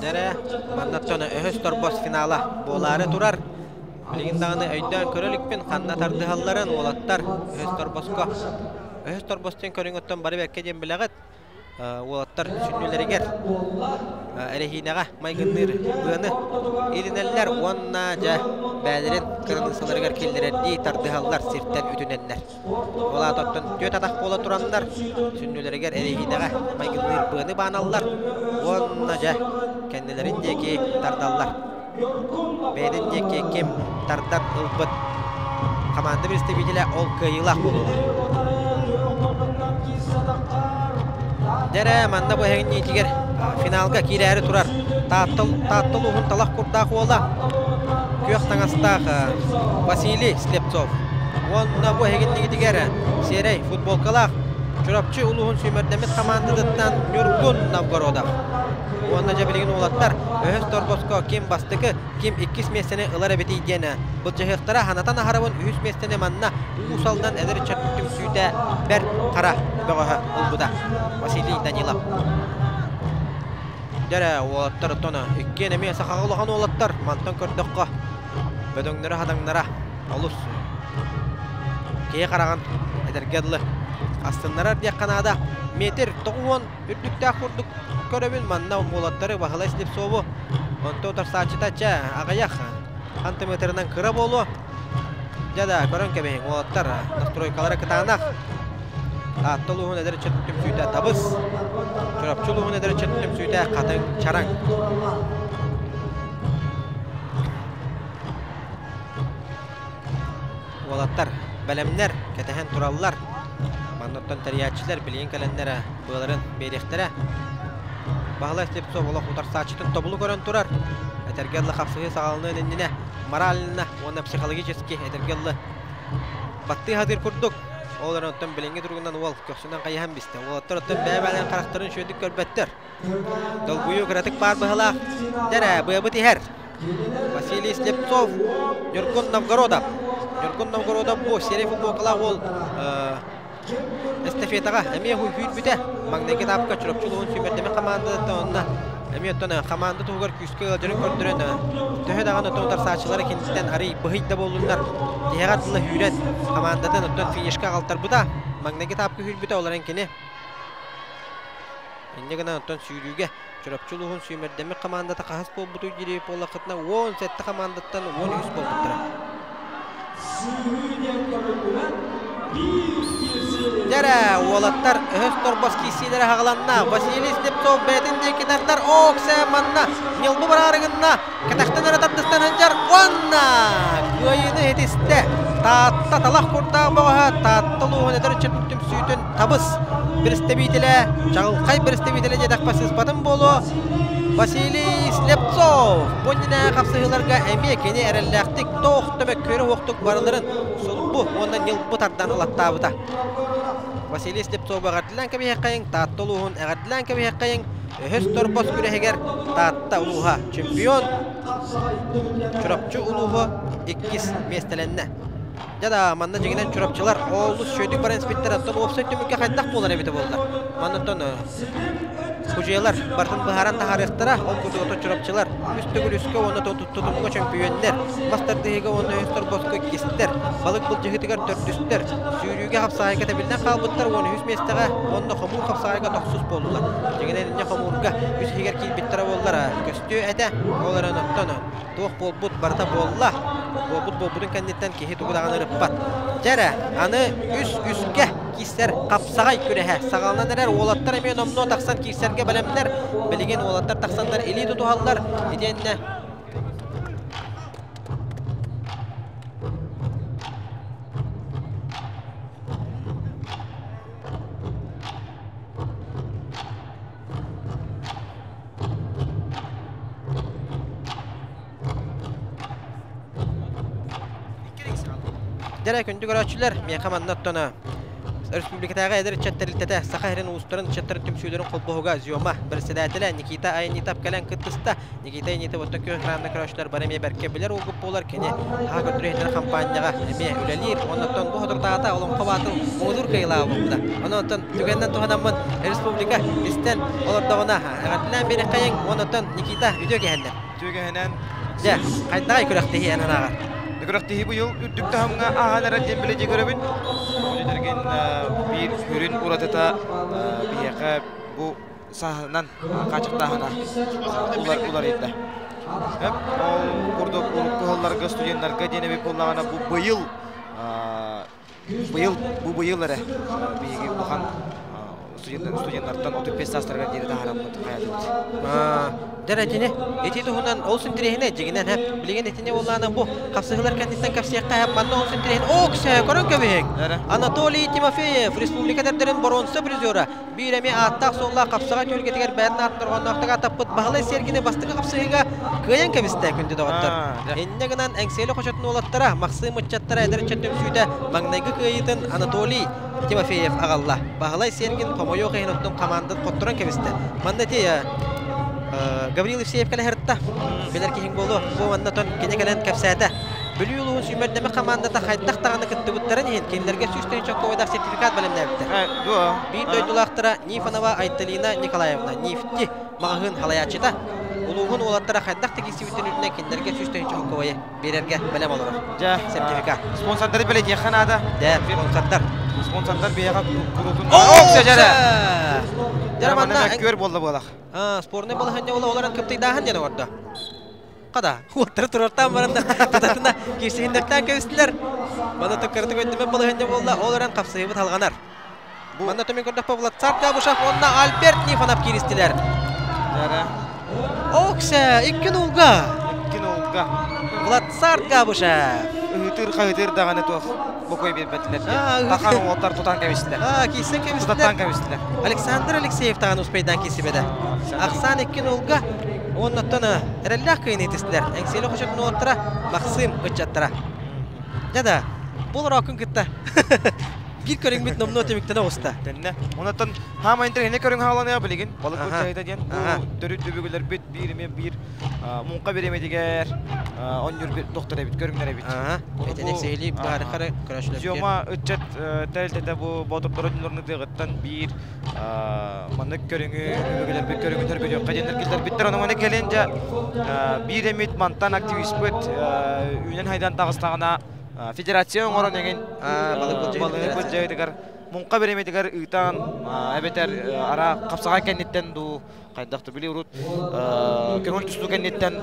Дэрэ, маннаттан өһөс торбос финала буолаары турар. Билигин даҕаны өйдөөн көрө иликпин ханна тардыһалларын уолаттар өһөс торбоско. Өһөс торбос диэн көрүҥ бары бэркэ диэн билэҕит. Уолаттар сүнньүлэригэр эрэһиинэҕэ майгынныыр быаны илинэллэр уонна дьэ бээлэрин кыраныыссаларыгар киллэрэрдии тардыһаллар сиртэн үтүнэннэр. Ол аата оттон түөрт атах буола тураннар сүнньүлэригэр эрэһиинэҕэ майгынныыр быаны бааналлар уонна дьэ кэннилэрин диэки тардаллар. Бэйэтин диэки ким тардан ылбыт команда представителэ ол кыайыылаах буолуоҕа. Дэрэ манна бу эһигинниитигэр финалга киирээри турар Тааттал Тааттал уһун талах курдаах уола күөх таҥастаах Василий Слепцов уонна бу эһигиннигитигэр сиэрэй футболкалаах Чурапчы улууһун сүүмэрдэммит хамаандатыттан Ньургун Новгородов. Уонна дьэ билигин уолаттар өһөс торбоско ким бастакы, ким иккис миэстэни ылар эбитий диэн былдьаһыахтара ханатан аһарабын үһүс миэстэни манна Уус Алдан эдэр ыччат түмсүүтэ Бэрт Хара бөҕөһө ылбыта. Василий Данилов. Дьэрэ уолаттар оттон иккиэн эмиэ сахаҕа улахан уолаттар мантан көрдөххө бөдөҥнөрө-хатаҥнара олус киһи хараҕын этэргэ дылы астыннарар диэххэ наада. Метр 90 үрдүктээх курдук көрөбүн манна уолаттары Баһылай Слепцову онто утарсааччыта чэ аҕыйах сантиметрынан кыра буолуо дьэ да көрөн кэбиһиҥ уолаттар настройкалара кытаанах Таатта улууһун эдэр ыччат түмсүүтэ табыс Чурапчы улууһун эдэр ыччат түмсүүтэ хатыҥ чараҥ Уолаттар бэлэмнэр, кэтэһэн тураллар. Маннаттан тэрийээччилэр билигин кэлэннэр быаларын биэриэхтэрэ. Баһылай Слепцов олох утарсааччытын тобулу көрөн турар. Этэргэ дылы хапсыһыы саҕаланыан иннинэ морально уонна психологически этэргэ дылы баттыы сатыыр курдук. Ол эрэн оттон билиҥҥи туругунан уол көхсүнэн хайыһан бистэ. Уолаттар оттон бэйэ-бэйэлэрин харахтарын үчүгэйдик көрбөттөр. Долгуйуу кыратык баар быһылаах. Дэрэ, быабыт иһэр. Василий Слепцов, Ньургун Новгородов. Ньургун Новгородов бу серия футболкалаах уол эстафетаҕа эмиэ сүүрбүтэ. Маҥнайгы этапка Чурапчы улууһун сүүмэрдэммит хамаандатыттан онно эмиэ оттон хамаанда туһугар күүскэ ыалдьарын көрдөрөн төһө даҕаны оттон утарсааччылара киниттэн арый быһый да буоллуннар тиһэҕэр тыла сүүрэн хамаандатын оттон финишка аҕалтарбыта. Маҥнайгы этапка сүүрбүтэ ол эрэн кини Инньэ гынан оттон сүүрүүгэ Чурапчы улууһун сүүмэрдэммит хамаандата хаһыс буолбутуй диир буоллаххытына 17 хамаандаттан 13 буолбуттара. Дьэрэ, уолаттар өһөс торбос киирсиилэрэ хаҕыланна. Василий Слепцов бэйэтин диэки тардар. Ооксэ манна ньылбы бараары гынна. Кэтэхтэн эрэ тардыстан сылдьар уонна кыайыыны ситистэ. Таатта талах курдаах бөҕөһө Таатта улууһун эдэр ыччатын түмсүүтүн табыс представителэ, чаҕылхай представителэ диэтэхпэ сыыспатым буолуо. Василий Слепцов бу иннинээҕи хапсыһыыларга эмиэ кини эрэллээхтик туох да мөккүөрэ суохтук барыларын сулбу уонна ньылбы тардан ылаттаабыта. Василий Слепцову эҕэрдэлээн кэбиһиэххэйиҥ, Таатта улууһун эҕэрдэлээн кэбиһиэххэйиҥ. Өһөс торбос күрэһигэр Таатта улууһа чемпион, Чурапчы улууһа иккис миэстэлэннэ. Дьэ да, манна дьиҥинэн чурапчылар олус үчүгэйдик баран испиттэр, оттон уопсай түмүккэ хайдах буолар эбитэ буоллар. Манна оттон Хужиялар бартын быһааран таһаарыахтара, ол курдук ото чурапчылар үс төгүл үскэ уонна тутумҥа чөмпүйүөннэр, мас тардыһыыга уонна үс торбоско иккистэр, балык былдьаһыытыгар төрдүстэр, сүүрүүгэ хапсаҕайга тэбиллэн хаалбыттар 13 миэстэҕэ уонна хомуур хапсаҕайга тохсус буоллулар. Дьиҥинэн инньэ хомуурга үс иһигэр киирбиттэрэ буоллар көстүө этэ, ол эрэн оттон туох буолбут барыта буолла. Буолбут буолбутун кэнниттэн киһи тугу даҕаны ырыппат. Дьэ эрэ, аны үс үскэ киирсэр хапсаҕай күрэһэ саҕаланан эрэр уолаттар эмиэ номнуо тахсан киирсэргэ бэлэмнэр. Билигин уолаттар тахсаннар илии тутуһаллар. Итиэннэ Дьэрэ күндү көрөөччүлэр, миэхэ манна оттоно Республикатааҕы эдэр ыччат тэрилтэтэ Саха сирин уустарын ыччаттарын түмсүүлэрин холбоһуга ЗИОМА председателэ Никита Айанитов кэлэн кыттыста. Никита Айанитов оттон күөх экранна көрөөччүлэр бары эмиэ бэркэ билэр уолгут буолар. Кини Саха көрдөрүү хампаанньаҕа эмиэ үлэлиир. Оннуттан бу соторутааҕыта Олоҥхо баатын муҥутуур кыайыылааҕа буолбута. Онон түгэнинэн туһанаммын республика истэн олордоҕуна эҕэрдэлээн биэриэххэйиҥ. Оннуттан Никита үтүө киһэннэр. Үтүө киһинэн. Дьэ, хайдаҕай күрэхтэһии эн санааҕар? Күрэхтэһии быйыл үрдүк таһымҥа ааһан эрэр диэн билэ көрөбүн. Дьүдэргин биир сүрүн уратыта биһиэхэ бу сааһынан хааччахтааһына уларыйда. Ол курдук урукку сылларга студеннарга диэн эбит буоллаҕына бу быйыл быйыл бу быйыл эрэ биһиги улахан студеннартан 35 саастарыгар диэри таһаараммыт хайатыбыт. Дьэ итини ити туһунан ол интэриэһинэй дьиҥинэн һэп билигин итини буоллаана бу хапсыһыылар кэнниттэн кэпсиэххэ һэп манна ол интэриэһин оксэ көрөн кэбиһиҥ Анатолий Тимофеев республика тэрдэрин боруонса призера Биир эмиэ ааттаах-суоллаах хапсаҕай түһүлгэтигэр бэйэтин аатын дорҕоонноохтук ааттаппыт Баһылай Сергини бастакы хапсыһыыга кыайан кэбистэ күндү доҕоттор. Инньэ гынан Эҥсиэли хочотун уолаттара, Махсыым ыччаттара эдэр ыччат түмсүүтэ маҥнайгы кыайыытын Анатолий Тимофеев аҕалла. Баһылай Сергин хомойуох иһин оттон хамаандатын хотторон кэбистэ. Манна ити Гаврил Евсеев кэлэһэртэ. Билэр киһиҥ буолуо. Бу манна тон кини кэлэн кэпсээтэ. Бүлүү улууһун сүүмэрдэмэ хамаандата хайдах даҕаны кыттыбыттарын иһин кинилэргэ 100 тыһыынча сертификат бэлэмнээбиттэр. Биир дойдулаахтара Нифонова Айталина Николаевна Нифти маҕаһыын халайааччыта улууһун уолаттара хайдах да киирсибиттэрин үрдүнэн кинилэргэ 100 тыһыынча биэрэргэ бэлэм олорор. Сертификат. Спонсордары бэлэтиэххэ наада. Дэ, спонсордар. Спонсордар биһиэхэ куруутун... Дьэ, манна күөр буолла буолах. Спорный балаһыанньа буола олорон кыптыйдааһын диэн оҥордо. Хата, уоттары турартаан баран да тутатына киирсиһиннэртээн кэбистилэр. Маны тыккарытык өйдөммөт балаһыанньа буолла, ол эрэн хапсыһыыбыт халҕанар. Манна төмөн көрдөхпө Владсар Габышев уонна Альберт Нифонов кииристилэр. Оксе, икки нулга. Икки нулга. Владсар Габышев. Ыһытыр хаһытыр даҕаны туох бокуой биэрбэтилэр. Тахан уолаттар тутан кэбистилэр. Киирсэн кэбистилэр. Тутаттан кэбистилэр. Александр Алексеев даҕаны успейдаан киирсибэтэ. Ахсаан икки нулга. Уоннаттан эрэллээх кыайыны итистилэр. Эҥсиэли хочотун уолаттара Максим ыччаттара. Дьэ да, бұл орокун кытта биир көрүҥмүт номнуо түмүктэнэ оҕуста. Тэннэ. Онтон хаама интэриэһинэй көрүҥ хааланыа билигин. Балык былдьаһыыта диэн бу төрүт өбүгэлэрбит биир эмиэ биир муҥха бириэмэтигэр онньур доктор эбит, көрүҥнэр эбит. Этинек сиһилии баарыхары көрөөччүлэр. Зёма ыччат тэрилтэтэ бу боотурдары дьоннорун ытыаҕыттан биир маннык көрүҥү өбүгэлэрбит көрүҥүн өргөтүөххэ диэн киллэрбиттэр. Онон кэлин дьэ биир эмит мантан активиспыт үүнэн хайдан таҕыстаҕына федерация оҥорон эҥин балыгы былдьаһыытыгар муҥха бириэмэтигэр ыытан эбэтэр ара хапсаҕай кэнниттэн дуу хайдах да били урут көҥүл тустуу кэнниттэн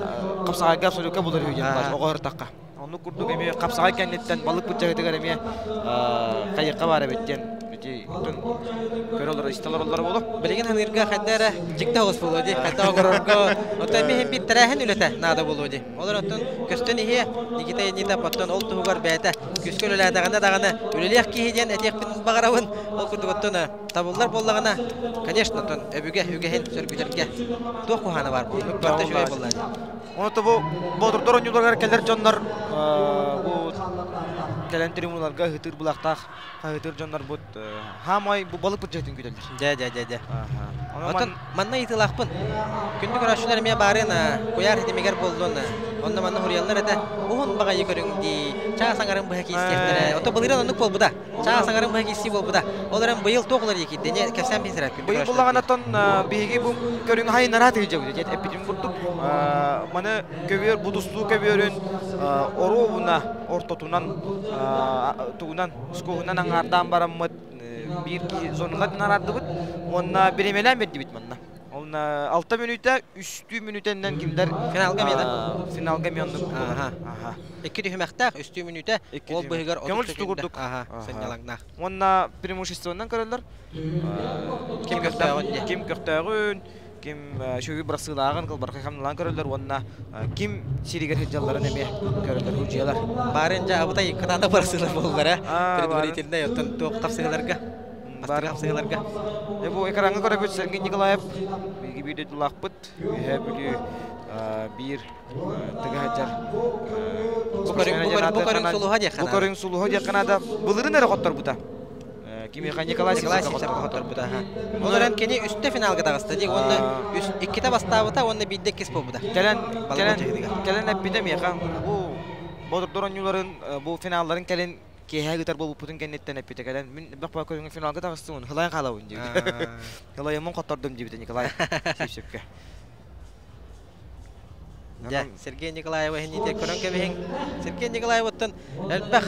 хапсаҕайга абсолютка булар үһү диэн оҕо ыртахха Оннук курдук эмиэ хапсаҕай кэнниттэн балык былдьаһыытыгар эмиэ хайыахха баар эбит диэн ити көрө олорор, истэ олороллоро буолуо. Билигин ханыырга хайда эрэ дьикти оҕус буолуо дии, хайда оҥорорго, оттон эмиэ иһин биир тэрээһин үлэтэ наада буолуо дии. Олор оттон көстөн иһиэ, Никита Янитов оттон ол туһугар бэйэтэ күүскэ үлэлээтэҕинэ даҕаны үлэлиэх киһи диэн этиэхпин баҕарабын. Ол курдук оттон табыллар буоллаҕына, конечно, оттон өбүгэ үгэһин сөргүтэргэ туох куһаҕана баар буолуо, барыта үчүгэй буоллаа дии. Онто бу Боотурдар оонньууларыгар кэлэр дьоннор бу кэлэн трибуналарга ыһытыыр былаахтаах хаһыытыыр дьоннорбут хаамай бу балык бырдьаһытын күүтэллэр. Дьэ дьэ дьэ дьэ. Оттон манна ыйытыылаахпын. Күндү көрөөччүлэр эмиэ баарын куйаар ситимигэр буоллун. Онно манна хуруйаллар этэ. Уһун баҕайы көрүҥ дии. Чаас аҥарын быһа киирсиэхтэрэ. Ото былырыын оннук буолбута. Чаас аҥарын быһа киирсии буолбута. Ол эрэн быйыл туох уларыйа киирдэ? Не кэпсээн биһисэрэ күндү Быйыл буллаҕына биһиги бу көрүҥ хайыннара тыыдьабыт диэн эппитим курдук. Маны көбүөр бу тустуу көбүөрүн оруобуна ортотунан тугунан скоһунан аҥаардаан бараммыт биир киһи зоналар араардыбыт уонна бириэмэлээн биэрдибит манна. Онно 6 мүнүүтэ, үстүү мүнүүтэннэн кимдэр финалга эмиэ да? Финалга эмиэ оннук. Аха. Икки түһүмэхтээх, үстүү мүнүүтэ, ол быһыгар Көҥүл тустуу курдук. Аха, сынньалаҥнаах. Уонна преимуществонан көрөллөр. Ким көхтөөҕүн диye. Ким көхтөөҕүн, ким үчүгэй бырасыылааҕын, кылбархай хамналаан көрөллөр уонна ким сиригэр сылдьалларын эмиэ көрөллөр, удьуйалар. Баарын дьэ абытай кытаанах бырасыылар буоллар, предварительнай оттон туох хапсыһыыларга? Бастакы хапсыһыыларга. Дьэ бу экраҥҥа көрөбүт Сергей Николаев биһиги биир дойдулаахпыт Үөһээ Бүлүү биир тыга сылдьар Бу көрүҥ сулуһа диэххэ Бу көрүҥ сулуһа диэххэ наада. Былырын эрэ хотторбута. Кимиэхэ Николай Сивцевка хотторбута. Ол эрэн кини үстэ финалга таҕыста дии уонна иккитэ бастаабыта уонна биирдэ иккис буолбута. Кэлэн кэлэн кэлэн эппитэ миэхэ бу Бодурдор оонньууларын бу финалларын кэлин киэһэ ыытар буолбуппутун кэнниттэн эппитэ кэлэн мин элбэх көрүҥҥэ финалга таҕыстым хылайан хаалабын диэбитэ. Хылайыммын хоттордум диэбитэ Николай Сивцевкэ. Дьэ, Сергей Николаева иһинниитэ көрөн кэбиһиҥ. Сергей Николаевыттан элбэх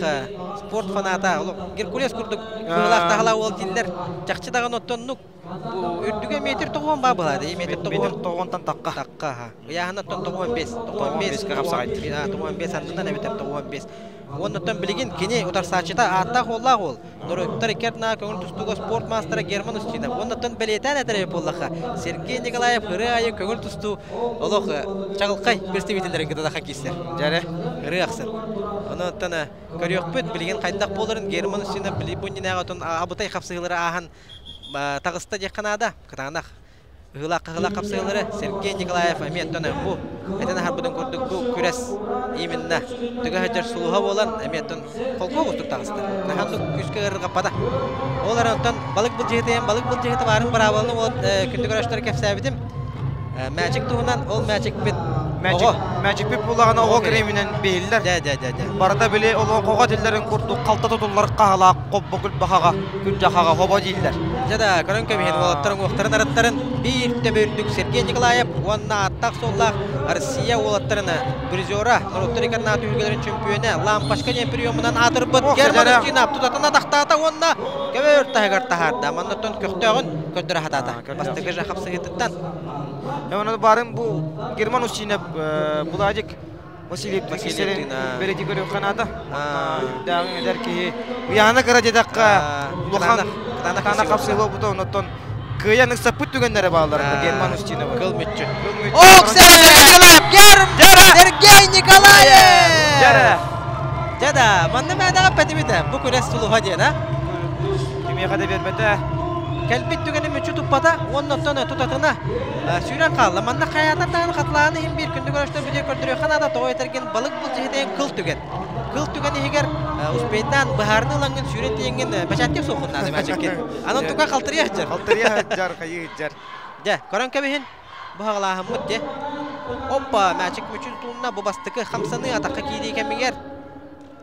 спорт фаната, Геркулес курдук кыылаах таһалаа уол дииллэр. Чахчы даҕаны оттоннук үрдүгэ метр тоҕуон баа былаады. Метр тоҕуон тоҕуонтан таққа. Таққа, аха. Ыйааһына оттон 95. 95 хапсаҕайдыр. 95 аннынан эбэтэр 95. Уоннаттан билигин кини утарсааччыта ааттаах уоллаах уол. Норуоттар икки ардына көҥүл тустууга спорт маастара Герман Устинов. Уоннаттан бэлиэтээн этэр эбит буоллахха, Сергей Николаев ырыа айы көҥүл тустуу олох чаҕылхай представителлэрин кытта киирсэр. Дьэрэ. Ырыа ахсын. Онуттан көрүөхпүт билигин хайдах буоларын Герман Устинов били бу иннинээҕи отон абытай хапсыһыылары ааһан таҕыста диэххэ наада. Кытаанах ыһыылаах-хаһыылаах хапсыһыылары Сергей Николаев эмиэ оттон бу этэн аһарбытын курдук бу күрэс именно түгэ сылдьар сулуһа буолан эмиэ оттон холкуо курдук таҕыста. Наһаа күүскэ ыарырҕаппата. Ол эрэн оттон балык былдьаһыта балык былдьаһыта баарын быраабыланы вот күндү көрөөччүлэр кэпсээбитим. Мээчик туһунан ол мээчикпит оҕо. Мээчикпит буоллаҕына оҕо креминэн биһиллэр. Дэ дэ дэ дэ. Барыта били олоҥхоҕо тиллэрин курдук халта тутуллар хаһалаах хоббо күлбахаҕа күлдьахаҕа хобо дииллэр. Дьэ да, көрөн кэбиһин уолаттар уҥуохтарын арыттарын биир төбө үрдүк Сергей Николаев уонна ааттаах-суоллаах Россия уолаттарын призера, норуоттар иккардынаах түһүлгэлэрин чөмпүйүөнэ Лампочка диэн приемунан аатырбыт Герман Устинов тутатына тахтаата уонна көбөр таһыгар таһаарда. Маннаттан көхтөөҕүн көрдөрө сатаата. Бастакы же хапсыһыытыттан. Оны барын бу Герман Устинов Буладик Василий Васильевтин бэрэти көрүөххэ наада. Дааҕын эдэр киһи уйаана кыра диэтэххэ улахан кытаанах хапсыһыы бута оннуттан кыайан ыксаппыт түгэннэрэ бааллар Герман Устинова. Кыл мүччү. Сергей Николаев! Дьэ да, манна мээнэҕэ пэтибитэ. Бу күрэс сулуһа диэн, а? Кимиэхэ да биэрбэтэ. Кэлбит түгэни мүччү туппата, уонна оттон тутатына сүүрэн хаалла. Манна хайаатар даҕаны хатылааны иһин биир күндү көрөштөр видео көрдөрүөххэ наада. Тоҕо этэргин балык былдьаһытайын кыл түгэн. Кыл түгэн иһигэр успейдаан быһаарыны ылаҥҥын сүүрэн тиийэҥҥин бэчээттиэх суоххун наада мээчиккин. Анан тука халтырыйа сылдьар. Халтырыйа сылдьар, хайыы сылдьар. Дьэ, көрөн кэбиһин. Бу хаҕалааһыммыт дьэ. Оппа, мээчик мүчүн туунна бу бастакы хамсаныы атахха киирии кэмигэр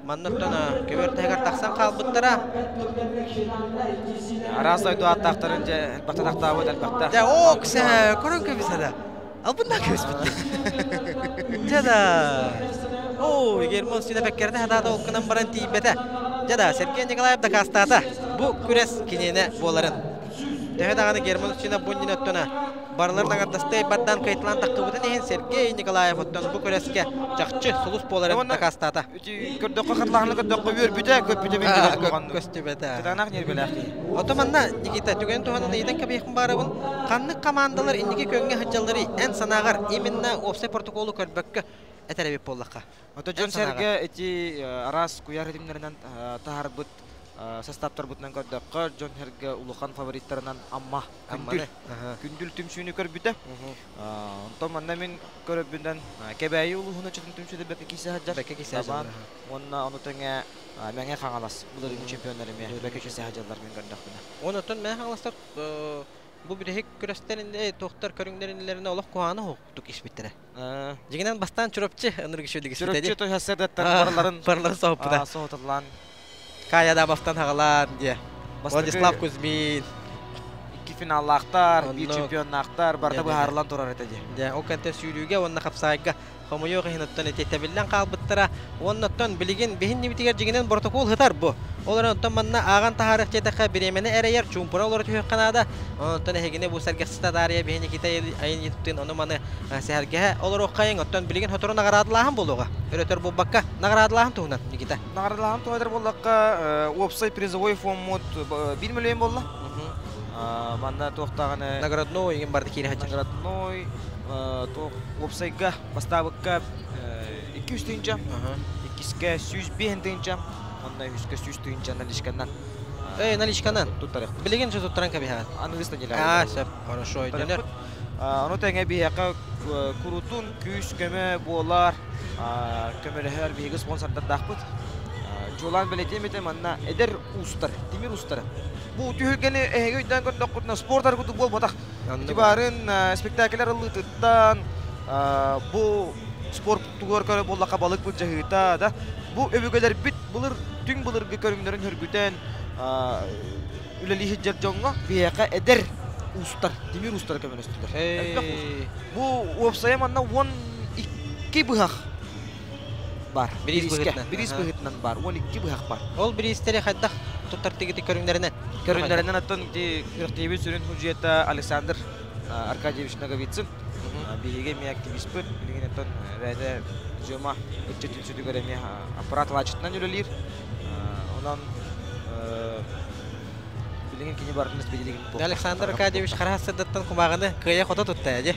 Манна оттон көбүөр таһыгар тахсан хаалбыттара. Араас дойду ааттаахтарын дьэ элбэхтэ тахтаабыт элбэхтэ. Дьэ оксе көрөн көбүсэ Албыннаа көспүт. Дьэ да. Оо, Герман Сина бэккэрдэ хатаата ол гынан баран тиийбэтэ. Дьэ да, Сергей Николаев дакаастаата. Бу күрэс киниэнэ буоларын. Төһө даҕаны Герман Устинов бу иннинэ оттона барыларын аҥардастыы бардаан кыайталаан таххыбытын иһин Сергей Николаев оттон бу күрэскэ чахчы сулус буоларын дакаастаата. Көрдөххө хатылаһыны көрдөххө үөрбүтэ, көппүтэ биллибэт куһаҕаннык. Көстүбэтэ. Кытаанах ньиэрбэлээх киһи. Ото манна Никита түгэн туһанан ыйытан кэбиһиэхпин баарабын. Ханнык хамаандалар инники күөҥҥэ сылдьалларый эн санааҕар именно уопсай протоколу көрбөккө этэр эбит буоллахха. Ото дьон-сэргэ ити араас куйаар ситимнэринэн таһаарбыт састааптарбытынан көрдөххө, дьон-сэргэ улахан фавориттарынан Амма Күндүл, Күндүл түмсүүнү көрбүтэ. Онтон манна мин көрөрбүнэн Кэбээйи улууһун ыччатын түмсүүтэ бэккэ киирсэ сылдьар. Бэккэ киирсэ сылдьар. Уонна ону тэҥэ Мэҥэ Хаҥалас былырыыҥҥы чемпионнар эмиэ бэккэ киирсэ сылдьаллар мин көрдөхпүнэ. Онтон Мэҥэ Хаҥаластар. Бу бүтэһик күрэстэрин туохтар көрүҥнэринлэринэ олох куһаҕаны хоһуктук испиттэрэ. Дьиҥинэн бастаан Чурапчы ынырык үчүгэйдик испитэ. Чурапчы туһасырдаттан барыларын барыларын соһуппута. Соһуталлаан. Кая Дамовтан хаҕалаан диye. Владислав Кузьмин. Икки финаллаахтар, биир чемпионнаахтар барыта быһаарыллан турар этэ дии. Дьэ, ол кэнтэ сүүрүүгэ уонна хапсаайга хомойуох иһин оттон ити хаалбыттара. Уонна оттон билигин биһин нибитигэр дьиҥинэн протокол ыһытар бу. Ол эрэн оттон манна ааҕан таһаарыах диэтэххэ бириэмэни эрэйэр, чуумпура олоро түһүөххэ наада. Онтон эһигини бу сэргэхситэ таарыйа биһи Никита айанньытыттыын ону-маны сэһэргэһэ олоруоххайыҥ. Оттон билигин сотору наҕараадалааһын буолуоҕа. Өрөтөр буолбакка, наҕараадалааһын туһунан, Никита. Наҕараадалааһын туһунан буоллахха, уопсай призовой фоммут 1 миллион буолла. Манна туохтааҕыны... Наградной игин барды киирэ сылдьар. Наградной, туох уопсайга бастаабыкка 200 тыһыынча, иккискэ 105 тыһыынча, онно үһүскэ 100 тыһыынча наличканан. Эй, наличканан? Туттарыах. Билигин же туттаран кэбиһэҕин. Аныгыс неделя. А, сөп, хорошо, өйдөнөр. Ону тэҥэ биһиэхэ курутун күүс-көмө буолар, көмөлөһөр биһиги спонсордардаахпыт. Чуолаан бэлиэтиэм этэ манна эдэр уустар, тимир уустара. Бу түһүлгэни эһиги өйдөөн көрдөххүтүнэ спорт аргытык буолбатах. Ити баарын спектакльлар ыллыытыттан бу спорт тугар көрө буоллахха балык былдьаһыыта да бу өбүгэлэрбит былыр түҥ былыргы көрүҥнэрин хөргүтэн үлэлии сылдьар дьоҥҥо биһиэхэ эдэр уустар, тимир уустара көмөлөстүлэр. Элбэх уус. Бу уопсайа манна 12 быһах бар. Бириис быһыытынан. Бириис быһыытынан бар. 12 быһах бар. Ол бириистэри хайдах туттар тигити көрүҥнэринэн? Көрүҥнэринэн оттон ити күрэхтэһиибит сүрүн судьуйата Александр Аркадьевич Ноговицын. Биһиги эмиэ активиспыт. Билигин оттон бэйэтэ Зёма ыччат түмсүүтүгэр эмиэ аппарат алааччытынан үлэлиир. Онон билигин кини барытын билигин Александр Аркадьевич хараһа сырдаттан кумааҕыны кыайа-хото тутта дии.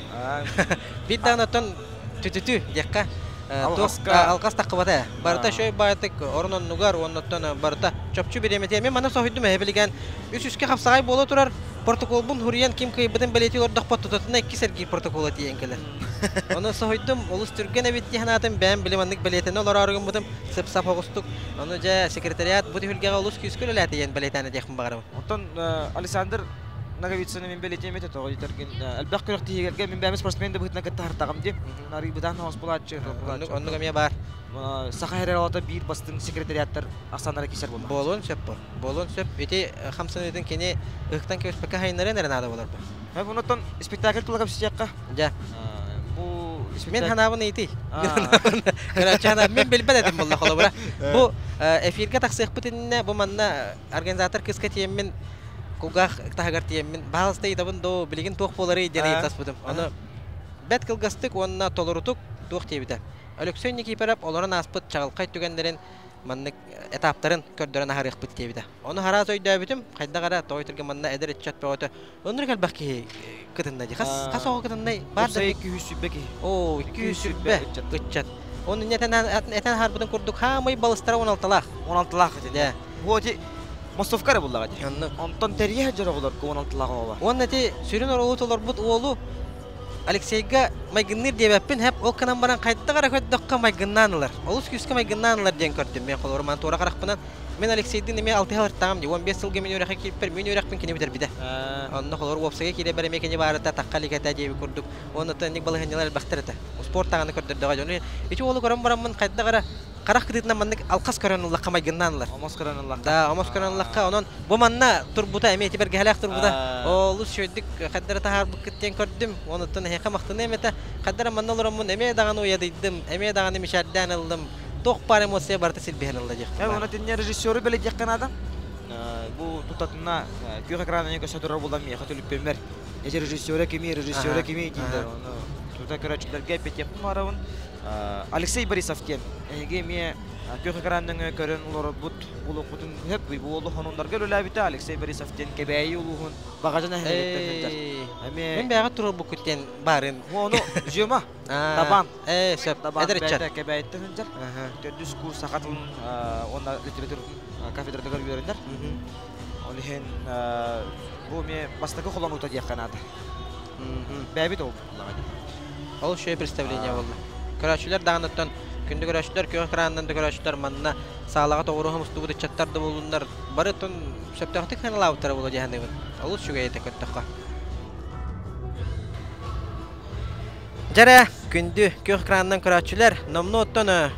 Биир даҕаны оттон түтүтү диэххэ алҕас таххыбата. Барыта шөй баайтык орун оннугар уоннаттан барыта чопчу бириэмэтигэр. Мен манна соһуйдум эһэ билигэн үс үске хапсаҕай буола турар протоколбун хуруйан ким кыайбытын бэлиэтии олордохпот тутатына икки сэргиир протокола тиийэн кэлэр. Ону соһуйдум, олус түргэн эбит дии санаатым, бэйэм били маннык бэлиэтэнэ олороору гыммытым, сып-сап оҕустук. Ону дьэ секретариат бу түһүлгэҕэ олус күүскэ үлэлээтэ диэн бэлиэтээн этиэхпин баҕарабын. Оттон Александр Ноговицыны мин бэлиэтиэм этэ тоҕо диэтэргин элбэх күрэхтэһиилэргэ мин бэйэм спортсмен да быһыытынан кытта сыртаҕым дии. Арыйбытаан оҕус булааччы. Оннук эмиэ баар. Саха Эралата биир бастыҥ секретариаттар ахсааннара киирсэр буолла. Буолуон сөп бу. Буолуон сөп. Ити хамсаныытын кини ыһыктан кэбиспэккэ хайыннарыан эрэ наада буолар бу. Онтон спектакль тула кэпсэтиэххэ. Дьэ. Бу Мин ханаабын ыйытый. Короче, мин билбэт этим буолла холобура. Бу эфиргэ тахсыахпыт иннинэ бу манна организатор кыыска тиэммин кулгаах таһыгар тиэммин баһаалыста ыйытабын доо билигин туох буоларый диэн ыйытаспытым. Ону бэрт кылгастык уонна толорутук туох диэбитэ. Өлөксөй Никифоров олорон ааспыт чаҕылхай түгэннэрин маннык этаптарын көрдөрөн аһарыахпыт диэбитэ. Ону хараас өйдөөбүтүм, хайдах эрэ тоҕо өтөргө манна эдэр ыччат бөҕөтө оннук элбэх киһи кытынна дии. Хас хас оҕо кытыннай? Баар да 220 киһи. Оо, 220 ыччат. Оны этэн этэн аһарбытын курдук хаамай балыстара 16-лаах. 16-лаах ити. Бу ити Мостовка эрэ буллаҕа дии. Онтон тэрийэ сылдьар оҕолорго 16-лаах оҕо бар. Уонна ити сүрүн оруолу толорбут уолу Алексейга майгынныыр диэбэппин, һэп ол гынан баран хайдах эрэ көрдөххө майгыннаан ылар. Олус күүскэ майгыннаан ылар диэн көрдүм. Мен холобур ман туора харахпынан мен Алексейдин эмиэ алтыһа ыртаҕым дии. 15 сылга мин үөрэххэ киирпэр, мин үөрэхпин кини бүтэрбитэ. Онно холобур уопсайга киирэ эмиэ кини баарыта тахха илик этэ диэбит курдук. Уонна инник балаһыанньалар элбэхтэр этэ. Спорт даҕаны көрдөрдөҕө дьону. Ити уолу көрөн бараммын хайдах эрэ харах кытыытынан маннык алхас көрөн ыллахха майгыннаан ылар. Омос көрөн ыллахха. Да, омос көрөн ыллахха. Онон бу манна турбута эмиэ ити бэргэһэлээх турбута. Олус үчүгэйдик хайдара таһаарбыккыт диэн көрдүм. Онуттан эһиэхэ махтаныам этэ. Хайдара манна олороммун эмиэ даҕаны уйадыйдым, эмиэ даҕаны мичээрдээн ыллым. Туох баар эмоция барыта силбиһэн ылла диэхпин. Э, оны тинне режиссеру бэлэтиэххэ наада. Бу тутатына күөх экранынан көсө турар буолан миэхэ түлүппүммэр. Эти режиссера кими, режиссера кими дииллэр. Оны тута көрөөччүлэргэ эппитиэхпин баҕарабын. Алексей Борисов диэн эһиги эмиэ күөх экран нөҥүө көрөн олорорбут булуохпутун сөп бу уолу хонуннарга үлэлээбитэ Алексей Борисов диэн Кэбээйи улууһун Баҕадьа нэһилиэгиттэн сылдьар. Эмиэ Мин бэйэҕэ туруорбуккут диэн баарын. Ону Зюма Табан. Ээ сөп. Табан Эдэр ыччат. бэйэтэ Кэбээйиттэн сылдьар. Төрдүс курс саха тылын уонна литературатын кафедратыгар үөрэнэр. Ол иһин бу эмиэ бастакы холонуута диэххэ наада. Бэйэбит ол буллаҕа дии. Ол үчүгэй представление буолла. Көрөөччүлэр даҕаныттан күндү көрөөччүлэр күөх экранынан да көрөөччүлэр манна саалаҕа тоҕуруһа мустубут ыччаттар да буоллуннар бары оттон сөптөөхтүк сыаналаабыттара буолуо дии саныыбын. Олус үчүгэй этэ көрдөххө. Дьэрэ, күндү күөх экранынан көрөөччүлэр, номнуо оттон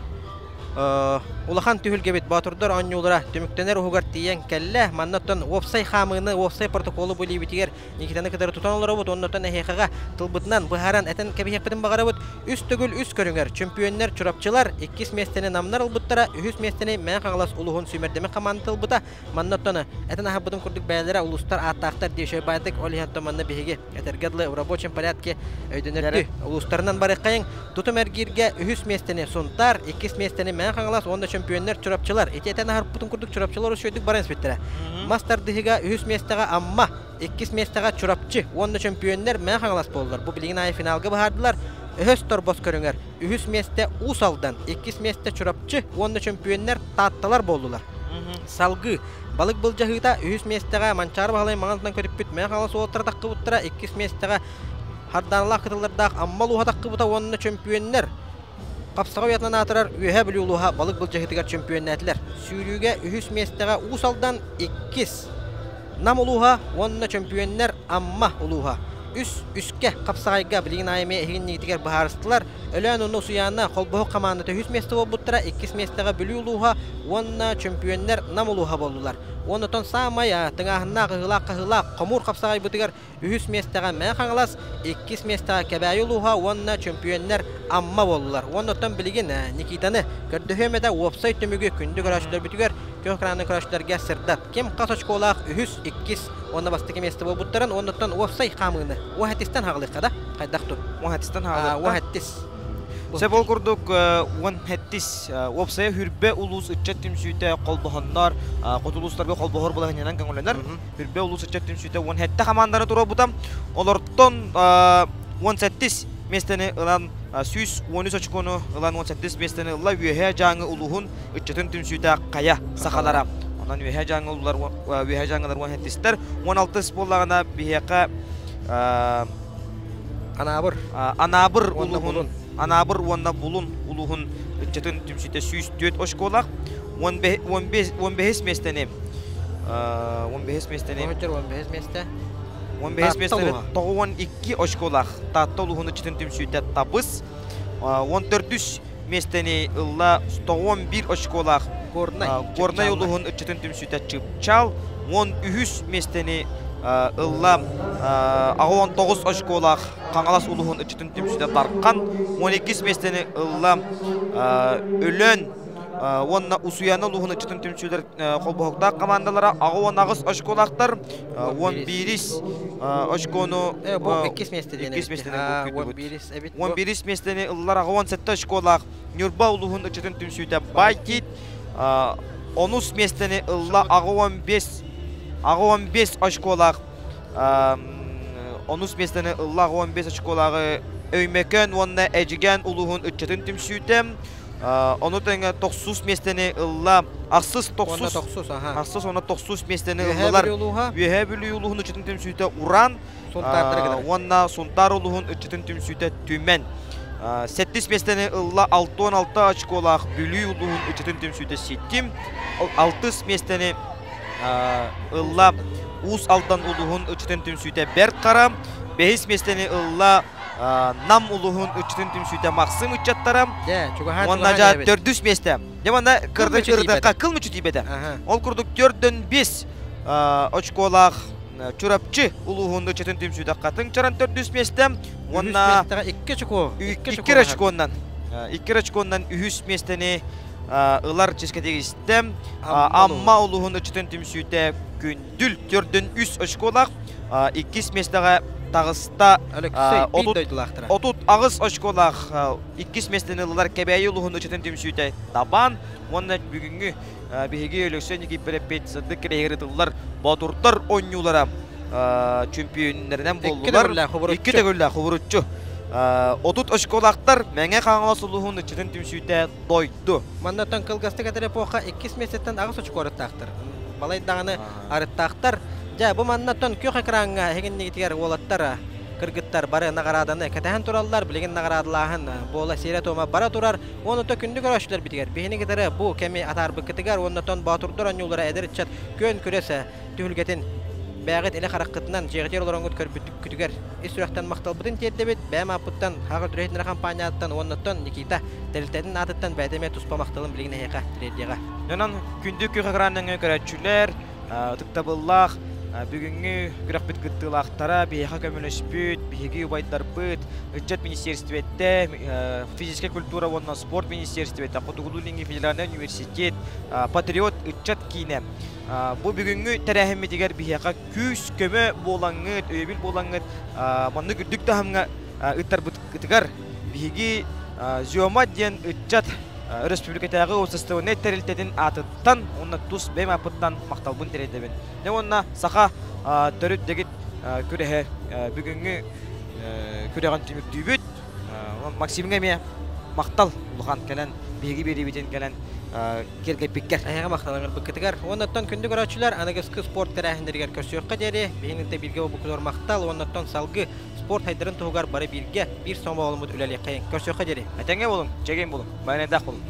улахан түһүлгэбит Боотурдар оонньуулара түмүктэнэр уһугар тиийэн кэллэ. Манна оттон уопсай хаамыыны, уопсай протоколу бу илиибитигэр Никитаны кытары тутан олоробут уонна оттон эһиэхэҕэ тылбытынан быһааран этэн кэбиһиэхпитин баҕарабыт. Үс төгүл үс көрүҥэр чөмпүйүөннэр Чурапчылар иккис миэстэни Намнар ылбыттара, үһүс миэстэни Мэҥэ Хаҥалас улууһун сүүмэрдэммит хамаандата ылбыта. Манна оттон этэн аһарбытым курдук бэйэлэрэ улуустар ааттаахтар дии үчүгэй ол иһин оттон манна биһиги этэргэ дылы в рабочем порядке өйдөнөрдүү улуустарынан барыаххайыҥ. Тутум эргииргэ үһүс миэстэни Сунтаар, иккис миэстэни Мэҥэ Хаҥалас уонна чөмпүйүөннэр Чурапчылар. Ити этэн аһарбытым курдук Чурапчылар үчүгэйдик баран испиттэрэ. Мас тардыһыыга үһүс миэстэҕэ Амма, иккис миэстэҕэ Чурапчы уонна чөмпүйүөннэр Мэҥэ Хаҥалас буоллулар. Бу билигин аайы финалга быһаардылар. Өһөс торбос көрүҥэр үһүс миэстэ Уус Алдан, иккис миэстэ Чурапчы уонна чөмпүйүөннэр Таатталар буоллулар. Салгыы балык былдьаһыыта үһүс миэстэҕэ Манчаары Баһылай маҥан көтүппүт Мэҥэ Хаҥалас уолаттара таххыбыттара, иккис миэстэҕэ Хардааналаах кытыллардаах Амма улууһа таххыбыта уонна чөмпүйүөннэр Хапсаҕа уйатынан аатырар Үөһээ Бүлүү улууһа балык былдьаһыытыгар чөмпүйүөннээтилэр. Сүүрүүгэ үһүс миэстэҕэ Уус Алдан, иккис Нам улууһа уонна чөмпүйүөннэр Амма улууһа. Үс үскэ хапсаҕайга билигин аайы эмиэ эһигиннигитигэр быһаарыстылар. Өлөөн уонна Усуйаана холбоһук хамаандата үһүс миэстэ буолбуттара, иккис миэстэҕэ Бүлүү улууһа уонна чөмпүйүөннэр Нам улууһа буоллулар. Уонна оттон саамай тыҥааһыннаах ыһыылаах-хаһыылаах хомуур хапсаҕайбытыгар Үһүс миэстэҕэ Мэҥэ Хаҥалас, иккис миэстэҕэ Кэбээйи улууһа уонна чөмпүйүөннэр Амма буоллулар. Уонна оттон билигин Никитаны көрдөһүөм этэ уопсай түмүгү күндү көрөөччүлэрбитигэр, күөх экраны көрөөччүлэргэ сырдат. Ким хас очколаах үһүс, иккис уонна бастакы миэстэ буолбуттарын уонна оттон уопсай хаамыыны уоһэтистэн хаҕылыахха да? Хайдах ту? Уоһэтистэн хаҕылыахха. Уоһэттис. Сөп ол курдук 17 уопсайа Хүрбэ улуус ыччат түмсүүтэ холбоһоннор хоту улуустарга холбоһор балаһыанньанан көҥүллэнэр. Хүрбэ улуус ыччат түмсүүтэ 17 хамаанданы туруорбута. Олортон 18 миэстэни ылан 113 очкону ылан 18 миэстэни ылла Үөһээ Дьааҥы улууһун ыччатын түмсүүтэ Хайа сахалара. Онон Үөһээ Дьааҥы улуулар Үөһээ Дьааҥылар 17-стэр 16 буоллаҕына биһиэхэ Анаабыр. Анаабыр улууһун Анаабыр уонна Булун улууһун ыччатын түмсүүтэ 104 очколаах 15 миэстэни 15 миэстэни 15 миэстэ 15 миэстэни 92 очколаах Таатта улууһун ыччатын түмсүүтэ Табыс 14 миэстэни ылла 111 очколаах Горнай Горнай улууһун ыччатын түмсүүтэ Чыпчаал 13 миэстэни ылла 69 очколаах Хаҥалас улууһун ыччатын түмсүүтэ Дархан 12 миэстэни ылла Өлөөн уонна Усуйаана улууһун ыччатын түмсүүлэр холбоһуктаах командалара 68 очколаахтар 11 очкону иккис миэстэни 11 миэстэни ыллар 67 очколаах Ньурба улууһун ыччатын түмсүүтэ Байтит онус миэстэни ылла 85 85 очколаах онус миэстэни ылла 15 очколааҕы Өймөкөөн уонна Эдьигээн улууһун ыччатын түмсүүтэ ону тэҥэ тохсус миэстэни ылла ахсыс тохсус ахсыс уонна тохсус миэстэни ыллылар Үөһээ Бүлүү улууһун ыччатын түмсүүтэ Уран уонна Сунтаар улууһун ыччатын түмсүүтэ Түмэн сэттис миэстэни ылла 66 очколаах Бүлүү улууһун ыччатын түмсүүтэ Ситим алтыс миэстэни ылла Уус Алдан улууһун ыччатын түмсүүтэ Бэрт Хара, бэһис миэстэни ылла Нам улууһун ыччатын түмсүүтэ Махсым ыччаттара уонна дьа төрдүс миэстэ. Дьэ манна кырдык кыл мүчү тиийбэтэ. Ол курдук төрдөн бес очколаах Чурапчы улууһун ыччатын түмсүүтэ Хатыҥ Чаран төрдүс миэстэ уонна икки очко икки очконнан икки очконнан үһүс миэстэни ылар чиэскэ тигистэ. Амма улууһун ыччатын түмсүүтэ Күндүл төрдүн үс очколаах иккис миэстэҕэ таҕыста. 38 очколаах иккис миэстэни ыллылар Кэбээйи улууһун ыччатын түмсүүтэ Табан уонна бүгүҥҥү биһиги Өлөксөй Никифоровпит сырдык кэриэһигэр ытыллар Боотурдар оонньуулара чөмпүйүөннэринэн буоллулар. Икки төгүллээх хубуруччу. 30 очколаахтар Мэҥэ Хаҥалас улууһун ыччатын түмсүүтэ дойду. Маннаттан кылгастык этэр эпоха иккис миэстэттэн аҕыс очко арыттаахтар. Балай даҕаны арыттаахтар. Дьэ, бу маннаттан күөх экраҥҥа эһигиннигитигэр уолаттар, кыргыттар бары наҕарааданы кэтэһэн тураллар. Билигин наҕараадалааһын буола сиэрэ-туома бара турар. Уонна күндү көрөөччүлэрбитигэр биһини кытары бу кэми атаарбыккытыгар уонна тон боотурдар оонньуулара эдэр ыччат күөн күрэс түһүлгэтин. бэйэҕит илэ хараххытынан дьиэҕитигэр олороҥҥут көрбүткүтүгэр ис сүрэхтэн махталбытын тиэрдэбит. Бэйэм ааппыттан Хаҕыр Дүрэһитинэрэ хампаанньааттан уоннаттан Никита тэрилтэтин аатыттан бэйэтэ эмиэ туспа махталын билигин эһиэхэ тириэрдиэҕэ. Онон күндү күөх экран нөҥүө көрөөччүлэр, ытыктабыллаах бүгүҥҥү күрэхпит кыттыылаахтара, биһиэхэ көмөлөспүт, биһиги убайдарбыт, ыччат министиэристибэтэ, физическэй культура уонна спорт министиэристибэтэ, Хотугулуу-Илиҥҥи федеральнай университет, Патриот ыччат киинэ. Бу бүгүҥҥү тэрээһиммитигэр биһиэхэ күүс-көмө буолаҥҥыт, өйөбүл буолаҥҥыт, маннык үрдүк таһымҥа ыттарбытыгар биһиги Зёма диэн ыччат өрөспүүбүлүкэтээҕи уопсастыбаннай тэрилтэтин аатыттан уонна тус бэйэм ааппыттан махталбын тириэрдэбин. Дьэ уонна саха төрүт дэгит күрэһэ бүгүҥҥү күрэҕин түмүктүүбүт. Максимҥа эмиэ махтал улахан кэлэн биһиги биэриибитин кэлэн киэргэппиккэр. Эһиэхэ махталыҥырбыккытыгар. Уоннаттан күндү көрөөччүлэр аныгыскы спорт тэрээһиннэригэр көрсүөххэ диэри биһигинтэ бииргэ буолбуккутугар махтал уоннаттан салгыы спорт сайдарын туһугар бары бииргэ биир сомоҕоломмут үлэлиэххэйиҥ. Көрсүөххэ диэри. Этэҥҥэ буолуҥ, чэгиэн буолуҥ, байанайдаах буолуҥ.